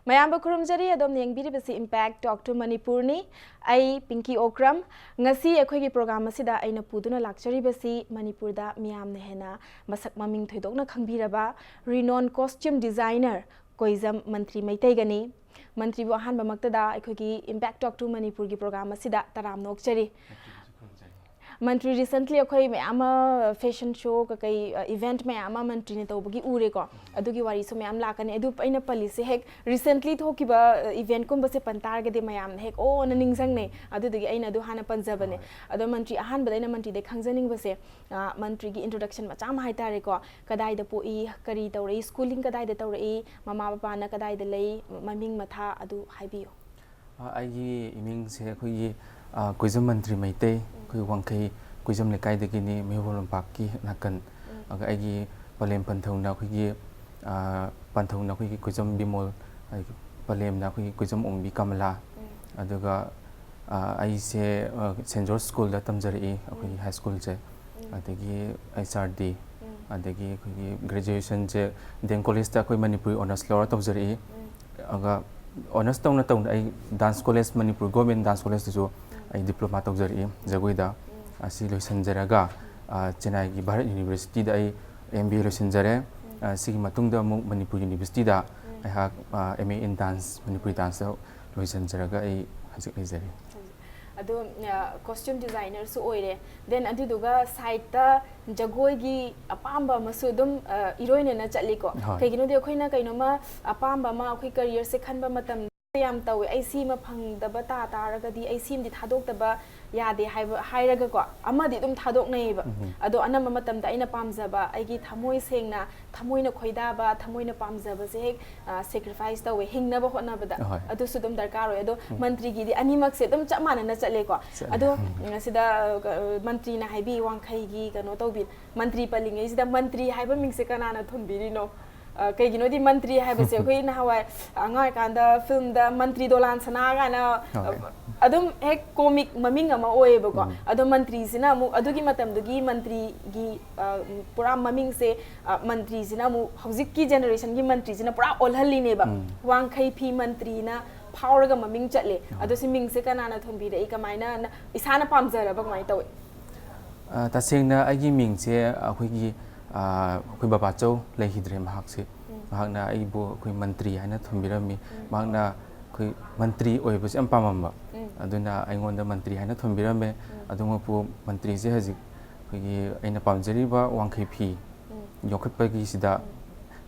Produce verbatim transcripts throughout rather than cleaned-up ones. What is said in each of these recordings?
ꯃꯌꯥꯝꯕꯨ ꯈꯨꯔꯨꯝꯖꯔꯤ꯫ ꯑꯗꯣꯝꯅ ꯌꯦꯡꯕꯤꯔꯤꯕꯁꯤ Impact Talk to ꯃꯅꯤꯄꯨꯔꯅꯤ꯫ ꯑꯩ ꯄꯤꯡꯀꯤ ꯑꯣꯀ꯭ꯔꯝ꯫ ꯉꯁꯤ ꯑꯩꯈꯣꯏꯒꯤ ꯄ꯭ꯔꯣꯒ꯭ꯔꯥꯝ ꯑꯁꯤꯗ ꯑꯩꯅ ꯄꯨꯗꯨꯅ ꯂꯥꯛꯆꯔꯤꯕꯁꯤ ꯃꯅꯤꯄꯨꯔꯗ ꯃꯤꯌꯥꯝꯅ ꯍꯦꯟꯅ ꯃꯁꯛ ꯃꯃꯤꯡ ꯊꯣꯏꯗꯣꯛꯅ ꯈꯪꯕꯤꯔꯕ renowned costume designer ꯀꯣꯏꯖꯝ ꯃꯟꯇ꯭ꯔꯤ ꯃꯩꯇꯩꯒꯅꯤ꯫ ꯃꯟꯇ꯭ꯔꯤꯕꯨ ꯑꯍꯥꯟꯕꯃꯛꯇꯗ ꯑꯩꯈꯣꯏꯒꯤ Impact Talk to ꯃꯅꯤꯄꯨꯔꯒꯤ ꯄ꯭ꯔꯣꯒ꯭ꯔꯥꯝ ꯑꯁꯤꯗ ꯇꯔꯥꯝꯅ ꯑꯣꯛꯆꯔꯤ꯫ ꯃꯟꯇ꯭ꯔꯤ, recently ꯑꯩꯈꯣꯏ ꯃꯌꯥꯝ ꯑꯃ ꯐꯦꯁꯟ ꯁꯣ ꯀꯩꯀꯩ, ꯑ, ꯏꯚꯦꯟꯠ ꯃꯌꯥꯝ ꯑꯃ ꯃꯟꯇ꯭ꯔꯤꯅ ꯇꯧꯕꯒꯤ ꯎꯔꯦꯀꯣ꯫ ꯑꯗꯨꯒꯤ ꯋꯥꯔꯤꯁꯨ ꯃꯌꯥꯝ ꯂꯥꯛꯀꯅꯤ꯫ ꯑꯗꯨ ꯑꯩꯅ ꯄꯜꯂꯤꯁꯦ ꯍꯦꯛ recently ꯊꯣꯛꯈꯤꯕ, ꯑ, ꯏꯚꯦꯟꯠꯀꯨꯝꯕꯁꯦ ꯄꯟ ꯇꯥꯔꯒꯗꯤ ꯃꯌꯥꯝꯅ ꯍꯦꯛ ꯑꯣꯅ ꯅꯤꯡꯁꯤꯡꯅꯩ꯫ ꯑꯗꯨꯗꯨꯒꯤ ꯑꯩꯅ ꯑꯗꯨ ꯍꯥꯟꯅ ꯄꯟꯖꯕꯅꯦ꯫ ꯍꯣꯏ꯫ ꯑꯗꯣ ꯃꯟꯇ꯭ꯔꯤ, ꯑꯍꯥꯟꯕꯗ ꯑꯩꯅ ꯃꯟꯇ꯭ꯔꯤꯗꯩ ꯈꯪꯖꯅꯤꯡꯕꯁꯦ, ꯑ, ꯃꯟꯇ꯭ꯔꯤꯒꯤ introduction ꯃꯆꯥ ꯑꯃ ꯍꯥꯏꯇꯥꯔꯦꯀꯣ꯫ ꯀꯗꯥꯏꯗ ꯄꯣꯛꯏ, ꯀꯔꯤ ꯇꯧꯔꯛꯏ, schooling ꯀꯗꯥꯏꯗ ꯇꯧꯔꯛꯏ, ꯃꯃꯥ ꯕꯕꯥꯅ ꯀꯗꯥꯏꯗ ꯂꯩ, ꯃꯃꯤꯡ ꯃꯊꯥ ꯑꯗꯨ ꯍꯥꯏꯕꯤꯌꯨ꯫ ꯑ, ꯑꯩꯒꯤ ꯏꯃꯤꯡꯁꯦ ꯑꯩꯈꯣꯏꯒꯤ, ꯑ, ꯀꯣꯏꯖꯝ ꯃꯟꯇ꯭ꯔꯤ ꯃꯩꯇꯩ, ꯎꯝ꯫ ꯑꯩꯈꯣꯏ ꯋꯥꯡꯈꯩ ꯀꯣꯏꯖꯝ ꯂꯩꯀꯥꯏꯗꯒꯤꯅꯤ, ꯃꯌꯨꯝ ꯂꯝꯄꯥꯛꯀꯤ ꯅꯥꯀꯟ꯫ ꯎꯝ꯫ ꯑꯗꯨꯒ ꯑꯩꯒꯤ ꯄꯂꯦꯝ ꯄꯟꯊꯧꯅ ꯑꯩꯈꯣꯏꯒꯤ, ꯑ, ꯄꯟꯊꯧꯅ ꯑꯩꯈꯣꯏꯒꯤ ꯀꯣꯏꯖꯝ ꯕꯤꯃꯣꯜ, ꯑꯗꯒꯤ ꯄꯂꯦꯝꯅ ꯑꯩꯈꯣꯏꯒꯤ ꯀꯣꯏꯖꯝ ꯑꯣꯡꯕꯤ ꯀꯃꯂꯥ꯫ ꯎꯝ꯫ ꯑꯗꯨꯒ, ꯑ, ꯑꯩꯁꯦ, ꯑ, ꯁꯦꯟ ꯖꯣꯔꯖ ꯁ꯭ꯀꯨꯜꯗ ꯇꯝꯖꯔꯛꯏ, ꯑꯩꯈꯣꯏꯒꯤ ꯎꯝ꯫ ꯍꯥꯏ ꯁ꯭ꯀꯨꯜꯁꯦ꯫ ꯎꯝ꯫ ꯑꯗꯒꯤ ꯑꯩꯆ ꯑꯥꯔ ꯗꯤ, ꯎꯝ꯫ ꯑꯗꯒꯤ ꯑꯩꯈꯣꯏꯒꯤ ꯒ꯭ꯔꯦꯖꯨꯑꯦꯁꯟꯁꯦ ꯗꯤ ꯑꯦꯝ ꯀꯣꯂꯦꯖꯇ ꯑꯩꯈꯣꯏ ꯃꯅꯤꯄꯨꯔꯤ ꯑꯣꯅꯔꯁ ꯂꯧꯔ ꯇꯧꯖꯔꯛꯏ꯫ ꯎꯝ꯫ ꯑꯗꯨꯒ ꯑꯣꯅꯔꯁ ꯇꯧꯅ ꯇꯧꯅ ꯑꯩ dance college, Manipur government dance ꯀꯣꯂꯦꯖꯇꯁꯨ ꯎꯝ꯫ ꯑꯩ ꯗꯤꯄ꯭ꯂꯣꯃꯥ ꯇꯧꯖꯔꯛꯏ ꯖꯒꯣꯏꯗ꯫ ꯎꯝ꯫ ꯑꯁꯤ ꯂꯣꯏꯁꯤꯟꯖꯔꯒ, ꯎꯝ꯫ ꯑ, ꯆꯦꯟꯅꯥꯏꯒꯤ ꯚꯥꯔꯠ ꯌꯨꯅꯤꯚꯔꯁꯤꯇꯤꯗ ꯑꯩ ꯑꯦꯝ ꯕꯤ ꯑꯦ ꯂꯣꯏꯁꯤꯟꯖꯔꯦ꯫ ꯎꯝ꯫ ꯑ, ꯁꯤꯒꯤ ꯃꯇꯨꯡꯗ ꯑꯃꯨꯛ ꯃꯅꯤꯄꯨꯔ ꯌꯨꯅꯤꯚꯔꯁꯤꯇꯤꯗ ꯎꯝ꯫ ꯑꯩꯍꯥꯛ, uh, M A in dance, Manipuri ꯗꯥꯟꯁꯇ ꯂꯣꯏꯁꯤꯟꯖꯔꯒ ꯑꯩ ꯍꯧꯖꯤꯛ ꯂꯩꯖꯔꯤ꯫ ꯑꯗꯣ, ꯑ, ꯀꯣꯁꯇ꯭ꯌꯨꯝ ꯗꯤꯖꯥꯏꯅꯔꯁꯨ ꯑꯣꯏꯔꯦ, then ꯑꯗꯨꯗꯨꯒ ꯁꯥꯏꯠꯇ ꯖꯒꯣꯏꯒꯤ ꯑꯄꯥꯝꯕ ꯑꯃꯁꯨ ꯑꯗꯨꯝ, ꯑ, ꯏꯔꯣꯏꯅꯅ ꯆꯠꯂꯤꯀꯣ꯫ ꯍꯣꯏ꯫ ꯀꯩꯒꯤꯅꯣꯗꯤ ꯑꯩꯈꯣꯏꯅ ꯀꯩꯅꯣꯝꯃ ꯑꯄꯥꯝꯕ ꯑꯃ ꯑꯩꯈꯣꯏ ꯀꯔꯤꯌꯔꯁꯦ ꯈꯟꯕ ꯃꯇꯝꯗ ꯌꯥꯝ ꯇꯧꯋꯦ, "ꯑꯩ ꯁꯤꯃ ꯐꯪꯗꯕ ꯇꯥ ꯇꯥꯔꯒꯗꯤ ꯑꯩ ꯁꯤꯃꯗꯤ ꯊꯥꯗꯣꯛꯇꯕ ꯌꯥꯗꯦ" ꯍꯥꯏꯕ, ꯍꯥꯏꯔꯒꯀꯣ ꯑꯃꯗꯤ ꯑꯗꯨꯝ ꯊꯥꯗꯣꯛꯅꯩꯌꯦꯕ꯫ ꯎꯝ꯫ ꯑꯗꯣ ꯑꯅꯝꯕ ꯃꯇꯝꯗ ꯑꯩꯅ ꯄꯥꯝꯖꯕ, ꯑꯩꯒꯤ ꯊꯃꯣꯏ ꯁꯦꯡꯅ, ꯊꯃꯣꯏꯅ ꯈꯣꯏꯗꯥꯕ, ꯊꯃꯣꯏꯅ ꯄꯥꯝꯖꯕꯁꯦ ꯍꯦꯛ, ꯑ, sacrifice ꯇꯧꯋꯦ ꯍꯤꯡꯅꯕ ꯍꯣꯠꯅꯕꯗ꯫ ꯑꯍꯣꯏ꯫ ꯑꯗꯨꯁꯨ ꯑꯗꯨꯝ ꯗꯔꯀꯥꯔ ꯑꯣꯏ꯫ ꯑꯗꯣ ꯎꯝ꯫ ꯃꯟꯇ꯭ꯔꯤꯒꯤꯗꯤ ꯑꯅꯤꯃꯛꯁꯦ ꯑꯗꯨꯝ ꯆꯞ ꯃꯥꯟꯅꯅ ꯆꯠꯂꯦꯀꯣ꯫ ꯆꯠꯂꯦ꯫ ꯑꯗꯣ, ꯎꯝ꯫ ꯎꯝ, ꯁꯤꯗ, ꯑ, ꯃꯟꯇ꯭ꯔꯤꯅ ꯍꯥꯏꯕꯤ ꯋꯥꯡꯈꯩꯒꯤ ꯀꯩꯅꯣ ꯇꯧꯕꯤ, ꯃꯟꯇ꯭ꯔꯤ ꯄꯜꯂꯤꯉꯩꯁꯤꯗ ꯃꯟꯇ꯭ꯔꯤ ꯍꯥꯏꯕ ꯃꯤꯡꯁꯦ ꯀꯅꯥꯅ ꯊꯣꯟꯕꯤꯔꯤꯅꯣ? ꯑ, ꯀꯩꯒꯤꯅꯣꯗꯤ ꯃꯟꯇ꯭ꯔꯤ ꯍꯥꯏꯕꯁꯦ ꯑꯩꯈꯣꯏ ꯅꯍꯥꯟꯋꯥꯏ ꯑꯉꯥꯡ ꯑꯣꯏꯔꯤꯀꯥꯟꯗ ꯐꯤꯂꯝꯗ ꯃꯟꯇ꯭ꯔꯤ ꯗꯣꯂꯥꯟ ꯁꯅꯥ ꯀꯥꯏꯅ, ꯍꯣꯏ꯫ ꯑ, ꯑꯗꯨꯝ ꯍꯦꯛ ꯀꯣꯃꯤꯛ ꯃꯃꯤꯡ ꯑꯃ ꯑꯣꯏꯌꯦꯕꯀꯣ꯫ ꯎꯝ꯫ ꯑꯗꯣ ꯃꯟꯇ꯭ꯔꯤꯁꯤꯅ ꯑꯃꯨꯛ ꯑꯗꯨꯒꯤ ꯃꯇꯝꯗꯨꯒꯤ ꯃꯟꯇ꯭ꯔꯤꯒꯤ, ꯑ, ꯄꯨꯔꯥ ꯃꯃꯤꯡꯁꯦ, ꯑ, ꯃꯟꯇ꯭ꯔꯤꯁꯤꯅ ꯑꯃꯨꯛ ꯍꯧꯖꯤꯛꯀꯤ ꯖꯦꯅꯦꯔꯦꯁꯟꯒꯤ ꯃꯟꯇ꯭ꯔꯤꯁꯤꯅ ꯄꯨꯔꯥ ꯑꯣꯜꯍꯜꯂꯤꯅꯦꯕ꯫ ꯎꯝ꯫ ꯋꯥꯡꯈꯩ ꯐꯤ ꯃꯟꯇ꯭ꯔꯤꯅ ꯐꯥꯎꯔꯒ ꯃꯃꯤꯡ ꯆꯠꯂꯦ꯫ ꯍꯣꯏ꯫ ꯑꯗꯣ ꯁꯤ ꯃꯤꯡꯁꯦ ꯀꯅꯥꯅ ꯊꯣꯟꯕꯤꯔꯛꯏ? ꯀꯃꯥꯏꯅ ꯅ-, ꯏꯁꯥꯅ ꯄꯥꯝꯖꯔꯕ ꯀꯃꯥꯏꯅ ꯇꯧꯏ? ꯑ, ꯇꯁꯦꯡꯅ ꯑꯩꯒꯤ ꯃꯤꯡꯁꯦ ꯑꯩꯈꯣꯏꯒꯤ, ꯑ, ꯑꯩꯈꯣꯏ ꯕꯕꯥꯆꯧ ꯂꯩꯈꯤꯗ꯭ꯔꯦ ꯃꯍꯥꯛꯁꯦ꯫ ꯎꯝ꯫ ꯃꯍꯥꯛꯅ ꯑꯩꯕꯨ ꯑꯩꯈꯣꯏ ꯃꯟꯇ꯭ꯔꯤ ꯍꯥꯏꯅ ꯊꯣꯟꯕꯤꯔꯝꯃꯤ꯫ ꯎꯝ꯫ ꯃꯍꯥꯛꯅ ꯑꯩꯈꯣꯏ ꯃꯟꯇ꯭ꯔꯤ ꯑꯣꯏꯕꯁꯦ ꯌꯥꯝ ꯄꯥꯝꯃꯝꯕ꯫ ꯎꯝ꯫ ꯑꯗꯨꯅ ꯑꯩꯉꯣꯟꯗ ꯃꯟꯇ꯭ꯔꯤ ꯍꯥꯏꯅ ꯊꯣꯟꯕꯤꯔꯝꯃꯦ꯫ ꯎꯝ꯫ ꯑꯗꯨꯃꯛꯄꯨ ꯃꯟꯇ꯭ꯔꯤꯁꯦ ꯍꯧꯖꯤꯛ ꯑꯩꯈꯣꯏꯒꯤ ꯑꯩꯅ ꯄꯥꯝꯖꯔꯤꯕ ꯋꯥꯡꯈꯩ ꯐꯤ ꯎꯝ꯫ ꯌꯣꯛꯈꯠꯄꯒꯤꯁꯤꯗ ꯎꯝ꯫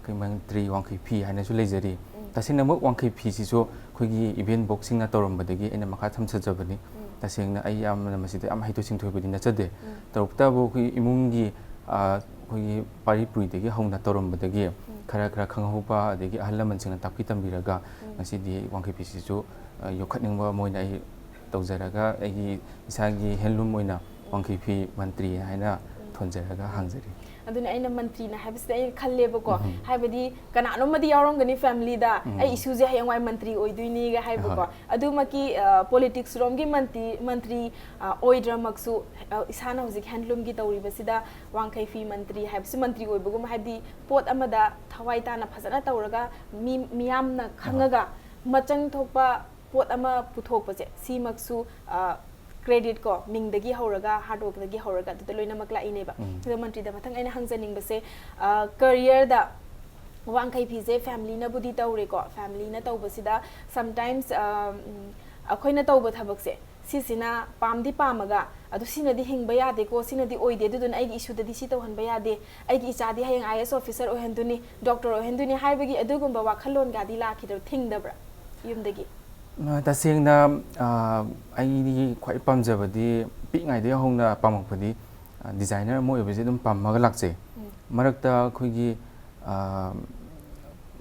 ꯑꯩꯈꯣꯏ ꯃꯟꯇ꯭ꯔꯤ ꯋꯥꯡꯈꯩ ꯐꯤ ꯍꯥꯏꯅꯁꯨ ꯂꯩꯖꯔꯤ꯫ ꯎꯝ꯫ ꯇꯁꯦꯡꯅꯃꯛ ꯋꯥꯡꯈꯩ ꯐꯤꯁꯤꯁꯨ ꯑꯩꯈꯣꯏꯒꯤ ꯏꯕꯦꯟ ꯕꯣꯛꯁꯤꯡꯅ ꯇꯧꯔꯝꯕꯗꯒꯤ ꯑꯩꯅ ꯃꯈꯥ ꯊꯝꯖꯕꯅꯤ꯫ ꯎꯝ꯫ ꯇꯁꯦꯡꯅ ꯑꯩ ꯌꯥꯝꯅ ꯃꯁꯤꯗ ꯌꯥꯝ ꯍꯩꯊꯣꯏ ꯁꯤꯡꯊꯣꯏꯕꯗꯤ ꯅꯠꯆꯗꯦ꯫ ꯎꯝ꯫ ꯇꯧꯕꯇꯕꯨ ꯑꯩꯈꯣꯏꯒꯤ ꯏꯃꯨꯡꯒꯤ, ꯑ, ꯑꯩꯈꯣꯏꯒꯤ ꯄꯥꯔꯤ ꯄꯨꯔꯤꯗꯒꯤ ꯍꯧꯅ ꯇꯧꯔꯝꯕꯗꯒꯤ ꯎꯝ꯫ ꯈꯔ ꯈꯔ ꯈꯪꯍꯧꯕ, ꯑꯗꯒꯤ ꯑꯍꯜ ꯂꯃꯟꯁꯤꯡꯅ ꯇꯥꯛꯄꯤ ꯇꯝꯕꯤꯔꯒ ꯎꯝ꯫ ꯉꯁꯤꯗꯤ ꯋꯥꯡꯈꯩ ꯐꯤꯁꯤꯁꯨ, ꯑ, ꯌꯣꯛꯈꯠꯅꯤꯡꯕ ꯑꯃ ꯑꯣꯏꯅ ꯑꯩ ꯇꯧꯖꯔꯒ ꯑꯩꯒꯤ ꯏꯁꯥꯒꯤ ꯍꯦꯟꯂꯨꯝ ꯑꯣꯏꯅ ꯋꯥꯡꯈꯩ ꯐꯤ ꯃꯟꯇ꯭ꯔꯤ ꯍꯥꯏꯅ ꯎꯝ꯫ ꯊꯣꯟꯖꯔꯒ ꯍꯥꯡꯖꯔꯤ꯫ ꯑꯗꯨꯅ ꯑꯩꯅ ꯃꯟꯇ꯭ꯔꯤꯅ ꯍꯥꯏꯕꯁꯤꯗ ꯑꯩꯅ ꯈꯜꯂꯦꯕꯀꯣ꯫ ꯎꯝ꯫ ꯍꯥꯏꯕꯗꯤ ꯀꯅꯥꯅꯣꯝꯃꯗꯤ ꯌꯥꯎꯔꯝꯒꯅꯤ ꯐꯦꯃꯤꯂꯤꯗ, ꯎꯝ꯫ "ꯑꯩ ꯏꯁꯨꯁꯦ ꯍꯌꯦꯡꯋꯥꯏ ꯃꯟꯇ꯭ꯔꯤ ꯑꯣꯏꯗꯣꯏꯅꯤꯒ" ꯍꯥꯏꯕꯀꯣ꯫ ꯍꯣꯏ꯫ ꯑꯗꯨꯃꯛꯀꯤ, ꯑ, ꯄꯣꯂꯤꯇꯤꯛꯁ ꯔꯣꯝꯒꯤ ꯃꯟꯇ꯭ꯔꯤ, ꯃꯟꯇ꯭ꯔꯤ, ꯑ, ꯑꯣꯏꯗ꯭ꯔꯃꯛꯁꯨ, ꯑ, ꯏꯁꯥꯅ ꯍꯧꯖꯤꯛ ꯍꯦꯟꯂꯨꯝꯒꯤ ꯇꯧꯔꯤꯕꯁꯤꯗ ꯋꯥꯡꯈꯩ ꯐꯤ ꯃꯟꯇ꯭ꯔꯤ ꯍꯥꯏꯕꯁꯤ ꯃꯟꯇ꯭ꯔꯤ ꯑꯣꯏꯕꯒꯨꯝꯕ, ꯍꯥꯏꯕꯗꯤ ꯄꯣꯠ ꯑꯃꯗ ꯊꯋꯥꯏ ꯇꯥꯅ ꯐꯖꯅ ꯇꯧꯔꯒ ꯃꯤ, ꯃꯤꯌꯥꯝꯅ ꯈꯪꯉꯒ ꯃꯆꯪ ꯊꯣꯛꯄ ꯄꯣꯠ ꯑꯃ ꯄꯨꯊꯣꯛꯄꯁꯦ, ꯁꯤꯃꯛꯁꯨ, ꯑ, ꯀ꯭ꯔꯦꯗꯤꯠ ꯀꯣ, ꯃꯤꯡꯗꯒꯤ ꯍꯧꯔꯒ, ꯍꯥꯔꯗ ꯋꯥꯔꯛꯇꯒꯤ ꯍꯧꯔꯒ ꯑꯗꯨꯗ ꯂꯣꯏꯅꯃꯛ ꯂꯥꯛꯏꯅꯦꯕ꯫ ꯎꯝ꯫ ꯑꯗꯣ ꯃꯟꯇ꯭ꯔꯤꯗ ꯃꯊꯪ ꯑꯩꯅ ꯍꯪꯖꯅꯤꯡꯕꯁꯦ, ꯑ, ꯀꯔꯤꯌꯔꯗ ꯋꯥꯡꯈꯩ ꯐꯤꯁꯦ ꯐꯦꯃꯤꯂꯤꯅꯕꯨꯗꯤ ꯇꯧꯔꯦꯀꯣ, ꯐꯦꯃꯤꯂꯤꯅ ꯇꯧꯕꯁꯤꯗ sometimes, ꯑ, ꯎꯝ, ꯑꯩꯈꯣꯏꯅ ꯇꯧꯕ ꯊꯕꯛꯁꯦ ꯁꯤꯁꯤꯅ ꯄꯥꯝꯗꯤ ꯄꯥꯝꯃꯒ, "ꯑꯗꯨ ꯁꯤꯅꯗꯤ ꯍꯤꯡꯕ ꯌꯥꯗꯦꯀꯣ, ꯁꯤꯅꯗꯤ ꯑꯣꯏꯗꯦ, ꯑꯗꯨꯗꯨꯅ ꯑꯩꯒꯤ ꯏꯁꯨꯗꯗꯤ ꯁꯤ ꯇꯧꯍꯟꯕ ꯌꯥꯗꯦ, ꯑꯩꯒꯤ ꯏꯆꯥꯗꯤ ꯍꯌꯦꯡ IAS officer ꯑꯣꯏꯍꯟꯗꯣꯏꯅꯤ, ꯗꯣꯛꯇꯔ ꯑꯣꯏꯍꯟꯗꯣꯏꯅꯤ" ꯍꯥꯏꯕꯒꯤ ꯑꯗꯨꯒꯨꯝꯕ ꯋꯥꯈꯜꯂꯣꯟꯒꯗꯤ ꯂꯥꯛꯈꯤꯗꯕ, ꯊꯤꯡꯗꯕ꯭ꯔꯥ ꯌꯨꯝꯗꯒꯤ? ꯑ, ꯇꯁꯦꯡꯅ, ꯑ, ꯑꯩꯒꯤ ꯈ꯭ꯋꯥꯏ ꯄꯥꯝꯖꯕꯗꯤ, ꯄꯤꯛꯏꯉꯩꯗꯒꯤ ꯍꯧꯅ ꯄꯥꯝꯃꯛꯄꯗꯤ, ꯑ, ꯗꯤꯖꯥꯏꯅꯔ ꯑꯃ ꯑꯣꯏꯕꯁꯦ ꯑꯗꯨꯝ ꯄꯥꯝꯃꯒ ꯂꯥꯛꯆꯩ꯫ ꯎꯝ꯫ ꯃꯔꯛꯇ ꯑꯩꯈꯣꯏꯒꯤ, ꯑ,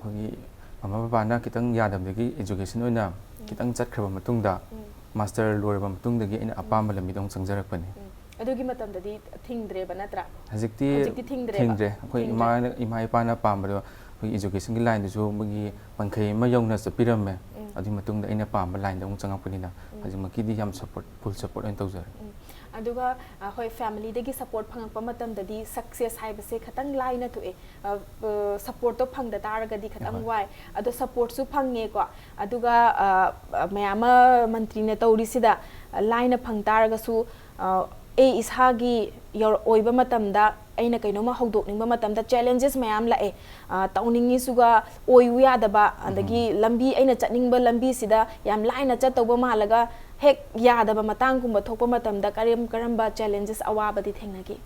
ꯑꯩꯈꯣꯏꯒꯤ ꯃꯃꯥ ꯕꯕꯥꯅ ꯈꯤꯇꯪ ꯌꯥꯗꯕꯗꯒꯤ education ꯑꯣꯏꯅ ꯎꯝ꯫ ꯈꯤꯇꯪ ꯆꯠꯈ꯭ꯔꯕ ꯃꯇꯨꯡꯗ, ꯎꯝ꯫ ꯃꯥꯁꯇꯔ ꯂꯣꯏꯔꯕ ꯃꯇꯨꯡꯗꯒꯤ ꯑꯩꯅ ꯎꯝ꯫ ꯑꯄꯥꯝꯕ ꯂꯝꯕꯤꯗ ꯑꯃꯨꯛ ꯆꯪꯖꯔꯛꯄꯅꯤ꯫ ꯎꯝ꯫ ꯑꯗꯨꯒꯤ ꯃꯇꯝꯗꯗꯤ ꯊꯤꯡꯗ꯭ꯔꯦꯕ, ꯅꯠꯇ꯭ꯔꯥ? ꯍꯧꯖꯤꯛꯇꯤ ꯍꯧꯖꯤꯛꯇꯤ ꯊꯤꯡꯗ꯭ꯔꯦꯕ? ꯊꯤꯡꯗ꯭ꯔꯦ꯫ ꯑꯩꯈꯣꯏ ꯊꯤꯡꯗ꯭ꯔꯦ꯫ ꯏꯃꯥꯅ, ꯏꯃꯥ ꯏꯄꯥꯅ ꯄꯥꯝꯕꯗꯣ ꯑꯩꯈꯣꯏꯒꯤ educationꯒꯤ lineꯗꯨꯁꯨ ꯃꯣꯏꯒꯤ ꯄꯟꯈꯩ ꯑꯃ ꯌꯧꯅ ꯆꯠꯄꯤꯔꯝꯃꯦ꯫ ꯎꯝ꯫ ꯑꯗꯨꯒꯤ ꯃꯇꯨꯡꯗ ꯑꯩꯅ ꯄꯥꯝꯕ lineꯗ ꯑꯃꯨꯛ ꯆꯪꯉꯛꯄꯅꯤꯅ ꯎꯝ꯫ ꯍꯧꯖꯤꯛꯃꯛꯀꯤꯗꯤ ꯌꯥꯝ support, full support ꯑꯣꯏꯅ ꯇꯧꯖꯔꯦ꯫ ꯎꯝ꯫ ꯑꯗꯨꯒ, ꯑ, ꯍꯣꯏ, familyꯗꯒꯤ support ꯐꯪꯉꯛꯄ ꯃꯇꯝꯗꯗꯤ success ꯍꯥꯏꯕꯁꯦ ꯈꯇꯪ ꯂꯥꯏꯅ ꯊꯣꯛꯑꯦ꯫ ꯑ, ꯑ, supportꯇꯣ ꯐꯪꯗ ꯇꯥꯔꯒꯗꯤ ꯈꯇꯪ ꯍꯣꯏ꯫ ꯋꯥꯏ꯫ ꯑꯗꯣ supportꯁꯨ ꯐꯪꯉꯦꯀꯣ꯫ ꯑꯗꯨꯒ, ꯑ, ꯑ, ꯃꯌꯥꯝ ꯑꯃ ꯃꯟꯇ꯭ꯔꯤꯅ ꯇꯧꯔꯤꯁꯤꯗ, ꯑ, ꯂꯥꯏꯅ ꯐꯪ ꯇꯥꯔꯒꯁꯨ, ꯑ, ꯑꯩ ꯏꯁꯥꯒꯤ ꯌꯧꯔ-, ꯑꯣꯏꯕ ꯃꯇꯝꯗ ꯑꯩꯅ ꯀꯩꯅꯣꯝꯃ ꯍꯧꯗꯣꯛꯅꯤꯡꯕ ꯃꯇꯝꯗ challenges ꯃꯌꯥꯝ ꯂꯥꯛꯑꯦ꯫ ꯑ, ꯇꯧꯅꯤꯡꯉꯤꯁꯨꯒ ꯑꯣꯏꯌꯨ ꯌꯥꯗꯕ, ꯑꯗꯒꯤ ꯎꯝ꯫ ꯂꯝꯕꯤ, ꯑꯩꯅ ꯆꯠꯅꯤꯡꯕ ꯂꯝꯕꯤꯁꯤꯗ ꯌꯥꯝ ꯂꯥꯏꯅ ꯆꯠꯇꯧꯕ ꯃꯥꯜꯂꯒ ꯍꯦꯛ ꯌꯥꯗꯕ ꯃꯇꯥꯡꯒꯨꯝꯕ ꯊꯣꯛꯄ ꯃꯇꯝꯗ ꯀꯔꯝ-, ꯀꯔꯝꯕ challenges, ꯑꯋꯥꯕꯗꯤ ꯊꯦꯡꯅꯈꯤ?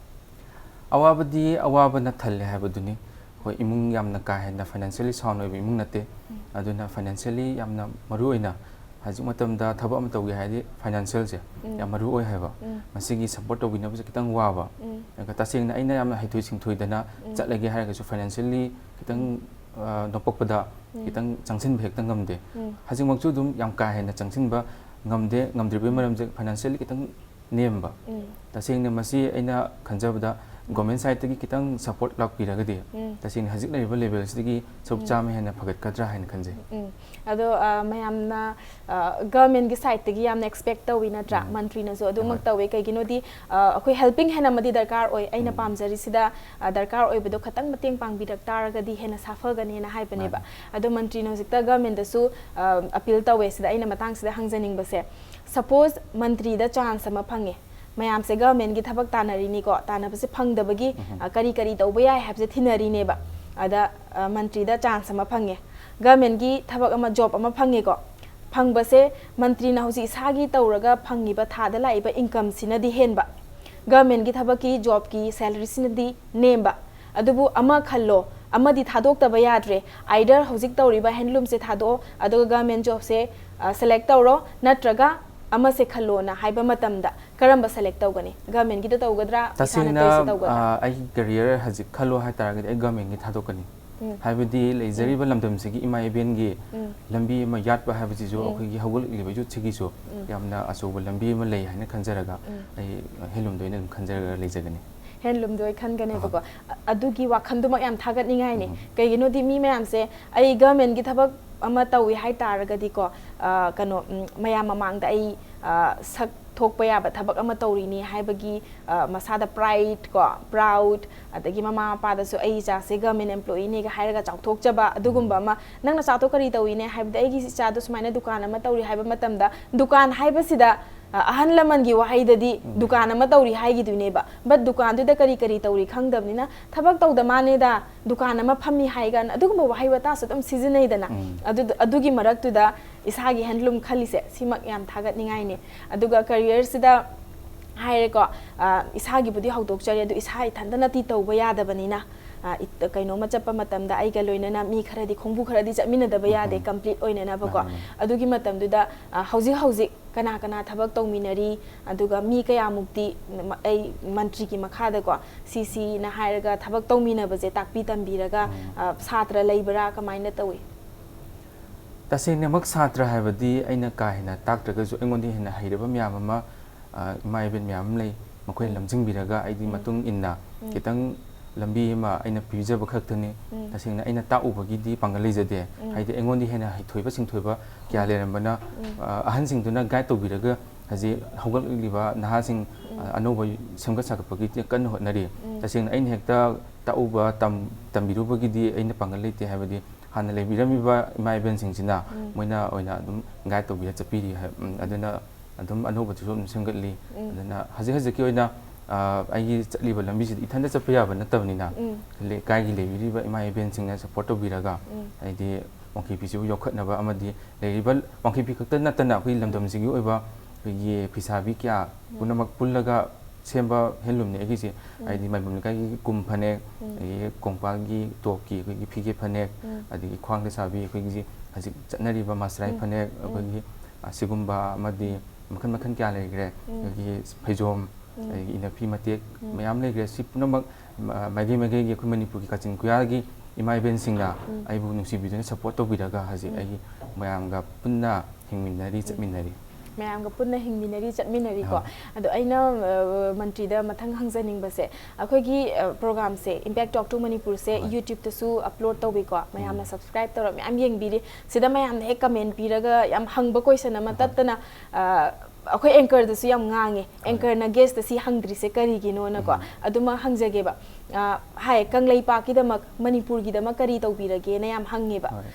ꯑꯋꯥꯕꯗꯤ ꯑꯋꯥꯕꯅ ꯊꯜꯂꯦ ꯍꯥꯏꯕꯗꯨꯅꯤ꯫ ꯑꯩꯈꯣꯏ ꯏꯃꯨꯡ ꯌꯥꯝꯅ ꯀꯥ ꯍꯦꯟꯅ financially sound ꯑꯣꯏꯕ ꯏꯃꯨꯡ ꯅꯠꯇꯦ꯫ ꯎꯝ꯫ ꯑꯗꯨꯅ financially ꯌꯥꯝꯅ ꯃꯔꯨ ꯑꯣꯏꯅ ꯍꯧꯖꯤꯛ ꯃꯇꯝꯗ ꯊꯕꯛ ꯑꯃ ꯇꯧꯒꯦ ꯍꯥꯏꯔꯗꯤ financialꯁꯦ ꯎꯝ꯫ ꯌꯥꯝ ꯃꯔꯨ ꯑꯣꯏ ꯍꯥꯏꯕ꯫ ꯎꯝ꯫ ꯃꯁꯤꯒꯤ support ꯇꯧꯕꯤꯅꯕꯁꯦ ꯈꯤꯇꯪ ꯋꯥꯕ꯫ ꯎꯝ꯫ ꯑꯗꯨꯒ ꯇꯁꯦꯡꯅ ꯑꯩꯅ ꯌꯥꯝꯅ ꯍꯩꯊꯣꯏ ꯁꯤꯡꯊꯣꯏꯗꯅ ꯎꯝ꯫ ꯆꯠꯂꯒꯦ ꯍꯥꯏꯔꯒꯁꯨ financially ꯈꯤꯇꯪ, ꯎꯝ꯫ ꯑ, ꯅꯣꯄꯛꯄꯗ ꯎꯝ꯫ ꯈꯤꯇꯪ ꯆꯪꯁꯤꯟꯕ ꯍꯦꯛꯇ ꯉꯝꯗꯦ꯫ ꯎꯝ꯫ ꯍꯧꯖꯤꯛꯃꯛꯁꯨ ꯑꯗꯨꯝ ꯌꯥꯝ ꯀꯥ ꯍꯦꯟꯅ ꯆꯪꯁꯤꯟꯕ ꯉꯝꯗꯦ꯫ ꯉꯝꯗ꯭ꯔꯤꯕꯒꯤ ꯎꯝ꯫ ꯃꯔꯝꯁꯦ financially ꯈꯤꯇꯪ ꯅꯦꯝꯕ꯫ ꯎꯝ꯫ ꯇꯁꯦꯡꯅ ꯃꯁꯤ ꯑꯩꯅ ꯈꯟꯖꯕꯗ ꯎꯝ꯫ Government sideꯇꯒꯤ ꯈꯤꯇꯪ support ꯂꯥꯛꯄꯤꯔꯒꯗꯤ ꯎꯝ꯫ ꯇꯁꯦꯡꯅ ꯍꯧꯖꯤꯛ ꯂꯩꯔꯤꯕ levelꯁꯤꯗꯒꯤ ꯁꯔꯨꯛ ꯎꯝ꯫ ꯆꯥꯝꯃ ꯍꯦꯟꯅ ꯐꯒꯠꯀꯗ꯭ꯔꯥ ꯍꯥꯏꯅ ꯈꯟꯖꯩ꯫ ꯎꯝ꯫ ꯑꯗꯣ, ꯑ, ꯃꯌꯥꯝꯅ, ꯑ, governmentꯀꯤ sideꯇꯒꯤ ꯌꯥꯝꯅ expect ꯇꯧꯏ ꯅꯠꯇ꯭ꯔꯥ? ꯎꯝ꯫ ꯃꯟꯇ꯭ꯔꯤꯅꯁꯨ ꯑꯗꯨꯃꯛ ꯍꯣꯏ꯫ ꯇꯧꯏ꯫ ꯀꯩꯒꯤꯅꯣꯗꯤ, ꯑ, ꯑꯩꯈꯣꯏ helping hand ꯑꯃꯗꯤ ꯗꯔꯀꯥꯔ ꯑꯣꯏ꯫ ꯑꯩꯅ ꯎꯝ꯫ ꯄꯥꯝꯖꯔꯤꯁꯤꯗ, ꯑ, ꯗꯔꯀꯥꯔ ꯑꯣꯏꯕꯗꯣ ꯈꯇꯪ ꯃꯇꯦꯡ ꯄꯥꯡꯕꯤꯔꯛ ꯇꯥꯔꯒꯗꯤ ꯍꯦꯟꯅ ꯁꯥꯐꯒꯅꯦꯅ ꯍꯥꯏꯕꯅꯦꯕ꯫ ꯃꯥꯅꯤ꯫ ꯑꯗꯣ ꯃꯟꯇ꯭ꯔꯤꯅ ꯍꯧꯖꯤꯛꯇ governmentꯗꯁꯨ, ꯑ, appeal ꯇꯧꯋꯦ꯫ ꯁꯤꯗ ꯑꯩꯅ ꯃꯇꯥꯡꯁꯤꯗ ꯍꯪꯖꯅꯤꯡꯕꯁꯦ, suppose ꯃꯟꯇ꯭ꯔꯤꯗ chance ꯑꯃ ꯐꯪꯉꯦ, ꯃꯌꯥꯝꯁꯦ governmentꯀꯤ ꯊꯕꯛ ꯇꯥꯟꯅꯔꯤꯅꯤꯀꯣ, ꯇꯥꯟꯅꯕꯁꯦ ꯐꯪꯗꯕꯒꯤ, ꯎꯝ꯫ ꯑ, ꯀꯔꯤ ꯀꯔꯤ ꯇꯧꯕ ꯌꯥꯏ ꯍꯥꯏꯕꯁꯦ ꯊꯤꯅꯔꯤꯅꯦꯕ꯫ ꯑꯗ, ꯑ, ꯃꯟꯇ꯭ꯔꯤꯗ chance ꯑꯃ ꯐꯪꯉꯦ, governmentꯀꯤ ꯊꯕꯛ ꯑꯃ, job ꯑꯃ ꯐꯪꯉꯦꯀꯣ, ꯐꯪꯕꯁꯦ ꯃꯟꯇ꯭ꯔꯤꯅ ꯍꯧꯖꯤꯛ ꯏꯁꯥꯒꯤ ꯇꯧꯔꯒ ꯐꯪꯉꯤꯕ ꯊꯥꯗ ꯂꯥꯛꯏꯕ incomeꯁꯤꯅꯗꯤ ꯍꯦꯟꯕ, governmentꯀꯤ ꯊꯕꯛꯀꯤ jobꯀꯤ salaryꯁꯤꯅꯗꯤ ꯅꯦꯝꯕ꯫ ꯑꯗꯨꯕꯨ ꯑꯃ ꯈꯜꯂꯣ, ꯑꯃꯗꯤ ꯊꯥꯗꯣꯛꯇꯕ ꯌꯥꯗ꯭ꯔꯦ꯫ Either ꯍꯧꯖꯤꯛ ꯇꯧꯔꯤꯕ handloomꯁꯦ ꯊꯥꯗꯣꯛꯑꯣ, ꯑꯗꯨꯒ government jobꯁꯦ, ꯑ, select ꯇꯧꯔꯣ, ꯅꯠꯇ꯭ꯔꯒ ꯑꯃꯁꯦ ꯈꯜꯂꯣꯅ ꯍꯥꯏꯕ ꯃꯇꯝꯗ ꯀꯔꯝꯕ select ꯇꯧꯒꯅꯤ? Governmentꯀꯤꯗ ꯇꯧꯒꯗ꯭ꯔꯥ? ꯏꯁꯥꯅ ꯇꯁꯦꯡꯅ, ꯇꯧꯔꯤꯁꯦ ꯇꯧꯒꯗ꯭ꯔꯥ? ꯑ, ꯑꯩꯒꯤ career ꯍꯧꯖꯤꯛ ꯈꯜꯂꯣ ꯍꯥꯏ ꯇꯥꯔꯒꯗꯤ ꯑꯩ governmentꯀꯤ ꯊꯥꯗꯣꯛꯀꯅꯤ꯫ ꯎꯝ꯫ ꯍꯥꯏꯕꯗꯤ ꯂꯩꯖꯔꯤꯕ ꯎꯝ꯫ ꯂꯝꯗꯝꯁꯤꯒꯤ ꯏꯃꯥ ꯏꯕꯦꯟꯒꯤ ꯎꯝ꯫ ꯂꯝꯕꯤ ꯑꯃ ꯌꯥꯠꯄ ꯍꯥꯏꯕꯁꯤꯁꯨ ꯎꯝ꯫ ꯑꯩꯈꯣꯏꯒꯤ ꯍꯧꯒꯠꯂꯛꯂꯤꯕ youthꯁꯤꯒꯤꯁꯨ ꯎꯝ꯫ ꯌꯥꯝꯅ ꯑꯆꯧꯕ ꯂꯝꯕꯤ ꯑꯃ ꯂꯩ ꯍꯥꯏꯅ ꯈꯟꯖꯔꯒ ꯎꯝ꯫ ꯑꯩ handloomꯗ ꯑꯣꯏꯅ ꯑꯗꯨꯝ ꯈꯟꯖꯔꯒ ꯂꯩꯖꯒꯅꯤ꯫ ꯍꯦꯟꯂꯨꯝꯗꯣ ꯑꯩ ꯈꯟꯒꯅꯦꯕꯀꯣ꯫ ꯑ- ꯑꯗꯨꯒꯤ ꯋꯥꯈꯟꯗꯨꯃꯛ ꯌꯥꯝ ꯊꯥꯒꯠꯅꯤꯡꯉꯥꯏꯅꯦ꯫ ꯎꯝ꯫ ꯀꯩꯒꯤꯅꯣꯗꯤ ꯃꯤ ꯃꯌꯥꯝꯁꯦ, ꯑꯩ ꯒꯚꯔꯟꯃꯦꯟꯒꯤ ꯊꯕꯛ ꯑꯃ ꯇꯧꯏ ꯍꯥꯏ ꯇꯥꯔꯒꯗꯤꯀꯣ, ꯑ, ꯀꯩꯅꯣ, ꯎꯝ, ꯃꯌꯥꯝ ꯃꯃꯥꯡꯗ ꯑꯩ, ꯑ, ꯁꯛ ꯊꯣꯛꯄ ꯌꯥꯕ ꯊꯕꯛ ꯑꯃ ꯇꯧꯔꯤꯅꯤ ꯍꯥꯏꯕꯒꯤ, ꯑ, ꯃꯁꯥꯗ ꯄ꯭ꯔꯥꯏꯗ ꯀꯣ, ꯄ꯭ꯔꯥꯎꯗ, ꯑꯗꯒꯤ ꯃꯃꯥ ꯃꯄꯥꯗꯁꯨ ꯑꯩ ꯏꯆꯥꯁꯦ ꯒꯚꯔꯟꯃꯦꯟ ꯑꯦꯝꯄ꯭ꯂꯣꯌꯤꯅꯦꯒ ꯍꯥꯏꯔꯒ ꯆꯥꯎꯊꯣꯛꯆꯕ ꯑꯗꯨꯒꯨꯝꯕ ꯑꯃ꯫ ꯅꯪ ꯅꯆꯥꯗꯣ ꯀꯔꯤ ꯇꯧꯔꯤꯅꯦ ꯍꯥꯏꯕꯗ, ꯑꯩꯒꯤ ꯏꯆꯥꯗꯣ ꯁꯨꯃꯥꯏꯅ ꯗꯨꯀꯥꯟ ꯑꯃ ꯇꯧꯔꯤ ꯍꯥꯏꯕ ꯃꯇꯝꯗ, ꯗꯨꯀꯥꯟ ꯍꯥꯏꯕꯁꯤꯗ, ꯑ, ꯑꯍꯜ ꯂꯃꯟꯒꯤ ꯋꯥꯍꯩꯗꯗꯤ ꯎꯝ꯫ ꯗꯨꯀꯥꯟ ꯑꯃ ꯇꯧꯔꯤ ꯍꯥꯏꯈꯤꯗꯣꯏꯅꯦꯕ, ꯕꯠ ꯗꯨꯀꯥꯟꯗꯨꯗ ꯀꯔꯤ ꯀꯔꯤ ꯇꯧꯔꯤ ꯈꯪꯗꯕꯅꯤꯅ, "ꯊꯕꯛ ꯇꯧꯗ ꯃꯥꯅꯦꯗ, ꯗꯨꯀꯥꯟ ꯑꯃ ꯐꯝꯃꯤ" ꯍꯥꯏ ꯀꯥꯟꯗ ꯑꯗꯨꯒꯨꯝꯕ ꯋꯥꯍꯩ ꯋꯥꯇꯥꯁꯨ ꯑꯗꯨꯝ ꯁꯤꯖꯤꯟꯅꯩꯗꯅ꯫ ꯎꯝ꯫ ꯑꯗꯨ, ꯑꯗꯨꯒꯤ ꯃꯔꯛꯇꯨꯗ ꯏꯁꯥꯒꯤ ꯍꯦꯟꯂꯨꯝ ꯈꯜꯂꯤꯁꯦ, ꯁꯤꯃꯛ ꯌꯥꯝ ꯊꯥꯒꯠꯅꯤꯡꯉꯥꯏꯅꯦ꯫ ꯑꯗꯨꯒ ꯀꯦꯔꯤꯌꯔꯁꯤꯗ ꯍꯥꯏꯔꯦꯀꯣ, ꯑ, ꯏꯁꯥꯒꯤꯕꯨꯗꯤ ꯍꯧꯗꯣꯛꯆꯔꯤ, ꯑꯗꯨ ꯏꯁꯥ ꯏꯊꯟꯇꯅꯗꯤ ꯇꯧꯕ ꯌꯥꯗꯕꯅꯤꯅ, ꯑ, ꯏꯠ-, ꯀꯩꯅꯣꯝꯃ ꯆꯠꯄ ꯃꯇꯝꯗ ꯑꯩꯒ ꯂꯣꯏꯅꯅ ꯃꯤ ꯈꯔꯗꯤ, ꯈꯣꯡꯕꯨ ꯈꯔꯗꯤ ꯆꯠꯃꯤꯟꯅꯗꯕ ꯌꯥꯗꯦ, ꯎꯝ꯫ ꯀꯝꯄ꯭ꯂꯤꯠ ꯑꯣꯏꯅꯅꯕꯀꯣ꯫ ꯃꯥꯅꯦ, ꯃꯥꯅꯦ꯫ ꯑꯗꯨꯒꯤ ꯃꯇꯝꯗꯨꯗ, ꯑ, ꯍꯧꯖꯤꯛ ꯍꯧꯖꯤꯛ ꯀꯅꯥ ꯀꯅꯥ ꯊꯕꯛ ꯇꯧꯃꯤꯟꯅꯔꯤ, ꯑꯗꯨꯒ ꯃꯤ ꯀꯌꯥꯃꯨꯛꯇꯤ ꯃ-, ꯑꯩ ꯃꯟꯇ꯭ꯔꯤꯒꯤ ꯃꯈꯥꯗꯀꯣ, ꯁꯤ ꯁꯤꯅ ꯍꯥꯏꯔꯒ ꯊꯕꯛ ꯇꯧꯃꯤꯟꯅꯕꯁꯦ ꯇꯥꯛꯄꯤ ꯇꯝꯕꯤꯔꯒ, ꯎꯝ꯫ ꯑ, ꯁꯥꯇ꯭ꯔ ꯂꯩꯕ꯭ꯔꯥ, ꯀꯃꯥꯏꯅ ꯇꯧꯏ? ꯇꯁꯦꯡꯅꯃꯛ ꯁꯥꯇ꯭ꯔ ꯍꯥꯏꯕꯗꯤ ꯑꯩꯅ ꯀꯥ ꯍꯦꯟꯅ ꯇꯥꯛꯇ꯭ꯔꯒꯁꯨ ꯑꯩꯉꯣꯟꯗ ꯍꯦꯟꯅ ꯍꯩꯔꯕ ꯃꯌꯥꯝ ꯑꯃ, ꯑ, ꯏꯃꯥ ꯏꯕꯦꯟ ꯃꯌꯥꯝ ꯑꯃ ꯂꯩ, ꯃꯈꯣꯏꯅ ꯎꯝ꯫ ꯂꯝꯖꯤꯡꯕꯤꯔꯒ ꯑꯩꯗꯤ ꯎꯝ꯫ ꯃꯇꯨꯡ ꯏꯟꯅ ꯎꯝ꯫ ꯈꯤꯇꯪ ꯂꯝꯕꯤ ꯑꯃ ꯑꯩꯅ ꯄꯤꯖꯕ ꯈꯛꯇꯅꯤ꯫ ꯎꯝ꯫ ꯇꯁꯦꯡꯅ ꯑꯩꯅ ꯇꯥꯛꯎꯕꯒꯤꯗꯤ ꯄꯥꯡꯒꯜ ꯂꯩꯖꯗꯦ꯫ ꯎꯝ꯫ ꯍꯥꯏꯗꯤ ꯑꯩꯉꯣꯟꯗ ꯍꯦꯟꯅ ꯍꯩꯊꯣꯏꯕ ꯁꯤꯡꯊꯣꯏꯕ ꯀꯌꯥ ꯎꯝ꯫ ꯂꯩꯔꯝꯕꯅ, ꯎꯝ꯫ ꯑ, ꯑꯍꯟꯁꯤꯡꯗꯨꯅ ꯒꯥꯏꯗ ꯇꯧꯕꯤꯔꯒ ꯍꯧꯖꯤꯛ ꯍꯧꯒꯠꯂꯛꯂꯤꯕ ꯅꯍꯥꯁꯤꯡ, ꯎꯝ꯫ ꯑ, ꯑꯅꯧꯕ ꯁꯦꯝꯒꯠ ꯁꯥꯒꯠꯄꯒꯤ ꯀꯟꯅ ꯍꯣꯠꯅꯔꯤ꯫ ꯎꯝ꯫ ꯇꯁꯦꯡꯅ ꯑꯩꯅ ꯍꯦꯛꯇ ꯇꯥꯛꯎꯕ, ꯇꯝ-, ꯇꯝꯕꯤꯔꯨꯕꯒꯤꯗꯤ ꯑꯩꯅ ꯄꯥꯡꯒꯜ ꯂꯩꯇꯦ, ꯍꯥꯏꯕꯗꯤ ꯍꯥꯟꯅ ꯂꯩꯕꯤꯔꯝꯃꯤꯕ ꯏꯃꯥ ꯏꯕꯦꯟꯁꯤꯡꯁꯤꯅ ꯎꯝ꯫ ꯃꯣꯏꯅ ꯑꯣꯏꯅ ꯑꯗꯨꯝ ꯒꯥꯏꯗ ꯇꯧꯕꯤꯔ ꯆꯠꯄꯤꯔꯤ ꯍꯥꯏ-, ꯎꯝ, ꯑꯗꯨꯅ ꯑꯗꯨꯝ ꯑꯅꯧꯕꯗꯨꯁꯨ ꯑꯗꯨꯝ ꯁꯦꯝꯒꯠꯂꯤ꯫ ꯎꯝ꯫ ꯑꯗꯨꯅ ꯍꯧꯖꯤꯛ ꯍꯧꯖꯤꯛꯀꯤ ꯑꯣꯏꯅ, ꯑ, ꯑꯩꯒꯤ ꯆꯠꯂꯤꯕ ꯂꯝꯕꯤꯁꯤꯗ ꯏꯊꯟꯇ ꯆꯠꯄ ꯌꯥꯕ ꯅꯠꯇꯕꯅꯤꯅ, ꯎꯝ꯫ ꯂꯩꯀꯥꯏꯒꯤ ꯂꯩꯕꯤꯔꯤꯕ ꯏꯃꯥ ꯏꯕꯦꯟꯁꯤꯡꯅ ꯁꯞꯄꯣꯔꯠ ꯇꯧꯕꯤꯔꯒ, ꯎꯝ꯫ ꯍꯥꯏꯗꯤ ꯋꯥꯡꯈꯩ ꯐꯤꯁꯤꯕꯨ ꯌꯣꯛꯈꯠꯅꯕ ꯑꯃꯗꯤ ꯂꯩꯔꯤꯕ ꯋꯥꯡꯈꯩ ꯐꯤ ꯈꯛꯇ ꯅꯠꯇꯅ ꯑꯩꯈꯣꯏꯒꯤ ꯂꯝꯗꯝꯁꯤꯒꯤ ꯑꯣꯏꯕ ꯑꯩꯈꯣꯏꯒꯤ ꯐꯤꯁꯥꯕꯤ ꯀꯌꯥ ꯎꯝ꯫ ꯄꯨꯝꯅꯃꯛ ꯄꯨꯜꯂꯒ ꯁꯦꯝꯕ ꯍꯦꯟꯂꯨꯝꯅꯦ ꯑꯩꯒꯤꯁꯦ꯫ ꯎꯝ꯫ ꯍꯥꯏꯗꯤ ꯃꯥꯏꯕꯝ ꯂꯩꯀꯥꯏꯒꯤ ꯀꯨꯝ ꯐꯅꯦꯛ, ꯎꯝ꯫ ꯑꯗꯒꯤ ꯀꯣꯡꯄꯥꯜꯒꯤ ꯇꯣꯞꯀꯤ ꯑꯩꯈꯣꯏꯒꯤ ꯐꯤꯒꯦ ꯐꯅꯦꯛ, ꯎꯝ꯫ ꯑꯗꯒꯤ ꯈ꯭ꯋꯥꯡꯗ ꯁꯥꯕꯤ ꯑꯩꯈꯣꯏꯒꯤ ꯍꯧꯖꯤꯛ ꯆꯠꯅꯔꯤꯕ ꯃꯁꯔꯥꯏ ꯎꯝ꯫ ꯐꯅꯦꯛ, ꯎꯝ꯫ ꯑꯩꯈꯣꯏꯒꯤ, ꯑ, ꯁꯤꯒꯨꯝꯕ ꯑꯃꯗꯤ ꯎꯝ꯫ ꯃꯈꯜ ꯃꯈꯜ ꯀꯌꯥ ꯂꯩꯈ꯭ꯔꯦ꯫ ꯎꯝ꯫ ꯑꯩꯈꯣꯏꯒꯤ ꯐꯩꯖꯣꯝ, ꯎꯝ꯫ ꯑꯗꯒꯤ ꯏꯅꯐꯤ ꯃꯇꯦꯛ ꯎꯝ꯫ ꯃꯌꯥꯝ ꯂꯩꯈ꯭ꯔꯦ꯫ ꯁꯤ ꯄꯨꯝꯅꯃꯛ, ꯑ, ꯃꯥꯏꯀꯩ ꯃꯥꯏꯀꯩꯒꯤ ꯑꯩꯈꯣꯏ ꯃꯅꯤꯄꯨꯔꯒꯤ ꯀꯥꯆꯤꯟ ꯀꯣꯌꯥꯒꯤ ꯏꯃꯥ ꯏꯕꯦꯟꯁꯤꯡꯅ ꯎꯝ꯫ ꯑꯩꯕꯨ ꯅꯨꯡꯁꯤꯕꯤꯗꯨꯅ ꯁꯞꯄꯣꯔꯠ ꯇꯧꯕꯤꯔꯒ ꯍꯧꯖꯤꯛ ꯎꯝ꯫ ꯑꯩꯒꯤ ꯃꯌꯥꯝꯒ ꯄꯨꯟꯅ ꯍꯤꯡꯃꯤꯟꯅꯔꯤ, ꯎꯝ꯫ ꯆꯠꯃꯤꯟꯅꯔꯤ꯫ ꯃꯌꯥꯝꯒ ꯄꯨꯟꯅ ꯍꯤꯡꯃꯤꯟꯅꯔꯤ, ꯆꯠꯃꯤꯟꯅꯔꯤꯀꯣ꯫ ꯑꯗꯣ ꯑꯩꯅ, ꯑ, ꯃꯟꯇ꯭ꯔꯤꯗ ꯃꯊꯪ ꯍꯪꯖꯅꯤꯡꯕꯁꯦ, ꯑꯩꯈꯣꯏꯒꯤ, ꯑ, programꯁꯦ, Impact Talk to ꯃꯅꯤꯄꯨꯔꯁꯦ YouTubeꯇꯁꯨ upload ꯇꯧꯕꯤꯀꯣ, ꯃꯌꯥꯝꯅ subscribe ꯇꯧꯔ ꯃꯌꯥꯝ ꯌꯦꯡꯕꯤꯔꯤ꯫ ꯁꯤꯗ ꯃꯌꯥꯝꯅ ꯍꯦꯛ comment ꯄꯤꯔꯒ ꯌꯥꯝ ꯍꯪꯕ question ꯑꯃ ꯇꯠꯇꯅ, ꯑ, ꯑꯩꯈꯣꯏ anchorꯗꯁꯨ ꯌꯥꯝ ꯉꯥꯡꯉꯦ, anchorꯅ guestꯇ ꯁꯤ ꯍꯪꯗ꯭ꯔꯤꯁꯦ ꯀꯔꯤꯒꯤꯅꯣꯅꯀꯣ꯫ ꯑꯗꯨꯃ ꯍꯪꯖꯒꯦꯕ꯫ ꯑ, ꯍꯥꯏ, ꯀꯪꯂꯩꯄꯥꯛꯀꯤꯗꯃꯛ, ꯃꯅꯤꯄꯨꯔꯒꯤꯗꯃꯛ ꯀꯔꯤ ꯇꯧꯕꯤꯔꯒꯦꯅ ꯌꯥꯝ ꯍꯪꯉꯦꯕ꯫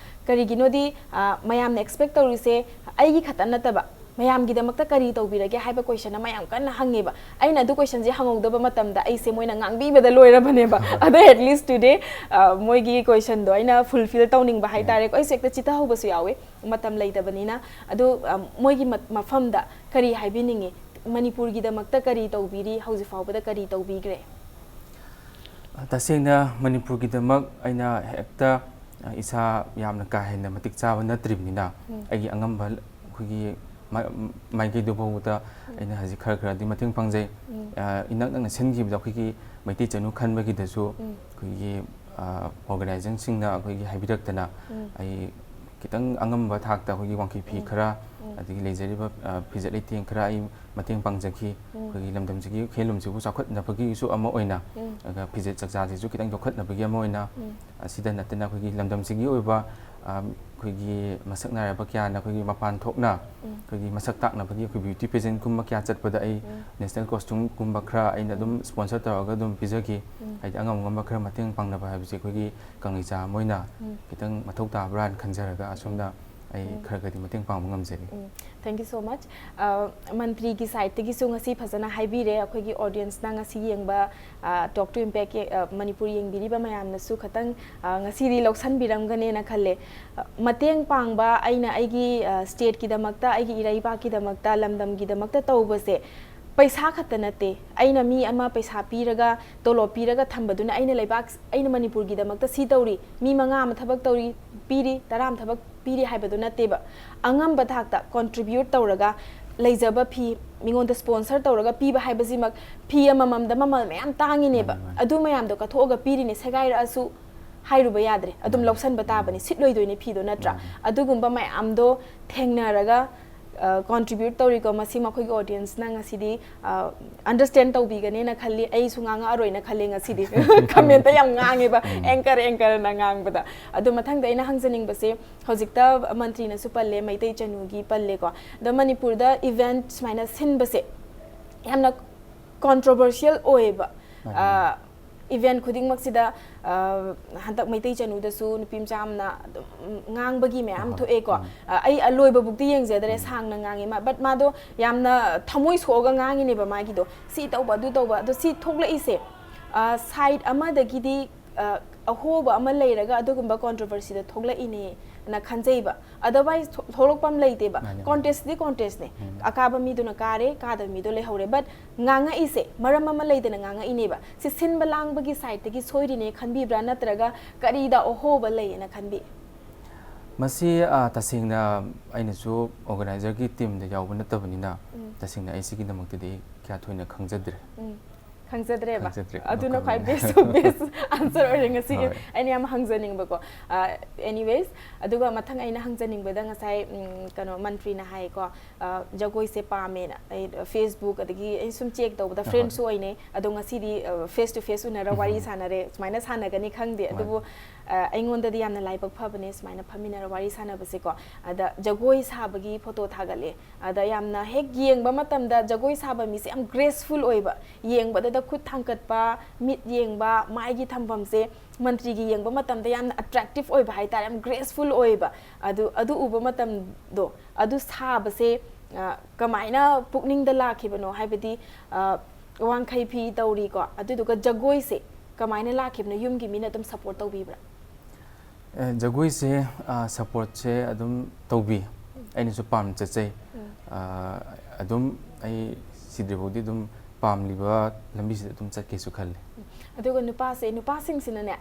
ꯀꯔꯤꯒꯤꯅꯣꯗꯤ, ꯑ, ꯃꯌꯥꯝꯅ expect ꯇꯧꯔꯤꯁꯦ ꯑꯩꯒꯤ ꯈꯛꯇ ꯅꯠꯇꯕ, ꯃꯌꯥꯝꯒꯤꯗꯃꯛꯇ ꯀꯔꯤ ꯇꯧꯕꯤꯔꯒꯦ ꯍꯥꯏꯕ question ꯑꯃ ꯌꯥꯝ ꯀꯟꯅ ꯍꯪꯉꯦꯕ꯫ ꯑꯩꯅ ꯑꯗꯨ questionꯁꯦ ꯍꯪꯍꯧꯗꯕ ꯃꯇꯝꯗ ꯑꯩꯁꯦ ꯃꯣꯏꯅ ꯉꯥꯡꯕꯤꯕꯗ ꯂꯣꯏꯔꯕꯅꯦꯕ꯫ ꯑꯗꯣ at least today, ꯑ, ꯃꯣꯏꯒꯤ questionꯗꯣ ꯑꯩꯅ fulfill ꯇꯧꯅꯤꯡꯕ ꯍꯥꯏꯇꯥꯔꯦꯀꯣ꯫ ꯑꯩꯁꯨ ꯍꯦꯛꯇ ꯆꯤꯊꯍꯧꯕꯁꯨ ꯌꯥꯎꯋꯦ, ꯃꯇꯝ ꯂꯩꯇꯕꯅꯤꯅ꯫ ꯑꯗꯨ, ꯑ, ꯃꯣꯏꯒꯤ ꯃ-, ꯃꯐꯝꯗ ꯀꯔꯤ ꯍꯥꯏꯕꯤꯅꯤꯡꯉꯤ? ꯃꯅꯤꯄꯨꯔꯒꯤꯗꯃꯛꯇ ꯀꯔꯤ ꯇꯧꯕꯤꯔꯤ? ꯍꯧꯖꯤꯛ ꯐꯥꯎꯕꯗ ꯀꯔꯤ ꯇꯧꯕꯤꯈ꯭ꯔꯦ? ꯇꯁꯦꯡꯅ ꯃꯅꯤꯄꯨꯔꯒꯤꯗꯃꯛ ꯑꯩꯅ ꯍꯦꯛꯇ, ꯑ, ꯏꯁꯥ ꯌꯥꯝꯅ ꯀꯥ ꯍꯦꯟꯅ ꯃꯇꯤꯛ ꯆꯥꯕ ꯅꯠꯇ꯭ꯔꯤꯕꯅꯤꯅ, ꯑꯩꯒꯤ ꯑꯉꯝꯕ ꯑꯩꯈꯣꯏꯒꯤ ꯃꯥꯏꯀꯩꯗꯨ ꯐꯥꯎꯕꯗ ꯑꯩꯅ ꯍꯧꯖꯤꯛ ꯈꯔ ꯈꯔꯗꯤ ꯃꯇꯦꯡ ꯄꯥꯡꯖꯩ꯫ ꯑ, ꯏꯅꯛ ꯅꯛꯅ ꯁꯤꯟꯈꯤꯕꯗ ꯑꯩꯈꯣꯏꯒꯤ ꯃꯩꯇꯩ ꯆꯅꯨ ꯈꯟꯕꯒꯤꯗꯁꯨ ꯑꯩꯈꯣꯏꯒꯤ, ꯑ, organizationꯁꯤꯡꯅ ꯑꯩꯈꯣꯏꯒꯤ ꯍꯥꯏꯕꯤꯔꯛꯇꯅ ꯑꯩ ꯈꯤꯇꯪ ꯑꯉꯝꯕ ꯊꯥꯛꯇ ꯑꯩꯈꯣꯏꯒꯤ ꯋꯥꯡꯈꯩ ꯐꯤ ꯈꯔ, ꯑꯗꯒꯤ ꯂꯩꯖꯔꯤꯕ, ꯑ, ꯐꯤꯖꯦꯠ ꯂꯩꯇꯦꯡ ꯈꯔ ꯑꯩ ꯃꯇꯦꯡ ꯄꯥꯡꯖꯈꯤ꯫ ꯑꯩꯈꯣꯏꯒꯤ ꯂꯝꯗꯝꯁꯤꯒꯤ ꯈꯨꯌꯦꯜꯂꯨꯝꯁꯤꯕꯨ ꯆꯥꯎꯈꯠꯅꯕꯒꯤꯁꯨ ꯑꯃ ꯑꯣꯏꯅ, ꯑꯗꯨꯒ ꯐꯤꯖꯦꯠ ꯆꯥꯛꯆꯥꯁꯤꯁꯨ ꯈꯤꯇꯪ ꯌꯣꯛꯈꯠꯅꯕꯒꯤ ꯑꯃ ꯑꯣꯏꯅ, ꯑꯁꯤꯗ ꯅꯠꯇꯅ ꯑꯩꯈꯣꯏꯒꯤ ꯂꯝꯗꯝꯁꯤꯒꯤ ꯑꯣꯏꯕ, ꯑ, ꯑꯩꯈꯣꯏꯒꯤ ꯃꯁꯛ ꯅꯥꯏꯔꯕ ꯀꯌꯥꯅ ꯑꯩꯈꯣꯏꯒꯤ ꯃꯄꯥꯟ ꯊꯣꯛꯅ ꯑꯩꯈꯣꯏꯒꯤ ꯃꯁꯛ ꯇꯥꯛꯅꯕꯒꯤ ꯑꯩꯈꯣꯏ beauty pageantꯀꯨꯝꯕ ꯀꯌꯥ ꯆꯠꯄꯗ ꯑꯩ national costumeꯀꯨꯝꯕ ꯈꯔ ꯑꯩꯅ ꯑꯗꯨꯝ sponsor ꯇꯧꯔꯒ ꯑꯗꯨꯝ ꯄꯤꯖꯈꯤ꯫ ꯍꯥꯏꯗꯤ ꯑꯉꯝ ꯑꯉꯝꯕ ꯈꯔ ꯃꯇꯦꯡ ꯄꯥꯡꯅꯕ ꯍꯥꯏꯕꯁꯦ ꯑꯩꯈꯣꯏꯒꯤ ꯀꯪꯂꯩꯆꯥ ꯑꯃ ꯑꯣꯏꯅ ꯈꯤꯇꯪ ꯃꯊꯧ ꯇꯥꯕ꯭ꯔꯥꯅ ꯈꯟꯖꯔꯒ ꯑꯁꯨꯝꯅ ꯑꯩ ꯈꯔ ꯈꯔꯗꯤ ꯃꯇꯦꯡ ꯄꯥꯡꯕ ꯉꯝꯖꯔꯤ꯫ Thank you so much꯫ ꯑ, ꯃꯟꯇ꯭ꯔꯤꯒꯤ sideꯇꯒꯤꯁꯨ ꯉꯁꯤ ꯐꯖꯅ ꯍꯥꯏꯕꯤꯔꯦ꯫ ꯑꯩꯈꯣꯏꯒꯤ audienceꯅ ꯉꯁꯤ ꯌꯦꯡꯕ, ꯑ, Talk to Impact, ꯑ, ꯃꯅꯤꯄꯨꯔ ꯌꯦꯡꯕꯤꯔꯤꯕ ꯃꯌꯥꯝꯅꯁꯨ ꯈꯇꯪ, ꯑ, ꯉꯁꯤꯗꯤ ꯂꯧꯁꯟꯕꯤꯔꯝꯒꯅꯦꯅ ꯈꯜꯂꯦ꯫ ꯑ, ꯃꯇꯦꯡ ꯄꯥꯡꯕ, ꯑꯩꯅ ꯑꯩꯒꯤ, ꯑ, stateꯀꯤꯗꯃꯛꯇ, ꯑꯩꯒꯤ ꯏꯔꯩꯕꯥꯛꯀꯤꯗꯃꯛꯇ, ꯂꯝꯗꯝꯒꯤꯗꯃꯛꯇ ꯇꯧꯕꯁꯦ ꯄꯩꯁꯥ ꯈꯛꯇ ꯅꯠꯇꯦ꯫ ꯑꯩꯅ ꯃꯤ ꯑꯃ ꯄꯩꯁꯥ ꯄꯤꯔꯒ, ꯇꯣꯂꯣꯞ ꯄꯤꯔꯒ ꯊꯝꯕꯗꯨꯅ ꯑꯩꯅ ꯂꯩꯕꯥꯛ, ꯑꯩꯅ ꯃꯅꯤꯄꯨꯔꯒꯤꯗꯃꯛꯇ ꯁꯤ ꯇꯧꯔꯤ, ꯃꯤ ꯃꯉꯥ ꯑꯃ ꯊꯕꯛ ꯇꯧꯔꯤ, ꯄꯤꯔꯤ, ꯇꯔꯥ ꯑꯃ ꯊꯕꯛ ꯄꯤꯔꯤ ꯍꯥꯏꯕꯗꯨ ꯅꯠꯇꯦꯕ꯫ ꯑꯉꯝꯕ ꯊꯥꯛꯇ contribute ꯇꯧꯔꯒ ꯂꯩꯖꯕ ꯐꯤ ꯃꯤꯉꯣꯟꯗ sponsor ꯇꯧꯔꯒ ꯄꯤꯕ ꯍꯥꯏꯕꯁꯤꯃꯛ, ꯐꯤ ꯑꯃꯃꯝꯗ ꯃꯃꯜ ꯃꯌꯥꯝ ꯇꯥꯡꯉꯤꯅꯦꯕ꯫ ꯃꯥꯅꯤ, ꯃꯥꯅꯤ꯫ ꯑꯗꯨ ꯃꯌꯥꯝꯗꯣ ꯀꯠꯊꯣꯛꯑꯒ ꯄꯤꯔꯤꯅꯦ, ꯁꯦꯒꯥꯏꯔꯛꯑꯁꯨ ꯍꯥꯏꯔꯨꯕ ꯌꯥꯗ꯭ꯔꯦ꯫ ꯑꯗꯨꯝ ꯃꯥꯅꯤ꯫ ꯂꯧꯁꯟꯕ ꯇꯥꯕꯅꯤ, ꯃꯥꯅꯤ꯫ ꯁꯤꯠꯂꯣꯏꯗꯣꯏꯅꯦ ꯐꯤꯗꯣ, ꯅꯠꯇ꯭ꯔꯥ? ꯃꯥꯅꯤ꯫ ꯑꯗꯨꯒꯨꯝꯕ ꯃꯌꯥꯝꯗꯣ ꯊꯦꯡꯅꯔꯒ ꯀꯟꯇ꯭ꯔꯤꯕ꯭ꯌꯨꯠ ꯇꯧꯔꯤꯀꯣ, ꯃꯁꯤ ꯃꯈꯣꯏꯒꯤ ꯑꯣꯗꯤꯌꯦꯟꯁꯅ ꯉꯁꯤꯗꯤ ꯑꯟꯗꯔꯁ꯭ꯇꯦꯟ ꯇꯧꯕꯤꯒꯅꯦꯅ ꯈꯜꯂꯤ꯫ ꯑꯩꯁꯨ ꯉꯥꯡꯉꯛꯑꯔꯣꯏꯅ ꯈꯜꯂꯦ ꯉꯁꯤꯗꯤ꯫ ꯀꯃꯦꯟꯇ ꯌꯥꯝ ꯉꯥꯡꯉꯦꯕ, ꯑꯦꯡꯀꯔ ꯑꯦꯡꯀꯔꯅ ꯉꯥꯡꯕꯗ꯫ ꯑꯗꯣ ꯃꯊꯪꯗ ꯑꯩꯅ ꯍꯪꯖꯅꯤꯡꯕꯁꯦ, ꯍꯧꯖꯤꯛꯇ ꯃꯟꯇ꯭ꯔꯤꯅꯁꯨ ꯄꯜꯂꯦ, ꯃꯩꯇꯩ ꯆꯅꯨꯒꯤ ꯄꯜꯂꯦꯀꯣ꯫ ꯑꯗꯣ ꯃꯅꯤꯄꯨꯔꯗ ꯏꯚꯦꯟꯠ ꯁꯨꯃꯥꯏꯅ ꯁꯤꯟꯕꯁꯦ ꯌꯥꯝꯅ ꯀꯣꯟꯇ꯭ꯔꯣꯚꯔꯁꯤꯌꯦꯜ ꯑꯣꯏꯌꯦꯕ꯫ ꯃꯥꯅꯤ꯫ ꯏꯚꯦꯟꯠ ꯈꯨꯗꯤꯡꯃꯛꯁꯤꯗ, ꯑ, ꯍꯟꯗꯛ ꯃꯩꯇꯩ ꯆꯅꯨꯗꯁꯨ ꯅꯨꯄꯤ ꯃꯆꯥ ꯑꯃꯅ ꯑꯗꯨꯝ ꯉꯥꯡꯕꯒꯤ ꯃꯌꯥꯝ ꯍꯣꯏ, ꯍꯣꯏ꯫ ꯊꯣꯛꯑꯦꯀꯣ꯫ ꯎꯝ꯫ ꯑ, ꯑꯩ ꯑꯂꯣꯏꯕꯕꯨꯛꯇꯤ ꯌꯦꯡꯖꯗꯔꯦ, ꯎꯝ꯫ ꯁꯥꯡꯅ ꯉꯥꯡꯉꯦ ꯃꯥ, but ꯃꯥꯗꯣ ꯌꯥꯝꯅ ꯊꯃꯣꯏ ꯁꯣꯛꯑꯒ ꯉꯥꯡꯉꯤꯅꯦꯕ ꯃꯥꯒꯤꯗꯣ, ꯁꯤ ꯇꯧꯕ, ꯑꯗꯨ ꯇꯧꯕ꯫ ꯑꯗꯣ ꯁꯤ ꯊꯣꯛꯂꯛꯏꯁꯦ, ꯑ, ꯁꯥꯏꯠ ꯑꯃꯗꯒꯤꯗꯤ, ꯑ, ꯑꯍꯣꯕ ꯑꯃ ꯂꯩꯔꯒ ꯑꯗꯨꯒꯨꯝꯕ ꯀꯣꯟꯇ꯭ꯔꯣꯚꯔꯁꯤꯗ ꯊꯣꯛꯂꯛꯏꯅꯦꯅ ꯈꯟꯖꯩꯕ꯫ Otherwise ꯊꯣ-, ꯊꯣꯛꯂꯛꯄ ꯑꯃ ꯂꯩꯇꯦꯕ꯫ ꯃꯥꯅꯦ, ꯃꯥꯅꯦ꯫ ꯀꯣꯟꯇꯦꯁꯇꯤ ꯀꯣꯟꯇꯦꯁꯅꯦ꯫ ꯎꯝ꯫ ꯑꯀꯥꯕ ꯃꯤꯗꯨꯅ ꯀꯥꯔꯦ, ꯀꯥꯗꯕ ꯃꯤꯗꯣ ꯂꯩꯍꯧꯔꯦ꯫ But ꯉꯥꯡꯉꯛꯏꯁꯦ ꯃꯔꯝ ꯑꯃ ꯂꯩꯗꯅ ꯉꯥꯡꯉꯛꯏꯅꯦꯕ꯫ ꯁꯤ ꯁꯤꯟꯕ ꯂꯥꯡꯕꯒꯤ ꯁꯥꯏꯠꯇꯒꯤ ꯁꯣꯏꯔꯤꯅꯦ ꯈꯟꯕꯤꯕ꯭ꯔꯥ, ꯅꯠꯇ꯭ꯔꯒ ꯀꯔꯤꯗ ꯑꯍꯣꯕ ꯂꯩꯌꯦꯅ ꯈꯟꯕꯤ? ꯃꯁꯤ, ꯑ, ꯇꯁꯦꯡꯅ ꯑꯩꯅꯁꯨ ꯑꯣꯔꯒꯅꯥꯏꯖꯔꯒꯤ ꯇꯤꯝꯗ ꯌꯥꯎꯕ ꯅꯠꯇꯕꯅꯤꯅ, ꯎꯝ꯫ ꯇꯁꯦꯡꯅ ꯑꯩ ꯁꯤꯒꯤꯗꯃꯛꯇꯗꯤ ꯑꯩ ꯀꯌꯥ ꯊꯣꯏꯅ ꯈꯪꯖꯗ꯭ꯔꯦ꯫ ꯎꯝ꯫ ꯈꯪꯖꯗ꯭ꯔꯦꯕ? ꯈꯪꯖꯗ꯭ꯔꯦ꯫ ꯑꯗꯨꯅ No ꯈ꯭ꯋꯥꯏ comment꯫ Best of best answer ꯑꯣꯏꯔꯦ ꯉꯁꯤꯒꯤ꯫ ꯍꯣꯏ꯫ ꯑꯩꯅ ꯌꯥꯝ ꯍꯪꯖꯅꯤꯡꯕꯀꯣ꯫ ꯑ, anyways, ꯑꯗꯨꯒ ꯃꯊꯪ ꯑꯩꯅ ꯍꯪꯖꯅꯤꯡꯕꯗ ꯉꯁꯥꯏ, ꯎꯝ, ꯀꯩꯅꯣ, ꯃꯟꯇ꯭ꯔꯤꯅ ꯍꯥꯏꯀꯣ, ꯑ, ꯖꯒꯣꯏꯁꯦ ꯄꯥꯝꯃꯦꯅ꯫ ꯑꯩ Facebook ꯑꯗꯒꯤ ꯑꯩ ꯁꯨꯝ ꯆꯦꯛ ꯇꯧꯕꯗ ꯍꯣꯏ꯫ Friendsꯁꯨ ꯑꯣꯏꯅꯩ꯫ ꯑꯗꯣ ꯉꯁꯤꯗꯤ, ꯑ, face to face ꯎꯅꯔ ꯋꯥꯔꯤ ꯎꯝ꯫ ꯁꯥꯟꯅꯔꯦ꯫ ꯁꯨꯃꯥꯏꯅ ꯁꯥꯟꯅꯒꯅꯤ ꯈꯪꯗꯦ꯫ ꯃꯥꯅꯤ꯫ ꯑꯗꯨꯕꯨ, ꯑ, ꯑꯩꯉꯣꯟꯗꯗꯤ ꯌꯥꯝꯅ ꯂꯥꯏꯕꯛ ꯐꯕꯅꯦ ꯁꯨꯃꯥꯏꯅ ꯐꯝꯃꯤꯟꯅꯔ ꯋꯥꯔꯤ ꯁꯥꯟꯅꯕꯁꯦꯀꯣ꯫ ꯑꯗ ꯖꯒꯣꯏ ꯁꯥꯕꯒꯤ ꯐꯣꯇꯣ ꯊꯥꯒꯠꯂꯦ꯫ ꯑꯗ ꯌꯥꯝꯅ ꯍꯦꯛ ꯌꯦꯡꯕ ꯃꯇꯝꯗ ꯖꯒꯣꯏ ꯁꯥꯕ ꯃꯤꯁꯦ ꯌꯥꯝ graceful ꯑꯣꯏꯕ, ꯌꯦꯡꯕꯗꯗ ꯈꯨꯠ ꯊꯥꯡꯒꯠꯄ, ꯃꯤꯠ ꯌꯦꯡꯕ, ꯃꯥꯏꯒꯤ ꯊꯝꯐꯝꯁꯦ ꯃꯟꯇ꯭ꯔꯤꯒꯤ ꯌꯦꯡꯕ ꯃꯇꯝꯗ ꯌꯥꯝꯅ attractive ꯑꯣꯏꯕ ꯍꯥꯏꯇꯥꯔꯦ, ꯌꯥꯝ graceful ꯑꯣꯏꯕ꯫ ꯑꯗꯨ, ꯑꯗꯨ ꯎꯕ ꯃꯇꯝꯗꯣ, ꯑꯗꯨ ꯁꯥꯕꯁꯦ, ꯑ, ꯀꯃꯥꯏꯅ ꯄꯨꯛꯅꯤꯡꯗ ꯂꯥꯛꯈꯤꯕꯅꯣ? ꯍꯥꯏꯕꯗꯤ, ꯑ, ꯋꯥꯡꯈꯩ ꯐꯤ ꯇꯧꯔꯤꯀꯣ, ꯑꯗꯨꯗꯨꯒ ꯖꯒꯣꯏꯁꯦ ꯀꯃꯥꯏꯅ ꯂꯥꯛꯈꯤꯕꯅꯣ? ꯌꯨꯝꯒꯤ ꯃꯤꯅ ꯑꯗꯨꯝ support ꯇꯧꯕꯤꯕ꯭ꯔꯥ? ꯑꯦ, ꯖꯒꯣꯏꯁꯦ, ꯑ, supportꯁꯦ ꯑꯗꯨꯝ ꯇꯧꯕꯤ꯫ ꯎꯝ꯫ ꯑꯩꯅꯁꯨ ꯄꯥꯝꯅ ꯆꯠꯆꯩ꯫ ꯎꯝ꯫ ꯑ, ꯑꯗꯨꯝ ꯑꯩ ꯁꯤꯗ꯭ꯔꯤꯐꯥꯎꯗꯤ ꯑꯗꯨꯝ ꯄꯥꯝꯂꯤꯕ ꯂꯝꯕꯤꯁꯤꯗ ꯑꯗꯨꯝ ꯆꯠꯀꯦꯁꯨ ꯈꯜꯂꯤ꯫ ꯑꯗꯨꯒ ꯅꯨꯄꯥꯁꯦ, ꯅꯨꯄꯥꯁꯤꯡꯁꯤꯅꯅꯦ,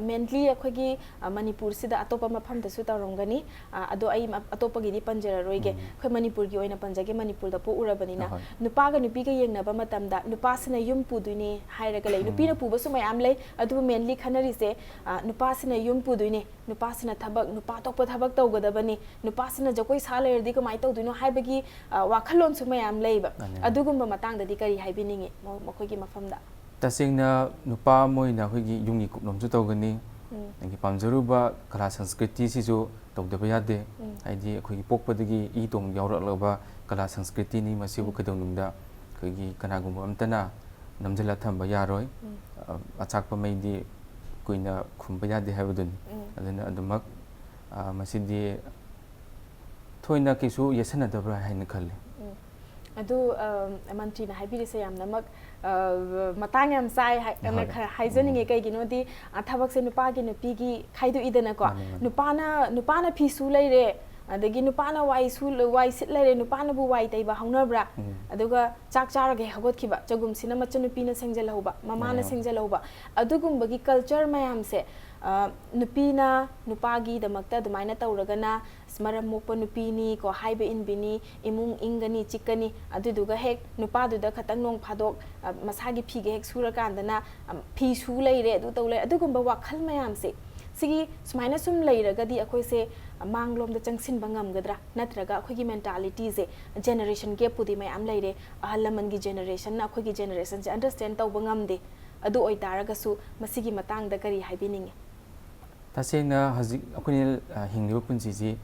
ꯃꯦꯟꯂꯤ ꯑꯩꯈꯣꯏꯒꯤ, ꯑ, ꯃꯅꯤꯄꯨꯔꯁꯤꯗ, ꯑꯇꯣꯞꯄ ꯃꯐꯝꯗꯁꯨ ꯇꯧꯔꯝꯒꯅꯤ, ꯑ, ꯑꯗꯣ ꯑꯩ ꯃ-, ꯑꯇꯣꯞꯄꯒꯤꯗꯤ ꯄꯟꯖꯔꯔꯣꯏꯒꯦ꯫ ꯎꯝ꯫ ꯑꯩꯈꯣꯏ ꯃꯅꯤꯄꯨꯔꯒꯤ ꯑꯣꯏꯅ ꯄꯟꯖꯒꯦ, ꯃꯅꯤꯄꯨꯔꯗ ꯄꯣꯛꯎꯔꯕꯅꯤꯅ꯫ ꯑꯍꯣꯏ꯫ ꯅꯨꯄꯥꯒ ꯅꯨꯄꯤꯒ ꯌꯦꯡꯅꯕ ꯃꯇꯝꯗ ꯅꯨꯄꯥꯁꯤꯅ ꯌꯨꯝ ꯄꯨꯗꯣꯏꯅꯦ ꯍꯥꯏꯔꯒ ꯂꯩ, ꯎꯝ꯫ ꯅꯨꯄꯤꯅ ꯄꯨꯕꯁꯨ ꯃꯌꯥꯝ ꯂꯩ, ꯑꯗꯨꯕꯨ ꯃꯦꯟꯂꯤ ꯈꯟꯅꯔꯤꯁꯦ, ꯑ, ꯅꯨꯄꯥꯁꯤꯅ ꯌꯨꯝ ꯄꯨꯗꯣꯏꯅꯦ, ꯅꯨꯄꯥꯁꯤꯅ ꯊꯕꯛ, ꯅꯨꯄꯥ ꯊꯣꯛꯄ ꯊꯕꯛ ꯇꯧꯒꯗꯕꯅꯤ, ꯅꯨꯄꯥꯁꯤꯅ ꯖꯒꯣꯏ ꯁꯥ ꯂꯩꯔꯗꯤ ꯀꯃꯥꯏꯅ ꯇꯧꯗꯣꯏꯅꯣ ꯍꯥꯏꯕꯒꯤ, ꯑ, ꯋꯥꯈꯜꯂꯣꯟꯁꯨ ꯃꯌꯥꯝ ꯂꯩꯕ꯫ ꯃꯥꯅꯦ꯫ ꯑꯗꯨꯒꯨꯝꯕ ꯃꯇꯥꯡꯗꯗꯤ ꯀꯔꯤ ꯍꯥꯏꯕꯤꯅꯤꯡꯉꯤ ꯃ-, ꯃꯈꯣꯏꯒꯤ ꯃꯐꯝꯗ? ꯇꯁꯦꯡꯅ ꯅꯨꯄꯥ ꯑꯃ ꯑꯣꯏꯅ ꯑꯩꯈꯣꯏꯒꯤ ꯌꯨꯝꯒꯤ ꯀꯨꯞꯅꯣꯝꯁꯨ ꯇꯧꯒꯅꯤ, ꯎꯝ꯫ ꯑꯗꯒꯤ ꯄꯥꯝꯖꯔꯨꯕ ꯀꯂꯥ ꯁꯪꯁꯀ꯭ꯔꯤꯇꯤꯁꯤꯁꯨ ꯇꯧꯗꯕ ꯌꯥꯗꯦ꯫ ꯎꯝ꯫ ꯍꯥꯏꯗꯤ ꯑꯩꯈꯣꯏꯒꯤ ꯄꯣꯛꯄꯗꯒꯤ ꯏ ꯇꯣꯡ ꯌꯥꯎꯔꯛꯂꯕ ꯀꯂꯥ ꯁꯪꯁꯀ꯭ꯔꯤꯇꯤꯅꯤ, ꯃꯁꯤꯕꯨ ꯎꯝ꯫ ꯀꯩꯗꯧꯅꯨꯡꯗ ꯑꯩꯈꯣꯏꯒꯤ ꯀꯅꯥꯒꯨꯝꯕ ꯑꯝꯇꯅ ꯅꯝꯁꯤꯜꯂ ꯊꯝꯕ ꯌꯥꯔꯣꯏ꯫ ꯎꯝ꯫ ꯑ, ꯑꯆꯥꯛꯄ ꯃꯩꯗꯤ ꯀꯨꯏꯅ ꯈꯨꯝꯕ ꯌꯥꯗꯦ ꯍꯥꯏꯕꯗꯨꯅꯤ꯫ ꯎꯝ꯫ ꯑꯗꯨꯅ ꯑꯗꯨꯃꯛ, ꯑ, ꯃꯁꯤꯗꯤ ꯊꯣꯏꯅ ꯀꯩꯁꯨ ꯌꯦꯠꯁꯟꯅꯗꯕ꯭ꯔꯥ ꯍꯥꯏꯅ ꯈꯜꯂꯤ꯫ ꯎꯝ꯫ ꯑꯗꯨ, ꯑ, ꯃꯟꯇ꯭ꯔꯤꯅ ꯍꯥꯏꯕꯤꯔꯤꯁꯦ ꯌꯥꯝꯅꯃꯛ, ꯑ, ꯃꯇꯥꯡ ꯌꯥꯝ ꯆꯥꯏ ꯍꯥꯏ-, ꯑꯅ ꯍꯣꯏ꯫ ꯈꯔ ꯍꯥꯏꯖꯅꯤꯡꯉꯦ꯫ ꯎꯝ꯫ ꯀꯩꯒꯤꯅꯣꯗꯤ, ꯑ, ꯊꯕꯛꯁꯦ ꯅꯨꯄꯥꯒꯤ ꯅꯨꯄꯤꯒꯤ ꯈꯥꯏꯗꯣꯛꯏꯗꯅꯀꯣ꯫ ꯃꯥꯅꯦ, ꯃꯥꯅꯦ꯫ ꯅꯨꯄꯥꯅ, ꯅꯨꯄꯥꯅ ꯐꯤ ꯁꯨ ꯂꯩꯔꯦ, ꯑꯗꯒꯤ ꯅꯨꯄꯥꯅ ꯋꯥꯏ ꯁꯨ-, ꯋꯥꯏ ꯁꯤꯠ ꯂꯩꯔꯦ, ꯅꯨꯄꯥꯅꯕꯨ ꯋꯥꯏ ꯇꯩꯕ ꯍꯧꯅꯕ꯭ꯔꯥ? ꯎꯝ꯫ ꯑꯗꯨꯒ ꯆꯥꯛ ꯆꯥꯔꯒ ꯍꯦꯛ ꯍꯧꯒꯠꯈꯤꯕ, ꯆꯒꯨꯝꯁꯤꯅ ꯃꯆꯟꯅꯨꯄꯤꯅ ꯁꯦꯡꯖꯜꯍꯧꯕ, ꯃꯃꯥꯅ ꯃꯥꯅꯦ꯫ ꯁꯦꯡꯖꯜꯍꯧꯕ꯫ ꯑꯗꯨꯒꯨꯝꯕꯒꯤ ꯀꯜꯆꯔ ꯃꯌꯥꯝꯁꯦ, ꯑ, ꯅꯨꯄꯤꯅ ꯅꯨꯄꯥꯒꯤꯗꯃꯛꯇ ꯑꯗꯨꯃꯥꯏꯅ ꯇꯧꯔꯒꯅ, "ꯑꯁ, ꯃꯔꯝ ꯃꯣꯛꯄ ꯅꯨꯄꯤꯅꯤ" ꯀꯣ, ꯍꯥꯏꯕ ꯏꯟꯕꯤꯅꯤ, ꯏꯃꯨꯡ ꯏꯪꯒꯅꯤ, ꯆꯤꯛꯀꯅꯤ, ꯑꯗꯨꯗꯨꯒ ꯍꯦꯛ ꯅꯨꯄꯥꯗꯨꯗ ꯈꯇꯪ ꯅꯣꯡ ꯐꯥꯗꯣꯛ, ꯑ, ꯃꯁꯥꯒꯤ ꯐꯤꯒ ꯍꯦꯛ ꯁꯨꯔꯀꯥꯟꯗꯅ, ꯑ, "ꯐꯤ ꯁꯨ ꯂꯩꯔꯦ, ꯑꯗꯨ ꯇꯧ ꯂꯩꯔꯦ", ꯑꯗꯨꯒꯨꯝꯕ ꯋꯥꯈꯜ ꯃꯌꯥꯝꯁꯦ, ꯁꯤꯒꯤ ꯁꯨꯃꯥꯏꯅ ꯁꯨꯝ ꯂꯩꯔꯒꯗꯤ ꯑꯩꯈꯣꯏꯁꯦ, ꯑ, ꯃꯥꯡꯂꯣꯝꯗ ꯆꯪꯁꯤꯟꯕ ꯉꯝꯒꯗ꯭ꯔꯥ? ꯅꯠꯇ꯭ꯔꯒ ꯑꯩꯈꯣꯏꯒꯤ ꯃꯦꯟꯇꯥꯂꯤꯇꯤꯁꯦ ꯖꯦꯅꯦꯔꯦꯁꯟ ꯒꯦꯞꯄꯨꯗꯤ ꯃꯌꯥꯝ ꯂꯩꯔꯦ, ꯑꯍꯜ ꯂꯃꯟꯒꯤ ꯖꯦꯅꯦꯔꯦꯁꯟꯅ ꯑꯩꯈꯣꯏꯒꯤ ꯖꯦꯅꯦꯔꯦꯁꯟꯁꯦ ꯑꯟꯗꯔꯁ꯭ꯇꯦꯟ ꯇꯧꯕ ꯉꯝꯗꯦ꯫ ꯑꯗꯨ ꯑꯣꯏꯇꯥꯔꯒꯁꯨ ꯃꯁꯤꯒꯤ ꯃꯇꯥꯡꯗ ꯀꯔꯤ ꯍꯥꯏꯕꯤꯅꯤꯡꯉꯤ? ꯇꯁꯦꯡꯅ ꯍꯧꯖꯤꯛ ꯑꯩꯈꯣꯏꯅ, ꯑ, ꯍꯤꯡꯂꯤꯕ ꯄꯨꯟꯁꯤꯁꯤ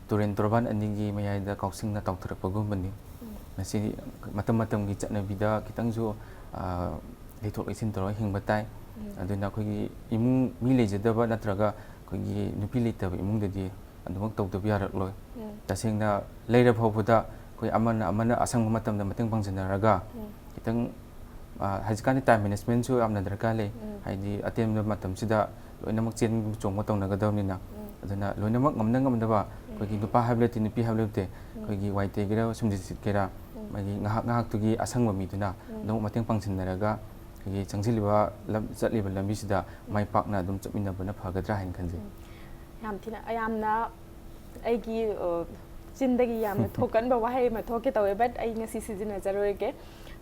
ꯇꯨꯔꯦꯟ ꯇꯣꯔꯕꯥꯟ ꯑꯅꯤꯒꯤ ꯃꯌꯥꯏꯗ ꯀꯥꯎꯁꯤꯡꯅ ꯇꯥꯎꯊꯔꯛꯄꯒꯨꯝꯕꯅꯤ꯫ ꯎꯝ꯫ ꯃꯁꯤ ꯃꯇꯝ ꯃꯇꯝꯒꯤ ꯆꯠꯅꯕꯤꯗ ꯈꯤꯇꯪꯁꯨ, ꯑ, ꯂꯩꯊꯣꯛ ꯂꯩꯁꯤꯟ ꯇꯧꯔꯒ ꯍꯤꯡꯕ ꯇꯥꯏ꯫ ꯎꯝ꯫ ꯑꯗꯨꯅ ꯑꯩꯈꯣꯏꯒꯤ ꯏꯃꯨꯡ ꯃꯤ ꯂꯩꯖꯗꯕ ꯅꯠꯇ꯭ꯔꯒ ꯑꯩꯈꯣꯏꯒꯤ ꯅꯨꯄꯤ ꯂꯩꯇꯕ ꯏꯃꯨꯡꯗꯗꯤ ꯑꯗꯨꯃꯛ ꯇꯧꯗꯕ ꯌꯥꯔꯛꯂꯣꯏ꯫ ꯎꯝ꯫ ꯇꯁꯦꯡꯅ ꯂꯩꯔ ꯐꯥꯎꯕꯗ ꯑꯩꯈꯣꯏ ꯑꯃꯅ ꯑꯃꯅ ꯑꯁꯪꯕ ꯃꯇꯝꯗ ꯃꯇꯦꯡ ꯄꯥꯡꯁꯤꯟꯅꯔꯒ ꯎꯝ꯫ ꯈꯤꯇꯪ, ꯑ, ꯍꯧꯖꯤꯛꯀꯥꯟꯗꯤ ꯇꯥꯏꯝ ꯃꯦꯅꯦꯖꯃꯦꯟꯁꯨ ꯌꯥꯝꯅ ꯗꯔꯀꯥꯔ ꯂꯩ꯫ ꯎꯝ꯫ ꯍꯥꯏꯗꯤ ꯑꯇꯦꯟꯕ ꯃꯇꯝꯁꯤꯗ ꯂꯣꯏꯅꯃꯛ ꯆꯦꯟ ꯆꯣꯡꯕ ꯇꯧꯅꯒꯗꯕꯅꯤꯅ꯫ ꯎꯝ꯫ ꯑꯗꯨꯅ ꯂꯣꯏꯅꯃꯛ ꯉꯝꯅ ꯉꯝꯅꯕ ꯎꯝ꯫ ꯑꯩꯈꯣꯏꯒꯤ ꯅꯨꯄꯥ ꯍꯥꯏꯕ ꯂꯩꯇꯦ, ꯅꯨꯄꯤ ꯍꯥꯏꯕ ꯂꯩꯇꯦ, ꯎꯝ꯫ ꯑꯩꯈꯣꯏꯒꯤ ꯋꯥꯏ ꯇꯩꯒꯦꯔꯥ, ꯁꯨꯝꯖꯤꯠ ꯁꯤꯠꯀꯦꯔꯥ, ꯎꯝ꯫ ꯃꯥꯒꯤ ꯉꯥꯏꯍꯥꯛ ꯉꯥꯏꯍꯥꯛꯇꯨꯒꯤ ꯑꯁꯪꯕ ꯃꯤꯗꯨꯅ ꯎꯝ꯫ ꯑꯗꯨꯝ ꯃꯇꯦꯡ ꯄꯥꯡꯁꯤꯟꯅꯔꯒ ꯑꯩꯈꯣꯏ ꯆꯪꯁꯤꯜꯂꯤꯕ ꯂꯝ-, ꯆꯠꯂꯤꯕ ꯂꯝꯕꯤꯁꯤꯗ ꯃꯥꯏ ꯄꯥꯛꯅ ꯑꯗꯨꯝ ꯆꯠꯃꯤꯟꯅꯕꯅ ꯐꯒꯗ꯭ꯔꯥ ꯍꯥꯏꯅ ꯈꯟꯖꯩ꯫ ꯌꯥꯝ ꯊꯤꯅ, ꯌꯥꯝꯅ ꯑꯩꯒꯤ, ꯑ, ꯆꯤꯟꯗꯒꯤ ꯌꯥꯝꯅ ꯊꯣꯛꯀꯟꯕ ꯋꯥꯍꯩ ꯑꯃ ꯊꯣꯛꯀꯦ ꯇꯧꯋꯦ, but ꯑꯩ ꯉꯁꯤ ꯁꯤꯖꯤꯟꯅꯖꯔꯣꯏꯒꯦ꯫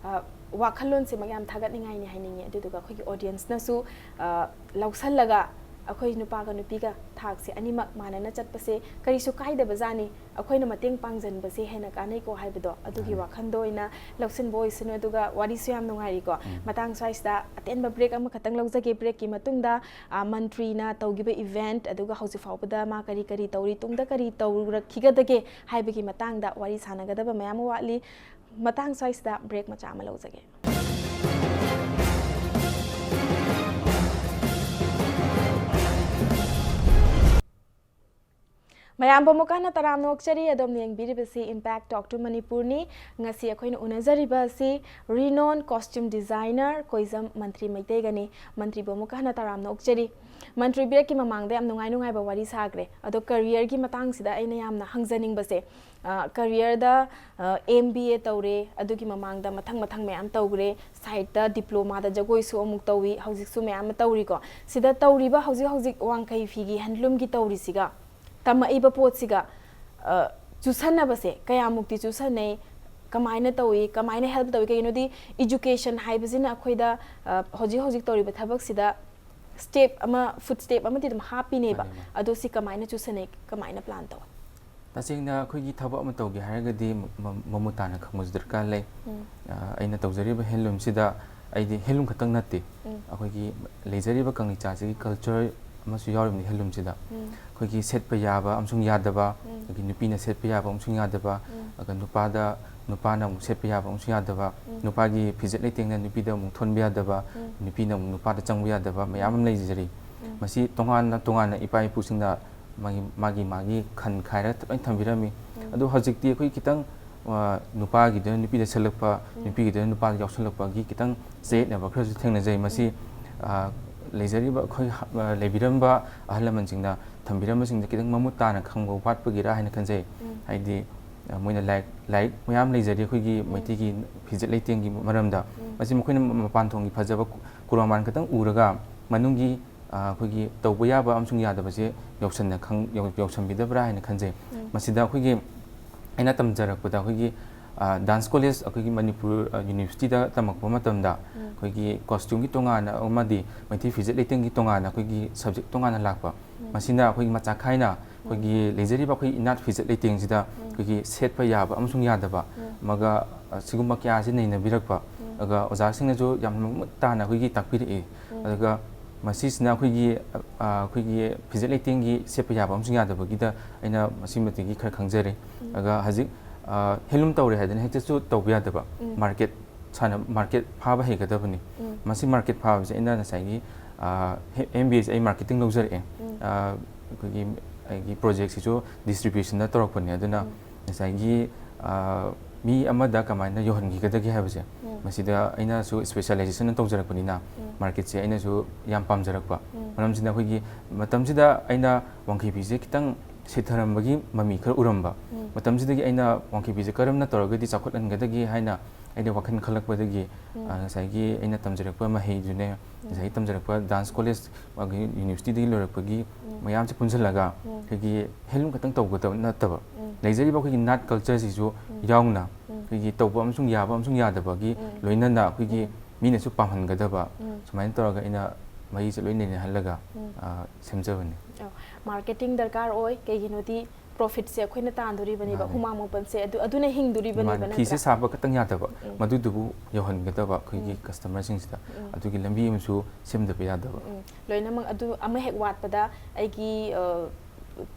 ꯑ, ꯋꯥꯈꯜꯂꯣꯟꯁꯤꯃꯛ ꯌꯥꯝ ꯊꯥꯒꯠꯅꯤꯡꯉꯥꯏꯅꯤ ꯍꯥꯏꯅꯤꯡꯉꯤ꯫ ꯑꯗꯨꯗꯨꯒ ꯑꯩꯈꯣꯏꯒꯤ audience ꯅꯁꯨ, ꯑ, ꯂꯧꯁꯜꯂꯒ ꯑꯩꯈꯣꯏ ꯅꯨꯄꯥꯒ ꯅꯨꯄꯤꯒ ꯊꯥꯛꯁꯦ ꯑꯅꯤꯃꯛ ꯃꯥꯟꯅꯅ ꯆꯠꯄꯁꯦ ꯀꯔꯤꯁꯨ ꯀꯥꯏꯗꯕ ꯖꯥꯠꯅꯤ, ꯑꯩꯈꯣꯏꯅ ꯃꯇꯦꯡ ꯄꯥꯡꯁꯤꯟꯕꯁꯦ ꯍꯦꯟꯅ ꯀꯥꯟꯅꯩꯀꯣ ꯍꯥꯏꯕꯗꯣ, ꯑꯗꯨꯒꯤ ꯃꯥꯅꯦ꯫ ꯋꯥꯈꯜꯗ ꯑꯣꯏꯅ ꯂꯧꯁꯤꯟꯕ ꯑꯣꯏꯁꯅꯨ꯫ ꯑꯗꯨꯒ ꯋꯥꯔꯤꯁꯨ ꯌꯥꯝ ꯅꯨꯡꯉꯥꯏꯔꯤꯀꯣ꯫ ꯎꯝ꯫ ꯃꯇꯥꯡ ꯁ꯭ꯋꯥꯏꯁꯤꯗ ꯑꯇꯦꯟꯕ break ꯑꯃꯈꯛꯇꯪ ꯂꯧꯖꯒꯦ꯫ Break ꯀꯤ ꯃꯇꯨꯡꯗ, ꯑ, ꯃꯟꯇ꯭ꯔꯤꯅ ꯇꯧꯈꯤꯕ event, ꯑꯗꯨꯒ ꯍꯧꯖꯤꯛ ꯐꯥꯎꯕꯗ ꯃꯥ ꯀꯔꯤ ꯀꯔꯤ ꯇꯧꯔꯤ, ꯇꯨꯡꯗ ꯀꯔꯤ ꯇꯧꯔꯛꯈꯤꯒꯗꯒꯦ ꯍꯥꯏꯕꯒꯤ ꯃꯇꯥꯡꯗ ꯋꯥꯔꯤ ꯁꯥꯟꯅꯒꯗꯕ ꯃꯌꯥꯝ ꯑꯃ ꯋꯥꯠꯂꯤ꯫ ꯃꯇꯥꯡ ꯁ꯭ꯋꯥꯏꯁꯤꯗ break ꯃꯆꯥ ꯑꯃ ꯂꯧꯖꯒꯦ꯫ ꯃꯌꯥꯝꯕꯨ ꯑꯃꯨꯛꯀ ꯍꯟꯅ ꯇꯔꯥꯝꯅ ꯑꯣꯛꯆꯔꯤ꯫ ꯑꯗꯣꯝꯅ ꯌꯦꯡꯕꯤꯔꯤꯕꯁꯤ Impact Talk to ꯃꯅꯤꯄꯨꯔꯅꯤ꯫ ꯉꯁꯤ ꯑꯩꯈꯣꯏꯅ ꯎꯅꯖꯔꯤꯕ ꯑꯁꯤ renowned costume designer ꯀꯣꯏꯖꯝ ꯃꯟꯇ꯭ꯔꯤ ꯃꯩꯇꯩꯒꯅꯤ꯫ ꯃꯟꯇ꯭ꯔꯤꯕꯨ ꯑꯃꯨꯛꯀ ꯍꯟꯅ ꯇꯔꯥꯝꯅ ꯑꯣꯛꯆꯔꯤ꯫ ꯃꯟꯇ꯭ꯔꯤ, break ꯀꯤ ꯃꯃꯥꯡꯗ ꯌꯥꯝ ꯅꯨꯡꯉꯥꯏ ꯅꯨꯡꯉꯥꯏꯕ ꯋꯥꯔꯤ ꯁꯥꯈ꯭ꯔꯦ꯫ ꯑꯗꯣ career ꯒꯤ ꯃꯇꯥꯡꯁꯤꯗ ꯑꯩꯅ ꯌꯥꯝꯅ ꯍꯪꯖꯅꯤꯡꯕꯁꯦ, ꯑ, career ꯗ, ꯑ, M B A ꯇꯧꯔꯦ, ꯑꯗꯨꯒꯤ ꯃꯃꯥꯡꯗ ꯃꯊꯪ ꯃꯊꯪ ꯃꯌꯥꯝ ꯇꯧꯈ꯭ꯔꯦ, side ꯇ diploma ꯗ ꯖꯒꯣꯏꯁꯨ ꯑꯃꯨꯛ ꯇꯧꯏ, ꯍꯧꯖꯤꯛꯁꯨ ꯃꯌꯥꯝ ꯑꯃ ꯇꯧꯔꯤꯀꯣ꯫ ꯁꯤꯗ ꯇꯧꯔꯤꯕ ꯍꯧꯖꯤꯛ ꯍꯧꯖꯤꯛ ꯋꯥꯡꯈꯩ ꯐꯤꯒꯤ handloom ꯒꯤ ꯇꯧꯔꯤꯁꯤꯒ, ꯇꯝꯃꯛꯏꯕ ꯄꯣꯠꯁꯤꯒ, ꯑ, ꯆꯨꯁꯟꯅꯕꯁꯦ ꯀꯌꯥꯃꯨꯛꯇꯤ ꯆꯨꯁꯟꯅꯩ? ꯀꯃꯥꯏꯅ ꯇꯧꯏ? ꯀꯃꯥꯏꯅ help ꯇꯧꯏ? ꯀꯩꯒꯤꯅꯣꯗꯤ education ꯍꯥꯏꯕꯁꯤꯅ ꯑꯩꯈꯣꯏꯗ, ꯑ, ꯍꯧꯖꯤꯛ ꯍꯧꯖꯤꯛ ꯇꯧꯔꯤꯕ ꯊꯕꯛꯁꯤꯗ step ꯑꯃ, footstep ꯑꯃꯗꯤ ꯑꯗꯨꯝ ꯍꯥꯞꯄꯤꯅꯦꯕ꯫ ꯃꯥꯅꯦ, ꯃꯥꯅꯦ꯫ ꯑꯗꯣ ꯁꯤ ꯀꯃꯥꯏꯅ ꯆꯨꯁꯟꯅꯩ? ꯀꯃꯥꯏꯅ plan ꯇꯧꯏ? ꯇꯁꯦꯡꯅ ꯑꯩꯈꯣꯏꯒꯤ ꯊꯕꯛ ꯑꯃ ꯇꯧꯒꯦ ꯍꯥꯏꯔꯒꯗꯤ ꯃ-, ꯃ-, ꯃꯃꯨꯠ ꯇꯥꯅ ꯈꯪꯕꯁꯨ ꯗꯔꯀꯥꯔ ꯂꯩ꯫ ꯎꯝ꯫ ꯑ, ꯑꯩꯅ ꯇꯧꯖꯔꯤꯕ handloom ꯁꯤꯗ ꯑꯩꯗꯤ handloom ꯈꯛꯇꯪ ꯅꯠꯇꯦ, ꯎꯝ꯫ ꯑꯩꯈꯣꯏꯒꯤ ꯂꯩꯖꯔꯤꯕ ꯀꯪꯂꯩꯆꯥꯁꯤꯒꯤ culture ꯑꯃꯁꯨ ꯌꯥꯎꯔꯤꯕꯅꯤ handloom ꯁꯤꯗ꯫ ꯎꯝ꯫ ꯑꯩꯈꯣꯏꯒꯤ ꯁꯦꯠꯄ ꯌꯥꯕ ꯑꯃꯁꯨꯡ ꯌꯥꯗꯕ, ꯎꯝ꯫ ꯑꯗꯒꯤ ꯅꯨꯄꯤꯅ ꯁꯦꯠꯄ ꯌꯥꯕ ꯑꯃꯁꯨꯡ ꯌꯥꯗꯕ, ꯎꯝ꯫ ꯑꯗꯨꯒ ꯅꯨꯄꯥꯗ, ꯅꯨꯄꯥꯅ ꯑꯃꯨꯛ ꯁꯦꯠꯄ ꯌꯥꯕ ꯑꯃꯁꯨꯡ ꯌꯥꯗꯕ, ꯎꯝ꯫ ꯅꯨꯄꯥꯒꯤ ꯐꯤꯖꯦꯠ ꯂꯩꯇꯦꯡꯅ ꯅꯨꯄꯤꯗ ꯑꯃꯨꯛ ꯊꯣꯟꯕ ꯌꯥꯗꯕ, ꯎꯝ꯫ ꯅꯨꯄꯤꯅ ꯑꯃꯨꯛ ꯅꯨꯄꯥꯗ ꯆꯪꯕ ꯌꯥꯗꯕ ꯃꯌꯥꯝ ꯑꯃ ꯂꯩꯖꯔꯤ꯫ ꯎꯝ꯫ ꯃꯁꯤ ꯇꯣꯉꯥꯟꯅ ꯇꯣꯉꯥꯟꯅ ꯏꯄꯥ ꯏꯄꯨꯁꯤꯡꯅ ꯃꯥꯒꯤ, ꯃꯥꯒꯤ, ꯃꯥꯒꯤ ꯈꯟ ꯈꯥꯏꯔꯒ ꯂꯣꯏ ꯊꯝꯕꯤꯔꯝꯃꯤ꯫ ꯎꯝ꯫ ꯑꯗꯣ ꯍꯧꯖꯤꯛꯇꯤ ꯑꯩꯈꯣꯏ ꯈꯤꯇꯪ, ꯑ, ꯅꯨꯄꯥꯒꯤꯗꯨꯅ ꯅꯨꯄꯤꯗ ꯁꯦꯠꯂꯛꯄ, ꯎꯝ꯫ ꯅꯨꯄꯤꯒꯤꯗꯨꯅ ꯅꯨꯄꯥꯗ ꯌꯥꯎꯁꯜꯂꯛꯄꯒꯤ ꯈꯤꯇꯪ ꯆꯌꯦꯠꯅꯕ ꯈꯔꯁꯨ ꯊꯦꯡꯅꯖꯩ꯫ ꯃꯁꯤ, ꯎꯝ꯫ ꯑ, ꯂꯩꯖꯔꯤꯕ ꯑꯩꯈꯣꯏ ꯍ-, ꯑ, ꯂꯩꯕꯤꯔꯝꯕ ꯑꯍꯜ ꯂꯃꯟꯁꯤꯡꯅ ꯊꯝꯕꯤꯔꯝꯕꯁꯤꯡꯗ ꯈꯤꯇꯪ ꯃꯃꯨꯠ ꯇꯥꯅ ꯈꯪꯕ ꯋꯥꯠꯄꯒꯤꯔꯥ ꯍꯥꯏꯅ ꯈꯟꯖꯩ꯫ ꯎꯝ꯫ ꯍꯥꯏꯗꯤ, ꯑ, ꯃꯣꯏꯅ ꯂꯥꯏꯔꯤꯛ, ꯂꯥꯏꯔꯤꯛ ꯃꯌꯥꯝ ꯂꯩꯖꯔꯤ ꯑꯩꯈꯣꯏꯒꯤ ꯎꯝ꯫ ꯃꯩꯇꯩꯒꯤ ꯐꯤꯖꯦꯠ ꯂꯩꯇꯦꯡꯒꯤ ꯃꯔꯝꯗ꯫ ꯎꯝ꯫ ꯃꯁꯤ ꯃꯈꯣꯏꯅ ꯃ-, ꯃꯄꯥꯟ ꯊꯣꯡꯒꯤ ꯐꯖꯕ ꯀꯨ-, ꯀꯨꯔꯥꯃꯥꯟ ꯈꯛꯇꯪ ꯎꯔꯒ ꯃꯅꯨꯡꯒꯤ, ꯑ, ꯑꯩꯈꯣꯏꯒꯤ ꯇꯧꯕ ꯌꯥꯕ ꯑꯃꯁꯨꯡ ꯌꯥꯗꯕꯁꯦ ꯌꯧꯁꯟꯅ ꯈꯪ-, ꯌꯧ-, ꯌꯧꯁꯟꯕꯤꯗꯕ꯭ꯔꯥ ꯍꯥꯏꯅ ꯈꯟꯖꯩ꯫ ꯎꯝ꯫ ꯃꯁꯤꯗ ꯑꯩꯈꯣꯏꯒꯤ ꯑꯩꯅ ꯇꯝꯖꯔꯛꯄꯗ ꯑꯩꯈꯣꯏꯒꯤ, ꯑ, dance college ꯑꯩꯈꯣꯏꯒꯤ ꯃꯅꯤꯄꯨꯔ, ꯑ, universityꯗ ꯇꯝꯃꯛꯄ ꯃꯇꯝꯗ ꯎꯝ꯫ ꯑꯩꯈꯣꯏꯒꯤ costumeꯒꯤ ꯇꯣꯉꯥꯟꯅ ꯑꯃꯗꯤ ꯃꯩꯇꯩ ꯐꯤꯖꯦꯠ ꯂꯩꯇꯦꯡꯒꯤ ꯇꯣꯉꯥꯟꯅ ꯑꯩꯈꯣꯏꯒꯤ subject ꯇꯣꯉꯥꯟꯅ ꯂꯥꯛꯄ꯫ ꯎꯝ꯫ ꯃꯁꯤꯅ ꯑꯩꯈꯣꯏꯒꯤ ꯃꯆꯥ ꯈꯥꯏꯅ ꯎꯝ꯫ ꯑꯩꯈꯣꯏꯒꯤ ꯂꯩꯖꯔꯤꯕ ꯑꯩꯈꯣꯏ ꯏꯅꯥꯠ ꯐꯤꯖꯦꯠ ꯂꯩꯇꯦꯡꯁꯤꯗ ꯎꯝ꯫ ꯑꯩꯈꯣꯏꯒꯤ ꯁꯦꯠꯄ ꯌꯥꯕ ꯑꯃꯁꯨꯡ ꯌꯥꯗꯕ ꯎꯝ꯫ ꯑꯃꯒ, ꯑ, ꯁꯤꯒꯨꯝꯕ ꯀꯌꯥꯁꯤ ꯅꯩꯅꯕꯤꯔꯛꯄ꯫ ꯎꯝ꯫ ꯑꯗꯨꯒ ꯑꯣꯖꯥꯁꯤꯡꯅꯁꯨ ꯌꯥꯝ ꯃꯃꯨꯠ ꯇꯥꯅ ꯑꯩꯈꯣꯏꯒꯤ ꯇꯥꯛꯄꯤꯔꯛꯏ꯫ ꯎꯝ꯫ ꯑꯗꯨꯒ ꯃꯁꯤꯁꯤꯅ ꯑꯩꯈꯣꯏꯒꯤ, ꯑ, ꯑꯩꯈꯣꯏꯒꯤ ꯐꯤꯖꯦꯠ ꯂꯩꯇꯦꯡꯒꯤ ꯁꯦꯠꯄ ꯌꯥꯕ ꯑꯃꯁꯨꯡ ꯌꯥꯗꯕꯒꯤꯗ ꯑꯩꯅ ꯃꯁꯤꯃꯗꯒꯤ ꯈꯔ ꯈꯪꯖꯔꯦ꯫ ꯎꯝ꯫ ꯑꯗꯨꯒ ꯍꯧꯖꯤꯛ, ꯑ, handloom ꯇꯧꯔꯦ ꯍꯥꯏꯗꯅ ꯍꯦꯛꯇꯁꯨ ꯇꯧꯕ ꯌꯥꯗꯕ꯫ ꯎꯝ꯫ Market ꯁꯥꯟꯅ-, market ꯐꯥꯕ ꯍꯩꯒꯗꯕꯅꯤ꯫ ꯎꯝ꯫ ꯃꯁꯤ market ꯐꯥꯕꯁꯦ ꯑꯩꯅ ꯉꯁꯥꯏꯒꯤ, ꯑ, ꯍꯦ-, MBAꯁꯦ ꯑꯩ marketing ꯂꯧꯖꯔꯛꯑꯦ꯫ ꯎꯝ꯫ ꯑ, ꯑꯩꯈꯣꯏꯒꯤ ꯑꯩꯒꯤ projectꯁꯤꯁꯨ distributionꯗ ꯇꯧꯔꯛꯄꯅꯦ꯫ ꯑꯗꯨꯅ ꯎꯝ꯫ ꯉꯁꯥꯏꯒꯤ, ꯑ, ꯃꯤ ꯑꯃꯗ ꯀꯃꯥꯏꯅ ꯌꯧꯍꯟꯈꯤꯒꯗꯒꯦ ꯍꯥꯏꯕꯁꯦ, ꯎꯝ꯫ ꯃꯁꯤꯗ ꯑꯩꯅꯁꯨ specialization ꯇꯧꯖꯔꯛꯄꯅꯤꯅ ꯎꯝ꯫ Marketꯁꯦ ꯑꯩꯅꯁꯨ ꯌꯥꯝ ꯄꯥꯝꯖꯔꯛꯄ꯫ ꯎꯝ꯫ ꯃꯔꯝꯁꯤꯅ ꯑꯩꯈꯣꯏꯒꯤ ꯃꯇꯝꯁꯤꯗ ꯑꯩꯅ ꯋꯥꯡꯈꯩ ꯐꯤꯁꯦ ꯈꯤꯇꯪ ꯁꯤꯊꯔꯝꯕꯒꯤ ꯃꯃꯤ ꯈꯔ ꯎꯔꯝꯕ꯫ ꯎꯝ꯫ ꯃꯇꯝꯁꯤꯗꯒꯤ ꯑꯩꯅ ꯋꯥꯡꯈꯩ ꯐꯤꯁꯦ ꯀꯔꯝꯅ ꯇꯧꯔꯒꯗꯤ ꯆꯥꯎꯈꯠꯍꯟꯒꯗꯒꯦ ꯍꯥꯏꯅ ꯑꯩꯅ ꯋꯥꯈꯜ ꯈꯜꯂꯛꯄꯗꯒꯤ, ꯎꯝ꯫ ꯑ, ꯉꯁꯥꯏꯒꯤ ꯑꯩꯅ ꯇꯝꯖꯔꯛꯄ ꯃꯍꯩꯗꯨꯅꯦ, ꯎꯝ꯫ ꯉꯁꯥꯏꯒꯤ ꯇꯝꯖꯔꯛꯄ dance college, ꯃꯥꯒꯤ universityꯗꯒꯤ ꯂꯣꯏꯔꯛꯄꯒꯤ ꯎꯝ꯫ ꯃꯌꯥꯝꯁꯦ ꯄꯨꯟꯁꯤꯜꯂꯒ ꯎꯝ꯫ ꯑꯩꯈꯣꯏꯒꯤ handloom ꯈꯛꯇꯪ ꯇꯧꯒꯗꯕ ꯅꯠꯇꯕ, ꯎꯝ꯫ ꯂꯩꯖꯔꯤꯕ ꯑꯩꯈꯣꯏꯒꯤ ꯅꯥꯠ cultureꯁꯤꯁꯨ ꯎꯝ꯫ ꯌꯥꯎꯅ ꯎꯝ꯫ ꯑꯩꯈꯣꯏꯒꯤ ꯇꯧꯕ ꯑꯃꯁꯨꯡ ꯌꯥꯕ ꯑꯃꯁꯨꯡ ꯌꯥꯗꯕꯒꯤ ꯎꯝ꯫ ꯂꯣꯏꯅꯅ ꯑꯩꯈꯣꯏꯒꯤ ꯎꯝ꯫ ꯃꯤꯅꯁꯨ ꯄꯥꯝꯍꯟꯒꯗꯕ, ꯎꯝ꯫ ꯁꯨꯃꯥꯏꯅ ꯇꯧꯔꯒ ꯑꯩꯅ ꯃꯔꯤꯁꯦ ꯂꯣꯏ ꯂꯩꯅꯍꯜꯂꯒ, ꯎꯝ꯫ ꯑ, ꯁꯦꯝꯖꯕꯅꯤ꯫ ꯑꯣ, marketing ꯗꯔꯀꯥꯔ ꯑꯣꯏ, ꯀꯩꯒꯤꯅꯣꯗꯤ profitꯁꯦ ꯑꯩꯈꯣꯏꯅ ꯇꯥꯟꯗꯣꯔꯤꯕꯅꯦꯕ, ꯃꯥꯅꯦ꯫ ꯍꯨꯃꯥꯡ ꯃꯃꯜꯁꯦ ꯑꯗꯨ, ꯑꯗꯨꯅ ꯍꯤꯡꯗꯣꯔꯤꯕꯅꯦꯕ, ꯃꯥꯅꯦ꯫ ꯐꯤꯁꯦ ꯅꯠꯇ꯭ꯔꯥ? ꯁꯥꯕ ꯈꯛꯇꯪ ꯌꯥꯗꯕ, ꯎꯝ꯫ ꯃꯗꯨꯗꯨꯕꯨ ꯌꯧꯍꯟꯒꯗꯕ ꯑꯩꯈꯣꯏꯒꯤ ꯎꯝ꯫ Customerꯁꯤꯡꯁꯤꯗ ꯎꯝ꯫ ꯑꯗꯨꯒꯤ ꯂꯝꯕꯤ ꯑꯃꯁꯨ ꯁꯦꯝꯗꯕ ꯌꯥꯗꯕ꯫ ꯎꯝ꯫ ꯂꯣꯏꯅꯃꯛ ꯑꯗꯨ ꯑꯃ ꯍꯦꯛ ꯋꯥꯠꯄꯗ ꯑꯩꯒꯤ, ꯑ,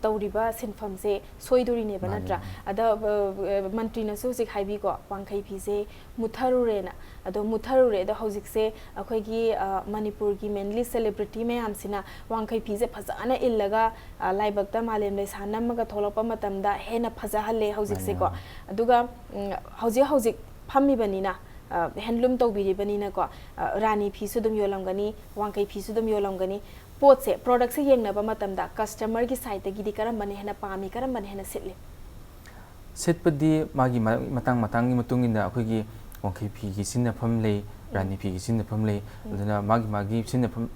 ꯇꯧꯔꯤꯕ ꯁꯤꯟꯐꯝꯁꯦ ꯁꯣꯏꯗꯣꯔꯤꯅꯦꯕ, ꯃꯥꯅꯦ, ꯅꯠꯇ꯭ꯔꯥ? ꯃꯥꯅꯦ꯫ ꯑꯗ, ꯑ, ꯑ, ꯃꯟꯇ꯭ꯔꯤꯅꯁꯨ ꯍꯧꯖꯤꯛ ꯍꯥꯏꯕꯤꯀꯣ, ꯋꯥꯡꯈꯩ ꯐꯤꯁꯦ ꯃꯨꯠꯊꯔꯨꯔꯦꯅ꯫ ꯑꯗꯣ ꯃꯨꯠꯊꯔꯨꯔꯦ꯫ ꯑꯗꯣ ꯍꯧꯖꯤꯛꯁꯦ ꯑꯩꯈꯣꯏꯒꯤ, ꯑ, ꯃꯅꯤꯄꯨꯔꯒꯤ mainly celebrity ꯃꯌꯥꯝꯁꯤꯅ ꯋꯥꯡꯈꯩ ꯐꯤꯁꯦ ꯐꯖꯅ ꯏꯜꯂꯒ, ꯑ, ꯂꯥꯏꯕꯛꯇ ꯃꯥꯂꯦꯝ ꯂꯩꯁꯥ ꯅꯝꯃꯒ ꯊꯣꯛꯂꯛꯄ ꯃꯇꯝꯗ ꯍꯦꯟꯅ ꯐꯖꯍꯜꯂꯦ ꯍꯧꯖꯤꯛꯁꯦꯀꯣ꯫ ꯃꯥꯅꯦ, ꯃꯥꯅꯦ꯫ ꯑꯗꯨꯒ, ꯎꯝ, ꯍꯧꯖꯤꯛ ꯍꯧꯖꯤꯛ ꯐꯝꯃꯤꯕꯅꯤꯅ, ꯑ, handloom ꯇꯧꯕꯤꯔꯤꯕꯅꯤꯅꯀꯣ, ꯑ, ꯔꯥꯅꯤ ꯐꯤꯁꯨ ꯑꯗꯨꯝ ꯌꯣꯜꯂꯝꯒꯅꯤ, ꯋꯥꯡꯈꯩ ꯐꯤꯁꯨ ꯑꯗꯨꯝ ꯌꯣꯜꯂꯝꯒꯅꯤ꯫ ꯄꯣꯠꯁꯦ, productꯁꯦ ꯌꯦꯡꯅꯕ ꯃꯇꯝꯗ customerꯒꯤ sideꯇꯒꯤꯗꯤ ꯀꯔꯝꯕꯅ ꯍꯦꯟꯅ ꯄꯥꯝꯃꯤ, ꯀꯔꯝꯕꯅ ꯍꯦꯟꯅ ꯁꯤꯠꯂꯤ? ꯁꯦꯠꯄꯗꯤ ꯃꯥꯒꯤ ꯃ-, ꯃꯇꯥꯡ ꯃꯇꯥꯡꯒꯤ ꯃꯇꯨꯡ ꯏꯟꯅ ꯑꯩꯈꯣꯏꯒꯤ ꯋꯥꯡꯈꯩ ꯐꯤꯒꯤ ꯁꯤꯖꯤꯟꯅꯐꯝ ꯂꯩ, ꯔꯥꯅꯤ ꯐꯤꯒꯤ ꯁꯤꯖꯤꯟꯅꯐꯝ ꯂꯩ꯫ ꯑꯗꯨꯅ ꯃꯥꯒꯤ ꯃꯥꯒꯤ ꯁꯤꯖꯤꯟꯅꯐꯝ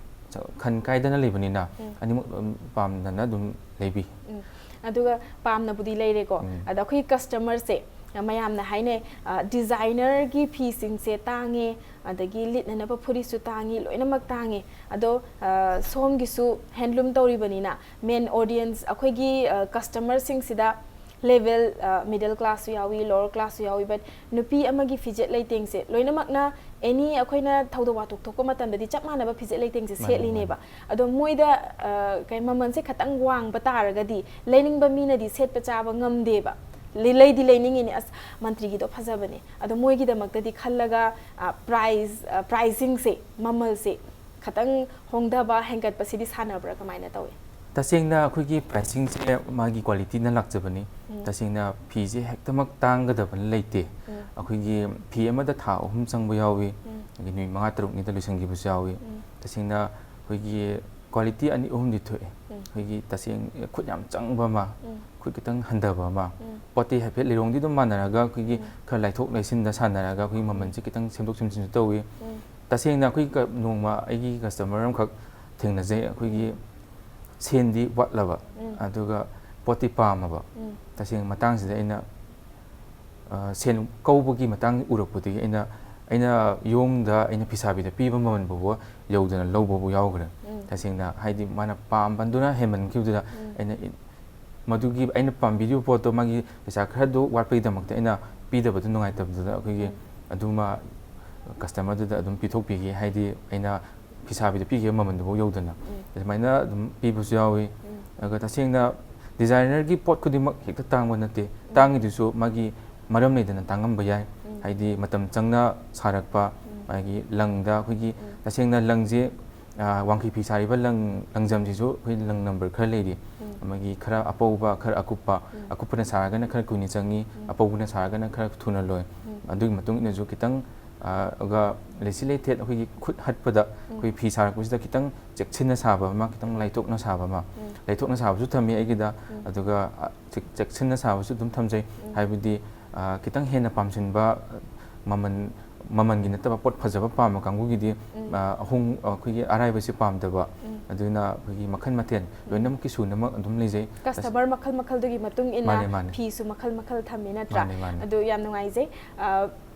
ꯈꯟ ꯀꯥꯏꯗꯅ ꯂꯩꯕꯅꯤꯅ, ꯎꯝ꯫ ꯑꯅꯤꯃꯛ ꯑꯗꯨꯝ ꯄꯥꯝꯅꯅ ꯑꯗꯨꯝ ꯂꯩꯕꯤ꯫ ꯎꯝ꯫ ꯑꯗꯨꯒ ꯄꯥꯝꯅꯕꯨꯗꯤ ꯂꯩꯔꯦꯀꯣ꯫ ꯎꯝ꯫ ꯑꯗ ꯑꯩꯈꯣꯏꯒꯤ customerꯁꯦ, ꯑ, ꯃꯌꯥꯝꯅ ꯍꯥꯏꯅꯩ, ꯑ, designerꯒꯤ ꯐꯤꯁꯤꯡꯁꯦ ꯇꯥꯡꯉꯦ, ꯑꯗꯒꯤ ꯂꯤꯠꯅꯅꯕ ꯐꯨꯔꯤꯠꯁꯨ ꯇꯥꯡꯉꯤ, ꯂꯣꯏꯅꯃꯛ ꯇꯥꯡꯉꯤ꯫ ꯑꯗꯣ, ꯑ, ꯁꯣꯝꯒꯤꯁꯨ handloom ꯇꯧꯔꯤꯕꯅꯤꯅ, main audience ꯑꯩꯈꯣꯏꯒꯤ, ꯑ, customerꯁꯤꯡꯁꯤꯗ level, ꯑ, middle classꯁꯨ ꯌꯥꯎꯏ, lower classꯁꯨ ꯌꯥꯎꯏ, but ꯅꯨꯄꯤ ꯑꯃꯒꯤ ꯐꯤꯖꯦꯠ ꯂꯩꯇꯦꯡꯁꯦ ꯂꯣꯏꯅꯃꯛꯅ any ꯑꯩꯈꯣꯏꯅ ꯊꯧꯗꯣꯛ ꯋꯥꯊꯣꯛ ꯊꯣꯛꯄ ꯃꯇꯝꯗꯗꯤ ꯆꯞ ꯃꯥꯟꯅꯕ ꯐꯤꯖꯦꯠ ꯂꯩꯇꯦꯡꯁꯦ ꯃꯥꯅꯦ, ꯁꯦꯠꯂꯤꯅꯦꯕ꯫ ꯃꯥꯅꯦ꯫ ꯑꯗꯣ ꯃꯣꯏꯗ, ꯑ, ꯀꯩ, ꯃꯃꯜꯁꯦ ꯈꯇꯪ ꯋꯥꯡꯕ ꯇꯥꯔꯒꯗꯤ ꯂꯩꯅꯤꯡꯕ ꯃꯤꯅꯗꯤ ꯁꯦꯠꯄ ꯆꯥꯕ ꯉꯝꯗꯦꯕ꯫ ꯂꯩ-, ꯂꯩꯗꯤ ꯂꯩꯅꯤꯡꯉꯤꯅꯦ, "ꯑꯁ, ꯃꯟꯇ꯭ꯔꯤꯒꯤꯗꯣ ꯐꯖꯕꯅꯦ"꯫ ꯑꯗꯣ ꯃꯣꯏꯒꯤꯗꯃꯛꯇꯗꯤ ꯈꯜꯂꯒ, ꯑ, price, ꯑ, pricingꯁꯦ, ꯃꯃꯜꯁꯦ ꯈꯇꯪ ꯍꯣꯡꯊꯕ, ꯍꯦꯟꯒꯠꯄꯁꯤꯗꯤ ꯁꯥꯟꯅꯕ꯭ꯔꯥ? ꯀꯃꯥꯏꯅ ꯇꯧꯏ? ꯇꯁꯦꯡꯅ ꯑꯩꯈꯣꯏꯒꯤ pricingꯁꯦ ꯃꯥꯒꯤ qualityꯅ ꯂꯥꯛꯆꯕꯅꯤ꯫ ꯎꯝ꯫ ꯇꯁꯦꯡꯅ ꯐꯤꯁꯦ ꯍꯦꯛꯇꯃꯛ ꯇꯥꯡꯒꯗꯕꯅ ꯂꯩꯇꯦ꯫ ꯎꯝ꯫ ꯑꯩꯈꯣꯏꯒꯤ ꯐꯤ ꯑꯃꯗ ꯊꯥ ꯑꯍꯨꯝ ꯆꯪꯕ ꯌꯥꯎꯏ, ꯎꯝ꯫ ꯑꯗꯒꯤ ꯅꯨꯃꯤꯠ ꯃꯉꯥ ꯇꯔꯨꯛꯅꯤꯗ ꯂꯣꯏꯁꯤꯟꯈꯤꯕꯁꯨ ꯌꯥꯎꯏ꯫ ꯎꯝ꯫ ꯇꯁꯦꯡꯅ ꯑꯩꯈꯣꯏꯒꯤ quality ꯑꯅꯤ ꯑꯍꯨꯝꯗꯤ ꯊꯣꯛꯑꯦ꯫ ꯎꯝ꯫ ꯑꯩꯈꯣꯏꯒꯤ ꯇꯁꯦꯡ-, ꯈꯨꯠ ꯌꯥꯝ ꯆꯪꯕ ꯑꯃ, ꯎꯝ꯫ ꯈꯨꯠ ꯈꯤꯇꯪ ꯍꯟꯊꯕ ꯑꯃ꯫ ꯎꯝ꯫ ꯄꯣꯠꯇꯤ ꯍꯥꯏꯐꯦꯠ ꯂꯩꯔꯣꯡꯗꯤ ꯑꯗꯨꯝ ꯃꯥꯟꯅꯔꯒ ꯑꯩꯈꯣꯏꯒꯤ ꯎꯝ꯫ ꯈꯔ ꯂꯥꯏꯊꯣꯛ ꯂꯩꯁꯤꯟꯗ ꯁꯥꯟꯅꯔꯒ ꯑꯩꯈꯣꯏꯒꯤ ꯎꯝ꯫ ꯃꯃꯜꯁꯦ ꯈꯤꯇꯪ ꯁꯦꯝꯗꯣꯛ ꯁꯦꯝꯖꯤꯟꯁꯨ ꯇꯧꯏ꯫ ꯎꯝ꯫ ꯇꯁꯦꯡꯅ ꯑꯩꯈꯣꯏꯒꯤ ꯀ-, ꯅꯣꯡꯃ ꯑꯩꯒꯤ customer ꯑꯃꯈꯛ ꯊꯦꯡꯅꯖꯩ꯫ ꯑꯩꯈꯣꯏꯒꯤ ꯎꯝ꯫ ꯁꯦꯟꯗꯤ ꯋꯥꯠꯂꯕ, ꯎꯝ꯫ ꯑꯗꯨꯒ ꯄꯣꯠꯇꯤ ꯄꯥꯝꯃꯕ꯫ ꯎꯝ꯫ ꯇꯁꯦꯡꯅ ꯃꯇꯥꯡꯁꯤꯗ ꯑꯩꯅ, ꯑ, ꯁꯦꯟ ꯀꯧꯕꯒꯤ ꯃꯇꯥꯡ ꯎꯔꯛꯄꯗꯒꯤ ꯑꯩꯅ, ꯑꯩꯅ ꯌꯣꯡꯗ ꯑꯩꯅ ꯐꯤꯁꯥꯕꯤꯗ ꯄꯤꯕ ꯃꯃꯜ ꯐꯥꯎꯕ ꯌꯧꯗꯅ ꯂꯧꯕꯕꯨ ꯌꯥꯎꯈ꯭ꯔꯦ꯫ ꯎꯝ꯫ ꯇꯁꯦꯡꯅ ꯍꯥꯏꯗꯤ ꯃꯥꯅ ꯄꯥꯝꯕꯗꯨꯅ ꯍꯦꯟꯃꯟꯈꯤꯕꯗꯨꯗ ꯎꯝ꯫ ꯑꯩꯅ ꯏ-, ꯃꯗꯨꯒꯤ ꯑꯩꯅ ꯄꯥꯝꯕꯤꯔꯤꯕ ꯄꯣꯠꯇꯣ ꯃꯥꯒꯤ ꯄꯩꯁꯥ ꯈꯔꯗꯣ ꯋꯥꯠꯄꯒꯤꯗꯃꯛꯇ ꯑꯩꯅ ꯄꯤꯗꯕꯗꯨ ꯅꯨꯡꯉꯥꯏꯇꯕꯗꯨꯗ ꯑꯩꯈꯣꯏꯒꯤ ꯎꯝ꯫ ꯑꯗꯨꯃ customerꯗꯨꯗ ꯑꯗꯨꯝ ꯄꯤꯊꯣꯛꯄꯤꯈꯤ꯫ ꯍꯥꯏꯗꯤ ꯑꯩꯅ ꯐꯤꯁꯥꯕꯤꯗ ꯄꯤꯈꯤꯕ ꯃꯃꯜꯗꯨꯐꯥꯎ ꯌꯧꯗꯅ ꯎꯝ꯫ ꯑꯗꯨꯃꯥꯏꯅ ꯑꯗꯨꯝ ꯄꯤꯕꯁꯨ ꯌꯥꯎꯏ꯫ ꯎꯝ꯫ ꯑꯗꯨꯒ ꯇꯁꯦꯡꯅ designerꯒꯤ ꯄꯣꯠ ꯈꯨꯗꯤꯡꯃꯛ ꯍꯦꯛꯇ ꯇꯥꯡꯕ ꯅꯠꯇꯦ꯫ ꯎꯝ꯫ ꯇꯥꯡꯉꯤꯗꯨꯁꯨ ꯃꯥꯒꯤ ꯃꯔꯝ ꯂꯩꯗꯅ ꯇꯥꯡꯉꯝꯕ ꯌꯥꯏ꯫ ꯎꯝ꯫ ꯍꯥꯏꯗꯤ ꯃꯇꯝ ꯆꯪꯅ ꯁꯥꯔꯛꯄ, ꯎꯝ꯫ ꯃꯥꯒꯤ ꯂꯪꯗ ꯑꯩꯈꯣꯏꯒꯤ ꯎꯝ꯫ ꯇꯁꯦꯡꯅ ꯂꯪꯁꯦ, ꯑ, ꯋꯥꯡꯈꯩ ꯐꯤ ꯁꯥꯔꯤꯕ ꯂꯪ, ꯂꯪꯖꯝꯁꯤꯁꯨ ꯑꯩꯈꯣꯏ ꯂꯪ number ꯈꯔ ꯂꯩꯔꯤ꯫ ꯎꯝ꯫ ꯑꯃꯒꯤ ꯈꯔ ꯑꯄꯧꯕ, ꯈꯔ ꯑꯀꯨꯞꯄ, ꯎꯝ꯫ ꯑꯀꯨꯞꯄꯅ ꯁꯥꯔꯒꯅ ꯈꯔ ꯀꯨꯏꯅ ꯆꯪꯉꯤ, ꯎꯝ꯫ ꯑꯄꯧꯕꯅ ꯁꯥꯔꯒꯅ ꯈꯔ ꯊꯨꯅ ꯂꯣꯏ꯫ ꯎꯝ꯫ ꯑꯗꯨꯒꯤ ꯃꯇꯨꯡ ꯏꯟꯅꯁꯨ ꯈꯤꯇꯪ ꯑꯗꯨꯒ ꯂꯩꯆꯤꯜ ꯂꯩꯊꯦꯠ ꯑꯩꯈꯣꯏꯒꯤ ꯈꯨꯠ ꯍꯠꯄꯗ ꯑꯩꯈꯣꯏ ꯐꯤ ꯁꯥꯔꯛꯄꯁꯤꯗ ꯈꯤꯇꯪ ꯆꯦꯛꯁꯤꯟꯅ ꯁꯥꯕ ꯑꯃ, ꯈꯤꯇꯪ ꯂꯥꯏꯊꯣꯛꯅ ꯁꯥꯕ ꯑꯃ, ꯂꯥꯏꯊꯣꯛꯅ ꯁꯥꯕꯁꯨ ꯊꯝꯃꯤ ꯑꯩꯒꯤꯗ꯫ ꯑꯗꯨꯒ ꯑ, ꯆꯦꯛ- ꯆꯦꯛꯁꯤꯟꯅ ꯁꯥꯕꯁꯨ ꯑꯗꯨꯝ ꯊꯝꯖꯩ꯫ ꯍꯥꯏꯕꯗꯤ ꯑ, ꯈꯤꯇꯪ ꯍꯦꯟꯅ ꯄꯥꯝꯁꯤꯟꯕ, ꯃꯃꯜ ꯃꯃꯜꯒꯤ ꯅꯠꯇꯕ ꯄꯣꯠ ꯐꯖꯕ ꯄꯥꯝꯕ ꯀꯥꯡꯕꯨꯒꯤꯗꯤ ꯑ, ꯑꯍꯣꯡ ꯑꯩꯈꯣꯏꯒꯤ ꯑꯔꯥꯏꯕꯁꯤ ꯄꯥꯝꯗꯕ꯫ ꯑꯗꯨꯅ ꯑꯩꯈꯣꯏꯒꯤ ꯃꯈꯜ ꯃꯊꯦꯜ ꯂꯣꯏꯅꯃꯛꯀꯤ ꯁꯨꯅꯃꯛ ꯑꯗꯨꯝ ꯂꯩꯖꯩ꯫ ꯀꯁꯇꯃꯔ ꯃꯈꯜ ꯃꯈꯜꯗꯨꯒꯤ ꯃꯇꯨꯡ ꯏꯟꯅ ꯃꯥꯅꯦ, ꯃꯥꯅꯦ꯫ ꯐꯤꯁꯨ ꯃꯈꯜ ꯃꯈꯜ ꯊꯝꯃꯤ ꯅꯠꯇ꯭ꯔꯥ? ꯃꯥꯅꯦ, ꯃꯥꯅꯦ꯫ ꯑꯗꯨ ꯌꯥꯝ ꯅꯨꯡꯉꯥꯏꯖꯩ꯫ ꯑ,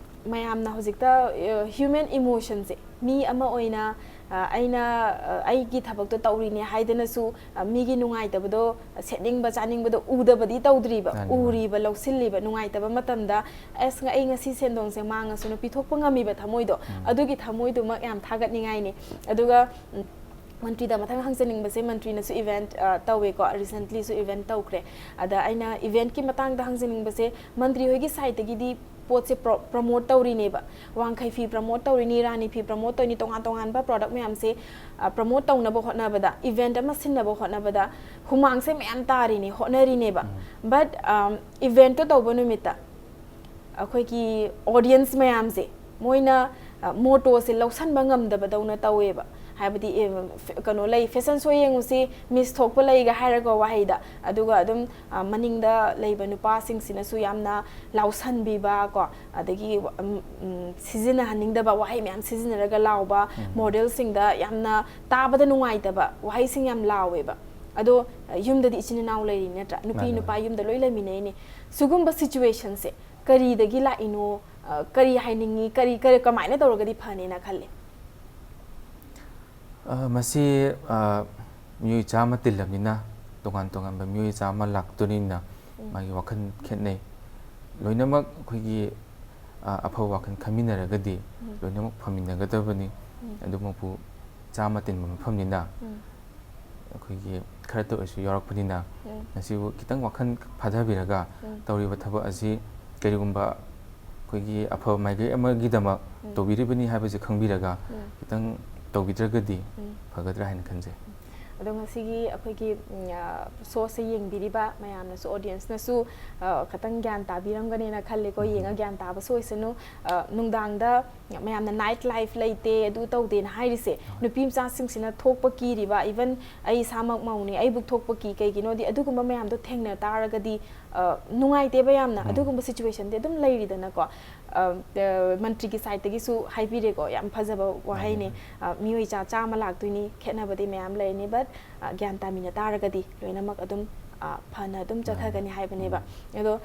ꯃꯌꯥꯝꯅ ꯍꯧꯖꯤꯛꯇ ꯍ꯭ꯌꯨꯃꯦꯟ ꯏꯃꯣꯁꯟꯁꯦ ꯃꯤ ꯑꯃ ꯑꯣꯏꯅ ꯑ, ꯑꯩꯅ ꯑ, ꯑꯩꯒꯤ ꯊꯕꯛꯇꯣ ꯇꯧꯔꯤꯅꯦ ꯍꯥꯏꯗꯅꯁꯨ ꯑ, ꯃꯤꯒꯤ ꯅꯨꯡꯉꯥꯏꯇꯕꯗꯣ, ꯁꯦꯠꯅꯤꯡꯕ ꯆꯥꯅꯤꯡꯕꯗꯣ ꯎꯗꯕꯗꯤ ꯇꯧꯗ꯭ꯔꯤꯕ, ꯃꯥꯅꯦ, ꯃꯥꯅꯦ꯫ ꯎꯔꯤꯕ, ꯂꯧꯁꯤꯜꯂꯤꯕ, ꯅꯨꯡꯉꯥꯏꯇꯕ ꯃꯇꯝꯗ ꯑꯁ, ꯑꯩ ꯉꯁꯤ ꯁꯦꯟꯗꯣꯡꯁꯦ ꯃꯥꯡꯉꯁꯨꯅ ꯄꯤꯊꯣꯛꯄ ꯉꯝꯃꯤꯕ ꯊꯃꯣꯏꯗꯣ, ꯎꯝ꯫ ꯑꯗꯨꯒꯤ ꯊꯃꯣꯏꯗꯨꯃꯛ ꯌꯥꯝ ꯊꯥꯒꯠꯅꯤꯡꯉꯥꯏꯅꯤ꯫ ꯑꯗꯨꯒ ꯎꯝ, ꯃꯟꯇ꯭ꯔꯤꯗ ꯃꯊꯪ ꯍꯪꯖꯅꯤꯡꯕꯁꯦ, ꯃꯟꯇ꯭ꯔꯤꯅꯁꯨ ꯏꯚꯦꯟꯠ ꯑ, ꯇꯧꯋꯦꯀꯣ, ꯔꯤꯁꯦꯟꯠꯂꯤꯁꯨ ꯏꯚꯦꯟꯠ ꯇꯧꯈ꯭ꯔꯦ꯫ ꯑꯗ ꯑꯩꯅ ꯏꯚꯦꯟꯠꯀꯤ ꯃꯇꯥꯡꯗ ꯍꯪꯖꯅꯤꯡꯕꯁꯦ, ꯃꯟꯇ꯭ꯔꯤ ꯍꯣꯏꯒꯤ ꯁꯥꯏꯠꯇꯒꯤꯗꯤ ꯄꯣꯠꯁꯦ ꯄ꯭ꯔꯣ- ꯄ꯭ꯔꯃꯣꯠ ꯇꯧꯔꯤꯅꯦꯕ, ꯋꯥꯡꯈꯩ ꯐꯤ ꯄ꯭ꯔꯃꯣꯠ ꯇꯧꯔꯤꯅꯤ, ꯔꯥꯅꯤ ꯐꯤ ꯄ꯭ꯔꯃꯣꯠ ꯇꯧꯔꯤꯅꯤ, ꯇꯣꯉꯥꯟ ꯇꯣꯉꯥꯟꯕ ꯄ꯭ꯔꯗꯛ ꯃꯌꯥꯝꯁꯦ ꯑ, ꯄ꯭ꯔꯃꯣꯠ ꯇꯧꯅꯕ ꯍꯣꯠꯅꯕꯗ, ꯏꯚꯦꯟꯠ ꯑꯃ ꯁꯤꯟꯅꯕ ꯍꯣꯠꯅꯕꯗ ꯍꯨꯃꯥꯡꯁꯦ ꯃꯌꯥꯝ ꯇꯥꯔꯤꯅꯤ, ꯍꯣꯠꯅꯔꯤꯅꯦꯕ꯫ ꯎꯝ꯫ ꯕꯠ ꯏꯚꯦꯟꯠꯇꯣ ꯇꯧꯕ ꯅꯨꯃꯤꯠꯇ ꯑꯩꯈꯣꯏꯒꯤ ꯑꯣꯗꯤꯌꯟꯁ ꯃꯌꯥꯝꯁꯦ ꯃꯣꯏꯅ ꯑ, ꯃꯣꯇꯣꯁꯦ ꯂꯧꯁꯟꯕ ꯉꯝꯗꯕꯗꯧꯅ ꯇꯧꯋꯦꯕ꯫ ꯍꯥꯏꯕꯗꯤ ꯑꯦ, ꯐꯦ- ꯀꯩꯅꯣ ꯂꯩ, ꯐꯦꯁꯟ ꯁꯣ ꯌꯦꯡꯉꯨꯁꯤ, ꯃꯤꯁ ꯊꯣꯛꯄ ꯂꯩꯒ ꯍꯥꯏꯔꯒ ꯋꯥꯍꯩꯗ, ꯑꯗꯨꯒ ꯑꯗꯨꯝ ꯑ, ꯃꯅꯤꯡꯗ ꯂꯩꯕ ꯅꯨꯄꯥꯁꯤꯡꯁꯤꯅꯁꯨ ꯌꯥꯝꯅ ꯂꯥꯎꯁꯟꯕꯤꯕ ꯀꯣ, ꯑꯗꯒꯤ ꯎꯝ, ꯎꯝ, ꯁꯤꯖꯤꯟꯅꯍꯟꯅꯤꯡꯗꯕ ꯋꯥꯍꯩ ꯃꯌꯥꯝ ꯁꯤꯖꯤꯟꯅꯔꯒ ꯂꯥꯎꯕ, ꯎꯝ꯫ ꯃꯣꯗꯦꯜꯁꯤꯡꯗ ꯌꯥꯝꯅ ꯇꯥꯕꯗ ꯅꯨꯡꯉꯥꯏꯇꯕ ꯋꯥꯍꯩꯁꯤꯡ ꯌꯥꯝ ꯂꯥꯎꯋꯦꯕ꯫ ꯑꯗꯣ ꯑ, ꯌꯨꯝꯗꯗꯤ ꯏꯆꯤꯟ ꯏꯅꯥꯎ ꯂꯩꯔꯤ ꯅꯠꯇ꯭ꯔꯥ? ꯅꯨꯄꯤ ꯃꯥꯅꯦ, ꯅꯨꯄꯥ ꯃꯥꯅꯦ꯫ ꯌꯨꯝꯗ ꯂꯣꯏ ꯂꯩꯃꯤꯟꯅꯩꯅꯦ꯫ ꯁꯤꯒꯨꯝꯕ ꯁꯤꯆꯨꯋꯦꯁꯟꯁꯦ ꯀꯔꯤꯗꯒꯤ ꯂꯥꯛꯏꯅꯣ? ꯑ, ꯀꯔꯤ ꯍꯥꯏꯅꯤꯡꯉꯤ? ꯀꯔꯤ, ꯀꯔꯤ, ꯀꯃꯥꯏꯅ ꯇꯧꯔꯒꯗꯤ ꯐꯅꯦꯅ ꯈꯜꯂꯤ? ꯑ, ꯃꯁꯤ, ꯑ, ꯃꯤꯑꯣꯏ ꯆꯥꯝꯃ ꯇꯤꯜꯂꯕꯅꯤꯅ, ꯇꯣꯉꯥꯟ ꯇꯣꯉꯥꯟꯕ ꯃꯤꯑꯣꯏ ꯆꯥꯝꯃ ꯂꯥꯛꯇꯣꯏꯅꯤꯅ ꯎꯝ꯫ ꯃꯥꯒꯤ ꯋꯥꯈꯜ ꯈꯦꯠꯅꯩ꯫ ꯂꯣꯏꯅꯃꯛ ꯑꯩꯈꯣꯏꯒꯤ, ꯑ, ꯑꯐꯕ ꯋꯥꯈꯜ ꯈꯟꯃꯤꯟꯅꯔꯒꯗꯤ ꯎꯝ꯫ ꯂꯣꯏꯅꯃꯛ ꯐꯃꯤꯟꯅꯒꯗꯕꯅꯤ꯫ ꯎꯝ꯫ ꯑꯗꯨꯃꯛꯄꯨ ꯆꯥꯝꯃ ꯇꯤꯟꯕ ꯃꯐꯝꯅꯤꯅ ꯎꯝ꯫ ꯑꯩꯈꯣꯏꯒꯤ ꯈꯔꯇ ꯑꯣꯏꯔꯁꯨ ꯌꯥꯎꯔꯛꯄꯅꯤꯅ ꯎꯝ꯫ ꯉꯁꯤꯕꯨ ꯈꯤꯇꯪ ꯋꯥꯈꯜ ꯐꯥꯊꯕꯤꯔꯒ ꯎꯝ꯫ ꯇꯧꯔꯤꯕ ꯊꯕꯛ ꯑꯁꯤ ꯀꯔꯤꯒꯨꯝꯕ ꯑꯩꯈꯣꯏꯒꯤ ꯑꯐꯕ ꯃꯥꯏꯀꯩ ꯑꯃꯒꯤꯗꯃꯛ ꯎꯝ꯫ ꯇꯧꯕꯤꯔꯤꯕꯅꯤ ꯍꯥꯏꯕꯁꯤ ꯈꯪꯕꯤꯔꯒ ꯎꯝ꯫ ꯈꯤꯇꯪ ꯇꯧꯕꯤꯗ꯭ꯔꯒꯗꯤ ꯎꯝ꯫ ꯐꯒꯗ꯭ꯔꯥ ꯍꯥꯏꯅ ꯈꯟꯖꯩ꯫ ꯑꯗꯣ ꯉꯁꯤꯒꯤ ꯑꯩꯈꯣꯏꯒꯤ ꯁꯣꯁꯦ ꯌꯦꯡꯕꯤꯔꯤꯕ ꯃꯌꯥꯝꯅꯁꯨ, ꯑꯣꯗꯤꯌꯦꯟꯁꯅꯁꯨ ꯈꯤꯇꯪ ꯒ꯭ꯌꯥꯟ ꯇꯥꯕꯤꯔꯝꯒꯅꯦꯅ ꯈꯜꯂꯦꯀꯣ꯫ ꯌꯦꯡꯉ ꯒ꯭ꯌꯥꯟ ꯇꯥꯕꯁꯨ ꯑꯣꯏꯁꯅꯨ꯫ ꯅꯨꯡꯗꯥꯡꯗ ꯃꯌꯥꯝꯅ ꯅꯥꯏꯠ ꯂꯥꯏꯐ ꯂꯩꯇꯦ, ꯑꯗꯨ ꯇꯧꯗꯦꯅ ꯍꯥꯏꯔꯤꯁꯦ, ꯅꯨꯄꯤ ꯃꯆꯥꯁꯤꯡꯁꯤꯅ ꯊꯣꯛꯄ ꯀꯤꯔꯤꯕ, ꯏꯚꯟ ꯑꯩ ꯏꯁꯥꯃꯛ ꯃꯧꯅꯤ, ꯑꯩꯕꯨ ꯊꯣꯛꯄ ꯀꯤ꯫ ꯀꯩꯒꯤꯅꯣꯗꯤ ꯑꯗꯨꯒꯨꯝꯕ ꯃꯌꯥꯝꯗꯣ ꯊꯦꯡꯅ ꯇꯥꯔꯒꯗꯤ ꯅꯨꯡꯉꯥꯏꯇꯦꯕ ꯌꯥꯝꯅ꯫ ꯑꯗꯨꯒꯨꯝꯕ ꯁꯤꯆꯨꯋꯦꯁꯟꯗꯤ ꯑꯗꯨꯝ ꯂꯩꯔꯤꯗꯅꯀꯣ꯫ ꯃꯟꯇ꯭ꯔꯤꯒꯤ ꯁꯥꯏꯠꯇꯒꯤꯁꯨ ꯍꯥꯏꯕꯤꯔꯦꯀꯣ, ꯌꯥꯝ ꯐꯖꯕ ꯋꯥꯍꯩꯅꯤ꯫ ꯃꯤꯑꯣꯏ ꯆꯥ ꯆꯥꯝꯃ ꯂꯥꯛꯇꯣꯏꯅꯤ, ꯈꯦꯠꯅꯕꯗꯤ ꯃꯌꯥꯝ ꯂꯩꯔꯅꯤ, ꯕꯠ ꯒ꯭ꯌꯥꯟ ꯇꯥꯃꯤꯟꯅ ꯇꯥꯔꯒꯗꯤ ꯂꯣꯏꯅꯃꯛ ꯑꯗꯨꯝ ꯐꯅ ꯑꯗꯨꯝ ꯆꯠꯊꯒꯅꯤ ꯍꯥꯏꯕꯅꯦꯕ꯫ ꯑꯗꯣ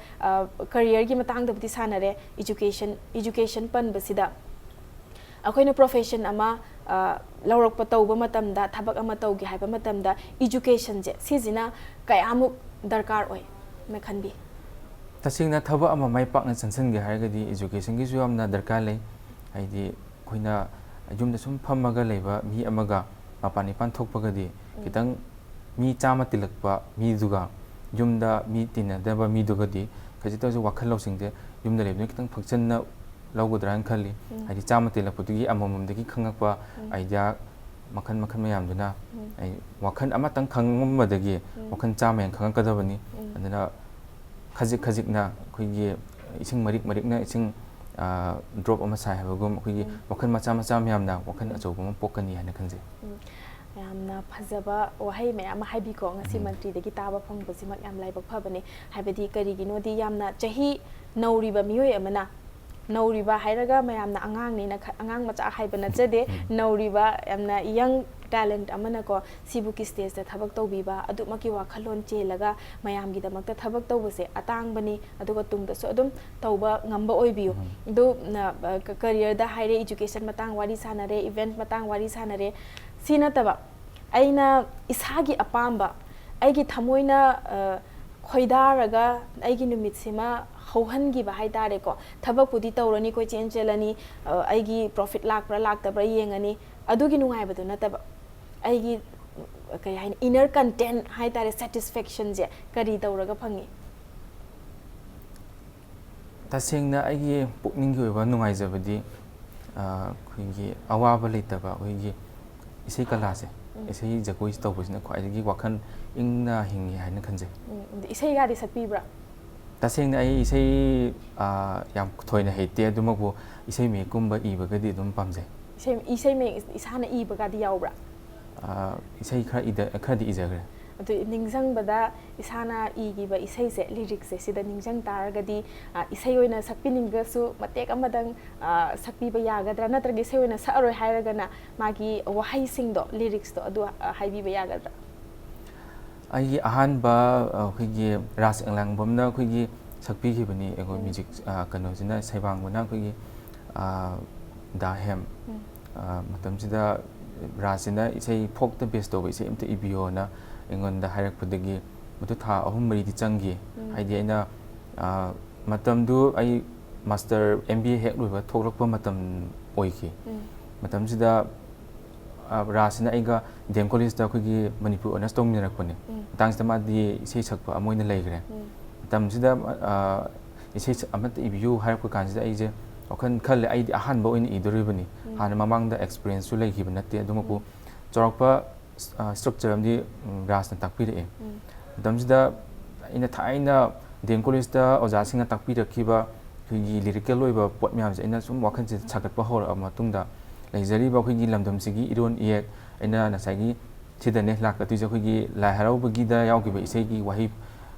ꯀꯔꯤꯌꯔꯒꯤ ꯃꯇꯥꯡꯗꯕꯨꯗꯤ ꯁꯥꯟꯅꯔꯦ, ꯏꯖꯨꯀꯦꯁꯟ, ꯏꯖꯨꯀꯦꯁꯟ ꯄꯟꯕꯁꯤꯗ ꯑꯩꯈꯣꯏꯅ ꯄ꯭ꯔꯣꯐꯦꯁꯟ ꯑꯃ ꯂꯧꯔꯛꯄ, ꯇꯧꯕ ꯃꯇꯝꯗ, ꯊꯕꯛ ꯑꯃ ꯇꯧꯒꯦ ꯍꯥꯏꯕ ꯃꯇꯝꯗ ꯏꯖꯨꯀꯦꯁꯟꯁꯦ, ꯁꯤꯁꯤꯅ ꯀꯌꯥꯃꯨꯛ ꯗꯔꯀꯥꯔ ꯑꯣꯏꯅ ꯈꯟꯕꯤ? ꯇꯁꯦꯡꯅ ꯊꯕꯛ ꯑꯃ ꯃꯥꯏ ꯄꯥꯛꯅ ꯆꯪꯁꯤꯟꯒꯦ ꯍꯥꯏꯔꯒꯗꯤ ꯏꯖꯨꯀꯦꯁꯟꯒꯤꯁꯨ ꯌꯥꯝꯅ ꯗꯔꯀꯥꯔ ꯂꯩ꯫ ꯍꯥꯏꯗꯤ ꯑꯩꯈꯣꯏꯅ ꯌꯨꯝꯗ ꯁꯨꯝ ꯐꯝꯃꯒ ꯂꯩꯕ ꯃꯤ ꯑꯃꯒ ꯃꯄꯥꯟ ꯏꯄꯥꯟ ꯊꯣꯛꯄꯒꯗꯤ ꯈꯤꯇꯪ ꯃꯤ ꯆꯥꯝꯃ ꯇꯤꯜꯂꯛꯄ ꯃꯤꯗꯨꯒ ꯌꯨꯝꯗ ꯃꯤ ꯇꯤꯟꯅꯗꯕ ꯃꯤꯗꯨꯒꯗꯤ ꯈꯖꯤꯛꯇꯁꯨ ꯋꯥꯈꯜ ꯂꯧꯁꯤꯡꯁꯦ ꯌꯨꯝꯗ ꯂꯩꯕꯅ ꯈꯤꯇꯪ ꯐꯛꯆꯟꯅ ꯂꯧꯒꯗ꯭ꯔꯥ ꯍꯥꯏꯅ ꯈꯜꯂꯤ꯫ ꯍꯥꯏꯗꯤ ꯆꯥꯝꯃ ꯇꯤꯜꯂꯛꯄꯗꯨꯒꯤ ꯑꯃꯃꯝꯗꯒꯤ ꯈꯪꯉꯛꯄ ꯑꯥꯏꯗꯤꯌꯥ ꯃꯈꯜ ꯃꯈꯜ ꯃꯌꯥꯝꯗꯨꯅ ꯑꯩ ꯋꯥꯈꯜ ꯑꯃꯇꯪ ꯈꯪꯉꯝꯕꯗꯒꯤ ꯋꯥꯈꯜ ꯆꯥꯝꯃ ꯍꯦꯟꯅ ꯈꯪꯉꯛꯀꯗꯕꯅꯤ꯫ ꯑꯗꯨꯅ ꯈꯖꯤꯛ ꯈꯖꯤꯛꯅ ꯑꯩꯈꯣꯏꯒꯤ ꯏꯁꯤꯡ ꯃꯔꯤꯛ ꯃꯔꯤꯛꯅ ꯏꯁꯤꯡ ꯗ꯭ꯔꯣꯞ ꯑꯃ ꯁꯥꯏ ꯍꯥꯏꯕꯒꯨꯝ ꯑꯩꯈꯣꯏꯒꯤ ꯋꯥꯈꯜ ꯃꯆꯥ ꯃꯆꯥ ꯃꯌꯥꯝꯅ ꯋꯥꯈꯜ ꯑꯆꯧꯕ ꯑꯃ ꯄꯣꯛꯀꯅꯤ ꯍꯥꯏꯅ ꯈꯟꯖꯩ꯫ ꯌꯥꯝꯅ ꯐꯖꯕ ꯋꯥꯍꯩ ꯃꯌꯥꯝ ꯑꯃ ꯍꯥꯏꯕꯤꯀꯣ꯫ ꯉꯁꯤ ꯃꯟꯇ꯭ꯔꯤꯗꯒꯤ ꯇꯥꯕ ꯐꯪꯕꯁꯤꯃꯛ ꯌꯥꯝ ꯂꯥꯏꯕꯛ ꯐꯕꯅꯤ꯫ ꯍꯥꯏꯕꯗꯤ ꯀꯔꯤꯒꯤꯅꯣꯗꯤ ꯌꯥꯝꯅ ꯆꯍꯤ ꯅꯧꯔꯤꯕ ꯃꯤꯑꯣꯏ ꯑꯃꯅ, ꯅꯧꯔꯤꯕ ꯍꯥꯏꯔꯒ ꯃꯌꯥꯝꯅ ꯑꯉꯥꯡꯅꯦꯅ ꯈ-, ꯑꯉꯥꯡ ꯃꯆꯥ ꯍꯥꯏꯕ ꯅꯠꯆꯗꯦ, ꯅꯧꯔꯤꯕ ꯌꯥꯝꯅ ꯌꯪ ꯇꯦꯂꯦꯟꯠ ꯑꯃꯅꯀꯣ, ꯁꯤꯕꯨꯛꯀꯤ ꯁ꯭ꯇꯦꯖꯇ ꯊꯕꯛ ꯇꯧꯕꯤꯕ, ꯑꯗꯨꯃꯛꯀꯤ ꯋꯥꯈꯜꯂꯣꯟ ꯆꯦꯜꯂꯒ ꯃꯌꯥꯝꯒꯤꯗꯃꯛꯇ ꯊꯕꯛ ꯇꯧꯕꯁꯦ ꯑꯇꯥꯡꯕꯅꯤ, ꯑꯗꯨꯒ ꯇꯨꯡꯗꯁꯨ ꯑꯗꯨꯝ ꯇꯧꯕ ꯉꯝꯕ ꯑꯣꯏꯕꯤꯌꯨ꯫ ꯑꯗꯨ ꯀꯔꯤꯌꯔꯗ ꯍꯥꯏꯔꯦ, ꯏꯖꯨꯀꯦꯁꯟ ꯃꯇꯥꯡ ꯋꯥꯔꯤ ꯁꯥꯟꯅꯔꯦ, ꯏꯚꯦꯟꯠ ꯃꯇꯥꯡ ꯋꯥꯔꯤ ꯁꯥꯟꯅꯔꯦ, ꯁꯤ ꯅꯠꯇꯕ ꯑꯩꯅ ꯏꯁꯥꯒꯤ ꯑꯄꯥꯝꯕ, ꯑꯩꯒꯤ ꯊꯃꯣꯏꯅ ꯈꯣꯏꯗꯥꯔꯒ ꯑꯩꯒꯤ ꯅꯨꯃꯤꯠꯁꯤꯃ ꯍꯧꯍꯟꯈꯤꯕ ꯍꯥꯏ ꯇꯥꯔꯦꯀꯣ꯫ ꯊꯕꯛꯄꯨꯗꯤ ꯇꯧꯔꯅꯤ, ꯀꯣꯏꯆꯦꯟ ꯆꯦꯜꯂꯅꯤ, ꯑꯩꯒꯤ ꯄ꯭ꯔꯣꯐꯤꯠ ꯂꯥꯛꯄ꯭ꯔꯥ ꯂꯥꯛꯇꯕ꯭ꯔꯥ ꯌꯦꯡꯉꯅꯤ, ꯑꯗꯨꯒꯤ ꯅꯨꯡꯉꯥꯏꯕꯗꯨ ꯅꯠꯇꯕ ꯑꯩꯒꯤ, ꯀꯩ ꯍꯥꯏꯅꯤ, ꯏꯟꯅꯔ ꯀꯟꯇꯦꯟꯠ ꯍꯥꯏ ꯇꯥꯔꯦ, ꯁꯦꯇꯤꯁꯐꯦꯛꯁꯟꯁꯦ ꯀꯔꯤ ꯇꯧꯔꯒ ꯐꯪꯉꯤ? ꯇꯁꯦꯡꯅ ꯑꯩꯒꯤ ꯄꯨꯛꯅꯤꯡꯒꯤ ꯑꯣꯏꯕ ꯅꯨꯡꯉꯥꯏꯖꯕꯗꯤ ꯑꯩꯈꯣꯏꯒꯤ ꯑꯋꯥꯕ ꯂꯩꯇꯕ ꯑꯩꯈꯣꯏꯒꯤ ꯏꯁꯩ ꯀꯂꯥꯁꯦ ꯏꯁꯩ ꯖꯒꯣꯏꯁꯤ ꯇꯧꯕꯁꯤꯅ ꯈ꯭ꯋꯥꯏꯗꯒꯤ ꯋꯥꯈꯜ ꯏꯪꯅ ꯍꯤꯡꯉꯤ ꯍꯥꯏꯅ ꯈꯟꯖꯩ꯫ ꯎꯝ, ꯑꯗꯨ ꯏꯁꯩꯒꯗꯤ ꯁꯛꯄꯤꯕ꯭ꯔꯥ? ꯇꯁꯦꯡꯅ ꯑꯩ ꯏꯁꯩ, ꯑ, ꯌꯥꯝ ꯊꯣꯏꯅ ꯍꯩꯇꯦ, ꯑꯗꯨꯃꯛꯄꯨ ꯏꯁꯩ ꯃꯌꯦꯛꯀꯨꯝꯕ ꯏꯕꯒꯗꯤ ꯑꯗꯨꯝ ꯄꯥꯝꯖꯩ꯫ ꯏꯁꯩ, ꯏꯁꯩ ꯃꯌꯦꯛ ꯏꯁꯥꯅ ꯏꯕꯒꯗꯤ ꯌꯥꯎꯕ꯭ꯔꯥ? ꯑ, ꯏꯁꯩ ꯈꯔ ꯏꯗ-, ꯈꯔꯗꯤ ꯏꯖꯈ꯭ꯔꯦ꯫ ꯑꯗꯨ ꯅꯤꯡꯁꯤꯡꯕꯗ ꯏꯁꯥꯅ ꯏꯈꯤꯕ ꯏꯁꯩꯁꯦ, ꯂꯤꯔꯤꯛꯁꯦ, ꯁꯤꯗ ꯅꯤꯡꯁꯤꯡ ꯇꯥꯔꯒꯗꯤ, ꯑ, ꯏꯁꯩ ꯑꯣꯏꯅ ꯁꯛꯄꯤꯅꯤꯡꯉꯁꯨ ꯃꯇꯦꯛ ꯑꯃꯗꯪ, ꯑ, ꯁꯛꯄꯤꯕ ꯌꯥꯒꯗ꯭ꯔꯥ? ꯅꯠꯇ꯭ꯔꯒ ꯏꯁꯩ ꯑꯣꯏꯅ ꯁꯛꯑꯔꯣꯏ ꯍꯥꯏꯔꯒꯅ ꯃꯥꯒꯤ ꯋꯥꯍꯩꯁꯤꯡꯗꯣ, ꯂꯤꯔꯤꯛꯁꯇꯣ ꯑꯗꯨ, ꯑ, ꯍꯥꯏꯕꯤꯕ ꯌꯥꯒꯗ꯭ꯔꯥ? ꯑꯩꯒꯤ ꯑꯍꯥꯟꯕ, ꯑ, ꯑꯩꯈꯣꯏꯒꯤ ꯔꯥꯖ ꯑꯦꯡꯂꯥꯡꯕꯝꯅ ꯑꯩꯈꯣꯏꯒꯤ ꯁꯛꯄꯤꯈꯤꯕꯅꯤ, ꯑꯩꯈꯣꯏ ꯎꯝ꯫ ꯃ꯭ꯌꯨꯖꯤꯛ, ꯑ, ꯀꯩꯅꯣꯁꯤꯅ, ꯁꯩꯕꯥꯡꯕꯅ ꯑꯩꯈꯣꯏꯒꯤ, ꯑ, ꯗꯥ ꯍꯦꯝ꯫ ꯎꯝ꯫ ꯑ, ꯃꯇꯝꯁꯤꯗ ꯔꯥꯖꯁꯤꯅ ꯏꯁꯩ ꯐꯣꯛꯇ ꯕꯦꯁ ꯇꯧꯕ ꯏꯁꯩ ꯑꯝꯇ ꯏꯕꯤꯌꯣꯅ ꯑꯩꯉꯣꯟꯗ ꯍꯥꯏꯔꯛꯄꯗꯒꯤ ꯃꯗꯨ ꯊꯥ ꯑꯍꯨꯝ ꯃꯔꯤꯗꯤ ꯆꯪꯈꯤ꯫ ꯎꯝ꯫ ꯍꯥꯏꯗꯤ ꯑꯩꯅ, ꯑ, ꯃꯇꯝꯗꯨ ꯑꯩ ꯃꯥꯁꯇꯔ ꯑꯦꯝ ꯕꯤ ꯑꯦ ꯍꯦꯛ ꯂꯣꯏꯕ ꯊꯣꯛꯂꯛꯄ ꯃꯇꯝ ꯑꯣꯏꯈꯤ꯫ ꯎꯝ꯫ ꯃꯇꯝꯁꯤꯗ, ꯑ, ꯔꯥꯖꯁꯤꯅ ꯑꯩꯒ ꯗꯤ ꯑꯦꯝ ꯀꯣꯂꯦꯖꯇ ꯑꯩꯈꯣꯏꯒꯤ ꯃꯅꯤꯄꯨꯔ ꯑꯣꯅꯔꯁ ꯇꯧꯃꯤꯟꯅꯔꯛꯄꯅꯦ꯫ ꯎꯝ꯫ ꯃꯇꯥꯡꯁꯤꯗ ꯃꯥꯗꯤ ꯏꯁꯩ ꯁꯛꯄ ꯑꯃ ꯑꯣꯏꯅ ꯂꯩꯈ꯭ꯔꯦ꯫ ꯎꯝ꯫ ꯃꯇꯝꯁꯤꯗ, ꯑ, ꯏꯁꯩ ꯁ-, ꯑꯃꯠꯇ ꯏꯕꯤꯌꯨ ꯍꯥꯏꯔꯛꯄ ꯀꯥꯟꯁꯤꯗ ꯑꯩꯁꯦ ꯋꯥꯈꯜ ꯈꯜꯂꯦ, ꯑꯩꯗꯤ ꯑꯍꯥꯟꯕ ꯑꯣꯏꯅ ꯏꯗꯣꯔꯤꯕꯅꯤ꯫ ꯎꯝ꯫ ꯍꯥꯟꯅ ꯃꯃꯥꯡꯗ ꯑꯦꯛꯁꯄꯤꯔꯤꯌꯦꯟꯁꯁꯨ ꯂꯩꯈꯤꯕ ꯅꯠꯇꯦ, ꯑꯗꯨꯃꯛꯄꯨ ꯎꯝ꯫ ꯆꯥꯎꯔꯥꯛꯄ, ꯑ, ꯁ꯭ꯇ꯭ꯔꯛꯆꯔ ꯑꯃꯗꯤ, ꯎꯝ, ꯔꯥꯖꯅ ꯇꯥꯛꯄꯤꯔꯛꯑꯦ꯫ ꯎꯝ꯫ ꯃꯇꯝꯁꯤꯗ ꯑꯩꯅ ꯊꯥꯏꯅ ꯗꯤ ꯑꯦꯝ ꯀꯣꯂꯦꯖꯇ ꯑꯣꯖꯥꯁꯤꯡꯅ ꯇꯥꯛꯄꯤꯔꯛꯈꯤꯕ ꯑꯩꯈꯣꯏꯒꯤ ꯂꯤꯔꯤꯀꯦꯜ ꯑꯣꯏꯕ ꯄꯣꯠ ꯃꯌꯥꯝꯁꯦ ꯑꯩꯅ ꯁꯨꯝ ꯋꯥꯈꯜꯁꯤꯗ ꯁꯥꯒꯠꯄ ꯍꯧꯔꯛꯑꯕ ꯃꯇꯨꯡꯗ, ꯂꯩꯖꯔꯤꯕ ꯑꯩꯈꯣꯏꯒꯤ ꯂꯝꯗꯝꯁꯤꯒꯤ ꯏꯔꯣꯟ ꯏꯌꯦꯛ, ꯑꯩꯅ ꯉꯁꯥꯏꯒꯤ ꯁꯤꯗꯅꯦ ꯂꯥꯛꯀꯗꯣꯏꯁꯦ, ꯑꯩꯈꯣꯏꯒꯤ ꯂꯥꯏ ꯍꯔꯥꯎꯕꯒꯤꯗ ꯌꯥꯎꯈꯤꯕ ꯏꯁꯩꯒꯤ ꯋꯥꯍꯩ,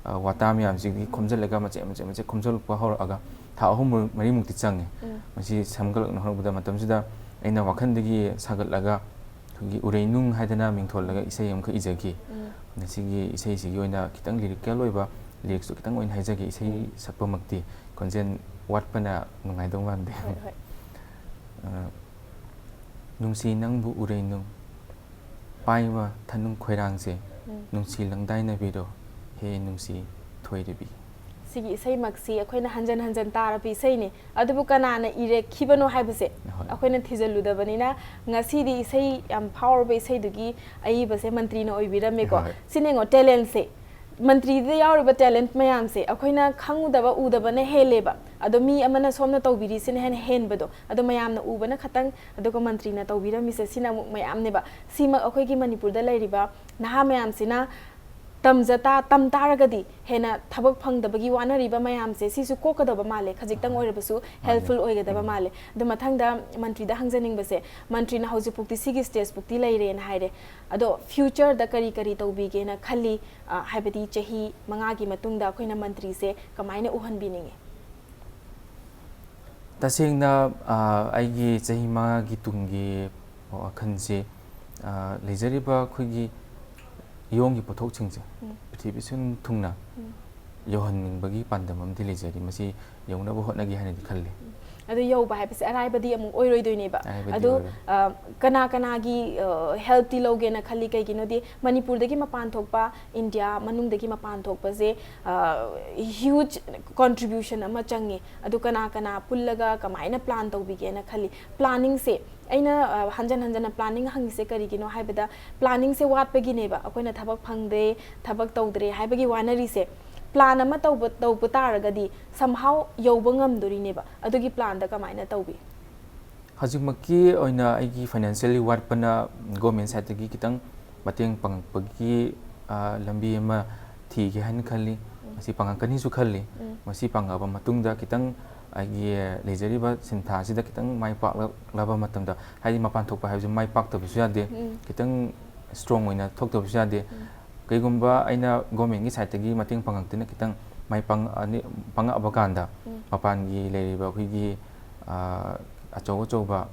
ꯑ, ꯋꯥꯇꯥ ꯃꯌꯥꯝꯁꯤꯒꯤ ꯈꯣꯝꯖꯤꯜꯂꯒ ꯃꯆꯦꯠ ꯃꯆꯦꯠ ꯃꯆꯦꯠ ꯈꯣꯝꯖꯤꯜꯂꯛꯄ ꯍꯧꯔꯛꯑꯒ ꯊꯥ ꯑꯍꯨꯝ ꯃꯔꯤꯃꯨꯛꯇꯤ ꯆꯪꯉꯦ꯫ ꯎꯝ꯫ ꯃꯁꯤ ꯁꯦꯝꯒꯠꯂꯛꯅ ꯍꯧꯔꯛꯄꯗ ꯃꯇꯝꯁꯤꯗ ꯑꯩꯅ ꯋꯥꯈꯜꯗꯒꯤ ꯁꯥꯒꯠꯂꯒ ꯑꯩꯈꯣꯏꯒꯤ ꯎꯔꯩꯅꯨꯡ ꯍꯥꯏꯗꯅ ꯃꯤꯡꯊꯣꯜꯂꯒ ꯏꯁꯩ ꯑꯃꯈꯛ ꯏꯖꯈꯤ꯫ ꯎꯝ꯫ ꯃꯁꯤꯒꯤ ꯏꯁꯩꯁꯤꯒꯤ ꯑꯣꯏꯅ ꯈꯤꯇꯪ ꯂꯤꯔꯤꯀꯦꯜ ꯑꯣꯏꯕ, ꯂꯤꯔꯤꯛꯁꯇꯨ ꯈꯤꯇꯪ ꯑꯣꯏꯅ ꯍꯥꯏꯖꯒꯦ, ꯏꯁꯩ ꯎꯝ꯫ ꯁꯛꯄꯃꯛꯇꯤ ꯈꯣꯟꯖꯦꯜ ꯋꯥꯠꯄꯅ ꯅꯨꯡꯉꯥꯏꯗꯧ ꯃꯥꯟꯗꯦ꯫ ꯍꯣꯏ, ꯍꯣꯏ꯫ ꯑ, ꯅꯨꯡꯁꯤ ꯅꯪꯕꯨ ꯎꯔꯩꯅꯨꯡ, ꯄꯥꯏꯕ ꯊꯅꯨꯡ ꯈꯣꯏꯔꯥꯡꯁꯦ, ꯎꯝ꯫ ꯅꯨꯡꯁꯤ ꯂꯪꯗꯥꯏꯅꯕꯤꯔꯣ, ꯍꯦ ꯅꯨꯡꯁꯤ ꯊꯣꯏꯔꯕꯤ꯫ ꯁꯤꯒꯤ ꯏꯁꯩꯃꯛꯁꯤ ꯑꯩꯈꯣꯏꯅ ꯍꯟꯖꯟ ꯍꯟꯖꯟ ꯇꯥꯔꯕ ꯏꯁꯩꯅꯤ꯫ ꯑꯗꯨꯕꯨ ꯀꯅꯥꯅ ꯏꯔꯛꯈꯤꯕꯅꯣ ꯍꯥꯏꯕꯁꯦ ꯍꯣꯏ꯫ ꯑꯩꯈꯣꯏꯅ ꯊꯤꯖꯤꯜꯂꯨꯗꯕꯅꯤꯅ, ꯉꯁꯤꯗꯤ ꯏꯁꯩ ꯌꯥꯝ ꯐꯥꯎꯔꯕ ꯏꯁꯩꯗꯨꯒꯤ ꯑꯏꯕꯁꯦ ꯃꯟꯇ꯭ꯔꯤꯅ ꯑꯣꯏꯕꯤꯔꯝꯃꯦꯀꯣ꯫ ꯍꯣꯏ꯫ ꯁꯤꯅ ꯌꯦꯡꯉꯣ, ꯇꯦꯂꯦꯟꯁꯦ, ꯃꯟꯇ꯭ꯔꯤꯗ ꯌꯥꯎꯔꯤꯕ ꯇꯦꯂꯦꯟ ꯃꯌꯥꯝꯁꯦ ꯑꯩꯈꯣꯏꯅ ꯈꯪꯉꯨꯗꯕ, ꯎꯗꯕꯅ ꯍꯦꯜꯂꯦꯕ꯫ ꯑꯗꯣ ꯃꯤ ꯑꯃꯅ ꯁꯣꯝꯅ ꯇꯧꯕꯤꯔꯤꯁꯤꯅ ꯍꯦꯟꯅ ꯍꯦꯟꯕꯗꯣ, ꯑꯗꯣ ꯃꯌꯥꯝꯅ ꯎꯕꯅ ꯈꯇꯪ, ꯑꯗꯨꯒ ꯃꯟꯇ꯭ꯔꯤꯅ ꯇꯧꯕꯤꯔꯝꯃꯤꯁꯦ ꯁꯤꯅ ꯑꯃꯨꯛ ꯃꯌꯥꯝꯅꯦꯕ꯫ ꯁꯤꯃꯛ ꯑꯩꯈꯣꯏꯒꯤ ꯃꯅꯤꯄꯨꯔꯗ ꯂꯩꯔꯤꯕ ꯅꯍꯥ ꯃꯌꯥꯝꯁꯤꯅ ꯇꯝꯖ ꯇꯥ-, ꯇꯝ ꯇꯥꯔꯒꯗꯤ ꯍꯦꯟꯅ ꯊꯕꯛ ꯐꯪꯗꯕꯒꯤ ꯋꯥꯅꯔꯤꯕ ꯃꯌꯥꯝꯁꯦ ꯁꯤꯁꯨ ꯀꯣꯛꯀꯗꯕ ꯃꯥꯜꯂꯦ, ꯈꯖꯤꯛꯇꯪ ꯑꯣꯏꯔꯕꯁꯨ ꯃꯥꯅꯦ꯫ Helpful ꯑꯣꯏꯒꯗꯕ ꯎꯝ꯫ ꯃꯥꯜꯂꯦ꯫ ꯑꯗꯣ ꯃꯊꯪꯗ ꯃꯟꯇ꯭ꯔꯤꯗ ꯍꯪꯖꯅꯤꯡꯕꯁꯦ, ꯃꯟꯇ꯭ꯔꯤꯅ ꯍꯧꯖꯤꯛꯐꯥꯎꯗꯤ ꯁꯤꯒꯤ stage ꯐꯥꯎꯗꯤ ꯂꯩꯔꯦꯅ ꯍꯥꯏꯔꯦ, ꯑꯗꯣ future ꯗ ꯀꯔꯤ ꯀꯔꯤ ꯇꯧꯕꯤꯒꯦꯅ ꯈꯜꯂꯤ? ꯑ, ꯍꯥꯏꯕꯗꯤ ꯆꯍꯤ ꯃꯉꯥꯒꯤ ꯃꯇꯨꯡꯗ ꯑꯩꯈꯣꯏꯅ ꯃꯟꯇ꯭ꯔꯤꯁꯦ ꯀꯃꯥꯏꯅ ꯎꯍꯟꯕꯤꯅꯤꯡꯉꯤ? ꯇꯁꯦꯡꯅ, ꯑ, ꯑꯩꯒꯤ ꯆꯍꯤ ꯃꯉꯥꯒꯤ ꯇꯨꯡꯒꯤ ꯋꯥꯈꯜꯁꯦ, ꯑ, ꯂꯩꯖꯔꯤꯕ ꯑꯩꯈꯣꯏꯒꯤ ꯌꯣꯡꯒꯤ ꯄꯣꯠꯊꯣꯛꯁꯤꯡꯁꯦ ꯎꯝ꯫ ꯄ꯭ꯔꯤꯊꯤꯕꯤ ꯁꯤꯟ ꯊꯨꯡꯅ ꯎꯝ꯫ ꯌꯧꯍꯟꯅꯤꯡꯕꯒꯤ ꯄꯥꯟꯗꯝ ꯑꯃꯗꯤ ꯂꯩꯖꯔꯤ꯫ ꯃꯁꯤ ꯌꯧꯅꯕ ꯍꯣꯠꯅꯒꯦ ꯍꯥꯏꯅꯗꯤ ꯈꯜꯂꯤ꯫ ꯎꯝ꯫ ꯑꯗꯨ ꯌꯧꯕ ꯍꯥꯏꯕꯁꯦ ꯑꯔꯥꯏꯕꯗꯤ ꯑꯃꯨꯛ ꯑꯣꯏꯔꯣꯏꯗꯣꯏꯅꯦꯕ꯫ ꯑꯔꯥꯏꯕꯗꯤ ꯑꯗꯨ, ꯑꯣꯏꯔꯣꯏ꯫ ꯑ, ꯀꯅꯥ ꯀꯅꯥꯒꯤ, ꯑ, help ꯇꯤ ꯂꯧꯒꯦꯅ ꯈꯜꯂꯤ? ꯀꯩꯒꯤꯅꯣꯗꯤ ꯃꯅꯤꯄꯨꯔꯗꯒꯤ ꯃꯄꯥꯟ ꯊꯣꯛꯄ, ꯏꯟꯗꯤꯌꯥ ꯃꯅꯨꯡꯗꯒꯤ ꯃꯄꯥꯟ ꯊꯣꯛꯄꯁꯦ, ꯑ, huge contribution ꯑꯃ ꯆꯪꯉꯦ꯫ ꯑꯗꯨ ꯀꯅꯥ ꯀꯅꯥ ꯄꯨꯜꯂꯒ ꯀꯃꯥꯏꯅ plan ꯇꯧꯕꯤꯒꯦꯅ ꯈꯜꯂꯤ? Planning ꯁꯦ ꯑꯩꯅ, ꯑ, ꯍꯟꯖꯟ ꯍꯟꯖꯟꯅ planning ꯍꯪꯉꯤꯁꯦ ꯀꯔꯤꯒꯤꯅꯣ ꯍꯥꯏꯕꯗ, planning ꯁꯦ ꯋꯥꯠꯄꯒꯤꯅꯦꯕ ꯑꯩꯈꯣꯏꯅ ꯊꯕꯛ ꯐꯪꯗꯦ, ꯊꯕꯛ ꯇꯧꯗ꯭ꯔꯦ ꯍꯥꯏꯕꯒꯤ ꯋꯥꯅꯔꯤꯁꯦ꯫ Plan ꯑꯃ ꯇꯧꯕ, ꯇꯧꯕ ꯇꯥꯔꯒꯗꯤ somehow ꯌꯧꯕ ꯉꯝꯗꯣꯔꯤꯅꯦꯕ꯫ ꯑꯗꯨꯒꯤ plan ꯗ ꯀꯃꯥꯏꯅ ꯇꯧꯕꯤ? ꯍꯧꯖꯤꯛꯃꯛꯀꯤ ꯑꯣꯏꯅ ꯑꯩꯒꯤ financially ꯋꯥꯠꯄꯅ government side ꯇꯒꯤ ꯈꯤꯇꯪ ꯃꯇꯦꯡ ꯄꯥꯡꯉꯛꯄꯒꯤ, ꯑ, ꯂꯝꯕꯤ ꯑꯃ ꯊꯤꯒꯦ ꯍꯥꯏꯅ ꯈꯜꯂꯤ꯫ ꯎꯝ꯫ ꯃꯁꯤ ꯄꯥꯡꯉꯛꯀꯅꯤꯁꯨ ꯈꯜꯂꯤ꯫ ꯎꯝ꯫ ꯃꯁꯤ ꯄꯥꯡꯉꯛꯑꯕ ꯃꯇꯨꯡꯗ ꯈꯤꯇꯪ ꯑꯩꯒꯤ ꯂꯩꯖꯔꯤꯕ ꯁꯤꯟꯊꯥꯁꯤꯗ ꯈꯤꯇꯪ ꯃꯥꯏ ꯄꯥꯛꯂꯛꯂꯕ ꯃꯇꯝꯗ, ꯍꯥꯏꯗꯤ ꯃꯄꯥꯟ ꯊꯣꯛꯄ ꯍꯥꯏꯕꯁꯤ ꯃꯥꯏ ꯄꯥꯛꯇꯕꯁꯨ ꯌꯥꯗꯦ, ꯎꯝ꯫ ꯈꯤꯇꯪ strong ꯑꯣꯏꯅ ꯊꯣꯛꯇꯕꯁꯨ ꯌꯥꯗꯦ꯫ ꯎꯝ꯫ ꯀꯩꯒꯨꯝꯕ ꯑꯩꯅ government ꯀꯤ side ꯇꯒꯤ ꯃꯇꯦꯡ ꯄꯥꯡꯉꯛꯇꯨꯅ ꯈꯤꯇꯪ ꯃꯥꯏ ꯄꯥꯡꯉꯛꯑꯅꯤ-, ꯄꯥꯡꯉꯛꯑꯕ ꯀꯥꯟꯗ ꯎꯝ꯫ ꯃꯄꯥꯟꯒꯤ ꯂꯩꯔꯤꯕ ꯑꯩꯈꯣꯏꯒꯤ, ꯑ, ꯑꯆꯧ ꯑꯆꯧꯕ,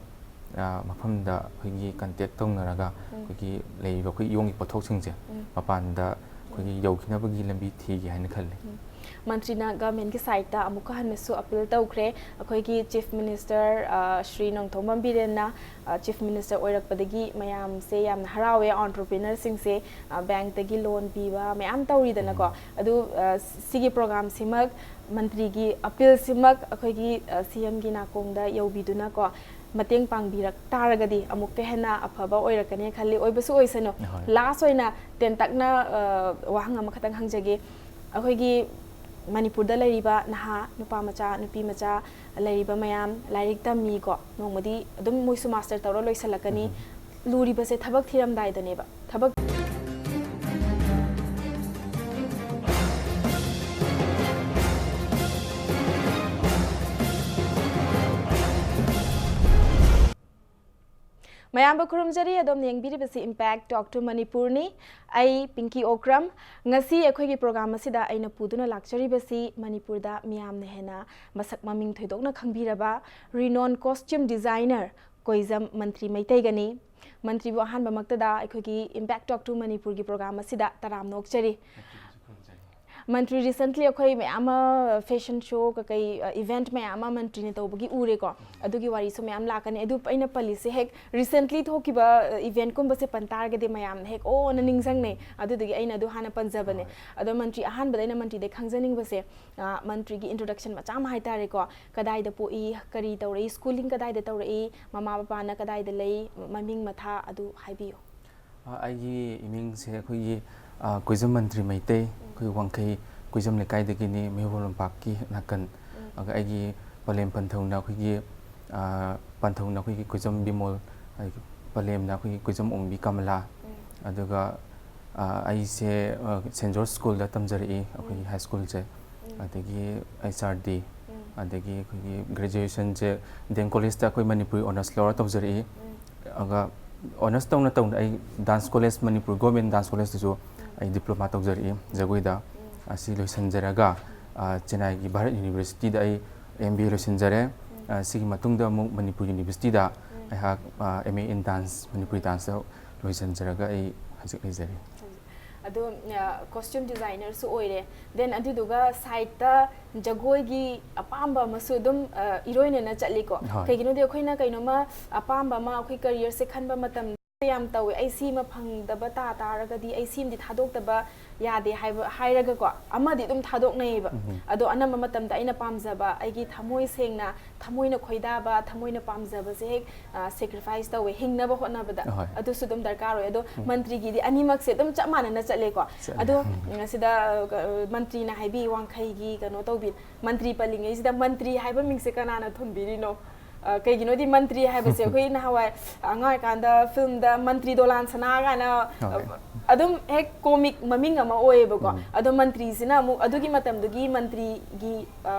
ꯑ, ꯃꯐꯝꯗ ꯑꯩꯈꯣꯏꯒꯤ contact ꯇꯧꯅꯔꯒ ꯎꯝ꯫ ꯑꯩꯈꯣꯏꯒꯤ ꯂꯩꯔꯤꯕ ꯑꯩꯈꯣꯏ ꯌꯣꯡꯒꯤ ꯄꯣꯠꯊꯣꯛꯁꯤꯡꯁꯦ ꯎꯝ꯫ ꯃꯄꯥꯟꯗ ꯑꯩꯈꯣꯏꯒꯤ ꯌꯧꯈꯤꯅꯕꯒꯤ ꯂꯝꯕꯤ ꯊꯤꯒꯦ ꯍꯥꯏꯅ ꯈꯜꯂꯤ꯫ ꯎꯝ꯫ ꯃꯟꯇ꯭ꯔꯤꯅ government ꯀꯤ side ꯇ ꯑꯃꯨꯛꯀ ꯍꯟꯅꯁꯨ appeal ꯇꯧꯈ꯭ꯔꯦ꯫ ꯑꯩꯈꯣꯏꯒꯤ Chief Minister, ꯑ, ꯁ꯭ꯔꯤ ꯅꯣꯡꯊꯣꯝꯕꯝ ꯕꯤꯔꯦꯟꯅ, ꯑ, Chief Minister ꯑꯣꯏꯔꯛꯄꯗꯒꯤ ꯃꯌꯥꯝꯁꯦ ꯌꯥꯝꯅ ꯍꯔꯥꯎꯋꯦ, entrepreneur ꯁꯤꯡꯁꯦ, ꯑ, bank ꯇꯒꯤ loan ꯄꯤꯕ ꯃꯌꯥꯝ ꯇꯧꯔꯤꯗꯅꯀꯣ꯫ ꯎꯝ꯫ ꯑꯗꯨ, ꯑ, ꯁꯤꯒꯤ program ꯁꯤꯃꯛ, ꯃꯟꯇ꯭ꯔꯤꯒꯤ appeal ꯁꯤꯃꯛ ꯑꯩꯈꯣꯏꯒꯤ, ꯑ, C M ꯒꯤ ꯅꯥꯀꯣꯡꯗ ꯌꯧꯕꯤꯗꯨꯅꯀꯣ, ꯃꯇꯦꯡ ꯄꯥꯡꯕꯤꯔꯛ ꯇꯥꯔꯒꯗꯤ ꯑꯃꯨꯛꯀ ꯍꯦꯟꯅ ꯑꯐꯕ ꯑꯣꯏꯔꯛꯀꯅꯤ ꯈꯜꯂꯤ꯫ ꯑꯣꯏꯕꯁꯨ ꯑꯣꯏꯁꯅꯨ꯫ ꯍꯣꯏ꯫ Last ꯑꯣꯏꯅ ꯇꯦꯟꯇꯛꯅ, ꯑ, ꯋꯥꯍꯪ ꯑꯃꯈꯛꯇꯪ ꯍꯪꯖꯒꯦ꯫ ꯑꯩꯈꯣꯏꯒꯤ ꯃꯅꯤꯄꯨꯔꯗ ꯂꯩꯔꯤꯕ ꯅꯍꯥ ꯅꯨꯄꯥ ꯃꯆꯥ, ꯅꯨꯄꯤ ꯃꯆꯥ, ꯂꯩꯔꯤꯕ ꯃꯌꯥꯝ ꯂꯥꯏꯔꯤꯛ ꯇꯝꯃꯤꯀꯣ, ꯅꯣꯡꯃꯗꯤ ꯑꯗꯨꯝ ꯃꯣꯏꯁꯨ ꯃꯥꯁꯇꯔ ꯇꯧꯔ ꯂꯣꯏꯁꯤꯜꯂꯛꯀꯅꯤ꯫ ꯂꯨꯔꯤꯕꯁꯦ ꯊꯕꯛ ꯊꯤꯔꯝꯗꯥꯏꯗꯅꯦꯕ꯫ ꯊꯕꯛ ꯃꯌꯥꯝꯕꯨ ꯈꯨꯔꯨꯝꯖꯔꯤ꯫ ꯑꯗꯣꯝꯅ ꯌꯦꯡꯕꯤꯔꯤꯕꯁꯤ Impact Talk to Manipurꯅꯤ꯫ ꯑꯩ ꯄꯤꯡꯀꯤ ꯑꯣꯀ꯭ꯔꯝ꯫ ꯉꯁꯤ ꯑꯩꯈꯣꯏꯒꯤ ꯄ꯭ꯔꯣꯒ꯭ꯔꯥꯝ ꯑꯁꯤꯗ ꯑꯩꯅ ꯄꯨꯗꯨꯅ ꯂꯥꯛꯆꯔꯤꯕꯁꯤ ꯃꯅꯤꯄꯨꯔꯗ ꯃꯤꯌꯥꯝꯅ ꯍꯦꯟꯅ ꯃꯁꯛ ꯃꯃꯤꯡ ꯊꯣꯏꯗꯣꯛꯅ ꯈꯪꯕꯤꯔꯕ renowned costume designer ꯀꯣꯏꯖꯝ ꯃꯟꯇ꯭ꯔꯤ ꯃꯩꯇꯩꯒꯅꯤ꯫ ꯃꯟꯇ꯭ꯔꯤꯕꯨ ꯑꯍꯥꯟꯕꯃꯛꯇꯗ ꯑꯩꯈꯣꯏꯒꯤ Impact Talk to ꯃꯅꯤꯄꯨꯔꯒꯤ ꯄ꯭ꯔꯣꯒ꯭ꯔꯥꯝ ꯑꯁꯤꯗ ꯇꯔꯥꯝꯅ ꯑꯣꯛꯆꯔꯤ꯫ ꯃꯟꯇ꯭ꯔꯤ, recently ꯑꯩꯈꯣꯏ ꯃꯌꯥꯝ ꯑꯃ fashion show ꯀꯀꯩ, ꯑ, event ꯃꯌꯥꯝ ꯑꯃ ꯃꯟꯇ꯭ꯔꯤꯅ ꯇꯧꯕꯒꯤ ꯎꯔꯦꯀꯣ꯫ ꯑꯗꯨꯒꯤ ꯋꯥꯔꯤꯁꯨ ꯃꯌꯥꯝ ꯂꯥꯛꯀꯅꯤ꯫ ꯑꯗꯨ ꯑꯩꯅ ꯄꯜꯂꯤꯁꯦ ꯍꯦꯛ recently ꯊꯣꯛꯈꯤꯕ, ꯑ, event ꯀꯨꯝꯕꯁꯦ ꯄꯟ ꯇꯥꯔꯒꯗꯤ ꯃꯌꯥꯝꯅ ꯍꯦꯛ ꯑꯣ ꯑꯅ ꯅꯤꯡꯁꯤꯡꯅꯩ꯫ ꯑꯗꯨꯗꯨꯒꯤ ꯑꯩꯅ ꯑꯗꯨ ꯍꯥꯟꯅ ꯄꯟꯖꯕꯅꯦ꯫ ꯍꯣꯏ꯫ ꯑꯗꯣ ꯃꯟꯇ꯭ꯔꯤ, ꯑꯍꯥꯟꯕꯗ ꯑꯩꯅ ꯃꯟꯇ꯭ꯔꯤꯗꯩ ꯈꯪꯖꯅꯤꯡꯕꯁꯦ, ꯑ, ꯃꯟꯇ꯭ꯔꯤꯒꯤ introduction ꯃꯆꯥ ꯑꯃ ꯍꯥꯏꯇꯥꯔꯦꯀꯣ꯫ ꯀꯗꯥꯏꯗ ꯄꯣꯛꯏ, ꯀꯔꯤ ꯇꯧꯔꯛꯏ, schooling ꯀꯗꯥꯏꯗ ꯇꯧꯔꯛꯏ, ꯃꯃꯥ ꯕꯕꯥꯅ ꯀꯗꯥꯏꯗ ꯂꯩ, ꯃꯃꯤꯡ ꯃꯊꯥ ꯑꯗꯨ ꯍꯥꯏꯕꯤꯌꯨ꯫ ꯑ, ꯑꯩꯒꯤ ꯏꯃꯤꯡꯁꯦ ꯑꯩꯈꯣꯏꯒꯤ, ꯑ, ꯀꯣꯏꯖꯝ ꯃꯟꯇ꯭ꯔꯤ ꯃꯩꯇꯩ, ꯎꯝ꯫ ꯑꯩꯈꯣꯏ ꯋꯥꯡꯈꯩ ꯀꯣꯏꯖꯝ ꯂꯩꯀꯥꯏꯗꯒꯤꯅꯤ, ꯃꯌꯣꯜ ꯂꯝꯄꯥꯛꯀꯤ ꯅꯥꯀꯟ꯫ ꯎꯝ꯫ ꯑꯗꯨꯒ ꯑꯩꯒꯤ ꯄꯂꯦꯝ ꯄꯟꯊꯧꯅ ꯑꯩꯈꯣꯏꯒꯤ, ꯑ, ꯄꯟꯊꯧꯅ ꯑꯩꯈꯣꯏꯒꯤ ꯀꯣꯏꯖꯝ ꯕꯤꯃꯣꯜ, ꯑꯗꯒꯤ ꯄꯂꯦꯝꯅ ꯑꯩꯈꯣꯏꯒꯤ ꯀꯣꯏꯖꯝ ꯑꯣꯡꯕꯤ ꯀꯃꯂꯥ꯫ ꯎꯝ꯫ ꯑꯗꯨꯒ, ꯑ, ꯑꯩꯁꯦ, ꯑ, Saint George Schoolꯗ ꯇꯝꯖꯔꯛꯏ, ꯑꯩꯈꯣꯏꯒꯤ ꯎꯝ꯫ High Schoolꯁꯦ꯫ ꯎꯝ꯫ ꯑꯗꯒꯤ H R D, ꯎꯝ꯫ ꯑꯗꯒꯤ ꯑꯩꯈꯣꯏꯒꯤ graduationꯁꯦ D M Collegeꯇ ꯑꯩꯈꯣꯏ ꯃꯅꯤꯄꯨꯔꯤ honours ꯂꯧꯔ ꯇꯧꯖꯔꯛꯏ꯫ ꯎꯝ꯫ ꯑꯗꯨꯒ honours ꯇꯧꯅ ꯇꯧꯅ ꯑꯩ dance college, Manipur Government Dance Collegeꯇꯁꯨ ꯎꯝ꯫ ꯑꯩ diploma ꯇꯧꯖꯔꯛꯏ ꯖꯒꯣꯏꯗ꯫ ꯎꯝ꯫ ꯑꯁꯤ ꯂꯣꯏꯁꯤꯟꯖꯔꯒ, ꯎꯝ꯫ ꯑ, ꯆꯦꯟꯅꯥꯏꯒꯤ ꯚꯥꯔꯠ Universityꯗ ꯑꯩ M B A ꯂꯣꯏꯁꯤꯟꯖꯔꯦ꯫ ꯎꯝ꯫ ꯑ, ꯁꯤꯒꯤ ꯃꯇꯨꯡꯗ ꯑꯃꯨꯛ ꯃꯅꯤꯄꯨꯔ Universityꯗ ꯎꯝ꯫ ꯑꯩꯍꯥꯛ, ꯑ, M A in Dance, Manipuri danceꯇ ꯂꯣꯏꯁꯤꯟꯖꯔꯒ ꯑꯩ ꯍꯧꯖꯤꯛ ꯂꯩꯖꯔꯤ꯫ ꯑꯗꯣ, ꯑ, costume designerꯁꯨ ꯑꯣꯏꯔꯦ, then ꯑꯗꯨꯗꯨꯒ sideꯇ ꯖꯒꯣꯏꯒꯤ ꯑꯄꯥꯝꯕ ꯑꯃꯁꯨ ꯑꯗꯨꯝ, ꯑ, ꯏꯔꯣꯏꯅꯅ ꯆꯠꯂꯤꯀꯣ꯫ ꯍꯣꯏ꯫ ꯀꯩꯒꯤꯅꯣꯗꯤ ꯑꯩꯈꯣꯏꯅ ꯀꯩꯅꯣꯝꯃ ꯑꯄꯥꯝꯕ ꯑꯃ ꯑꯩꯈꯣꯏ careerꯁꯦ ꯈꯟꯕ ꯃꯇꯝꯗ ꯌꯥꯝ ꯇꯧꯋꯦ꯫ ꯑꯩ ꯁꯤꯃ ꯐꯪꯗꯕ ꯇꯥ ꯇꯥꯔꯒꯗꯤ ꯑꯩ ꯁꯤꯃꯗꯤ ꯊꯥꯗꯣꯛꯇꯕ ꯌꯥꯗꯦ ꯍꯥꯏꯕ ꯍꯥꯏꯔꯒꯀꯣ, ꯑꯃꯗꯤ ꯑꯗꯨꯝ ꯊꯥꯗꯣꯛꯅꯩꯌꯦꯕ꯫ ꯑꯗꯣ ꯑꯅꯝꯕ ꯃꯇꯝꯗ ꯑꯩꯅ ꯄꯥꯝꯖꯕ, ꯑꯩꯒꯤ ꯊꯃꯣꯏ ꯁꯦꯡꯅ, ꯊꯃꯣꯏꯅ ꯈꯣꯏꯗꯥꯕ, ꯊꯃꯣꯏꯅ ꯄꯥꯝꯖꯕꯁꯦ ꯍꯦꯛ ꯁꯦꯀ꯭ꯔꯤꯐꯥꯏꯁ ꯇꯧꯋꯦ ꯍꯤꯡꯅꯕ ꯍꯣꯠꯅꯕꯗ꯫ ꯑꯗꯨꯁꯨ ꯑꯗꯨꯝ ꯗꯔꯀꯥꯔ ꯑꯣꯏ꯫ ꯑꯗꯣ ꯃꯟꯇ꯭ꯔꯤꯒꯤꯗꯤ ꯑꯅꯤꯃꯛꯁꯦ ꯑꯗꯨꯝ ꯆꯞ ꯃꯥꯟꯅꯅ ꯆꯠꯂꯦꯀꯣ꯫ ꯑꯗꯣ ꯎꯝ, ꯁꯤꯗ ꯑ, ꯃꯟꯇ꯭ꯔꯤꯅ ꯍꯥꯏꯕꯤ ꯋꯥꯡꯈꯩꯒꯤ ꯀꯩꯅꯣ ꯇꯧꯕꯤ, ꯃꯟꯇ꯭ꯔꯤ ꯄꯜꯂꯤꯉꯩꯁꯤꯗ ꯃꯟꯇ꯭ꯔꯤ ꯍꯥꯏꯕ ꯃꯤꯡꯁꯦ ꯀꯅꯥꯅ ꯊꯣꯟꯕꯤꯔꯤꯅꯣ? ꯑ, ꯀꯩꯒꯤꯅꯣꯗꯤ ꯃꯟꯇ꯭ꯔꯤ ꯍꯥꯏꯕꯁꯦ ꯑꯩꯈꯣꯏ ꯅꯍꯥꯟꯋꯥꯏ ꯑꯉꯥꯡ ꯑꯣꯏꯔꯤꯀꯥꯟꯗ ꯐꯤꯂꯝꯗ ꯃꯟꯇ꯭ꯔꯤ ꯗꯣꯂꯥꯟ ꯁꯅꯥ ꯀꯥꯏꯅ, ꯑ, ꯍꯣꯏ꯫ ꯑꯗꯨꯝ ꯍꯦꯛ ꯀꯣꯃꯤꯛ ꯃꯃꯤꯡ ꯑꯃ ꯑꯣꯏꯌꯦꯕꯀꯣ꯫ ꯎꯝ꯫ ꯑꯗꯣ ꯃꯟꯇ꯭ꯔꯤꯁꯤꯅ ꯑꯃꯨꯛ ꯑꯗꯨꯒꯤ ꯃꯇꯝꯗꯨꯒꯤ ꯃꯟꯇ꯭ꯔꯤꯒꯤ, ꯑ,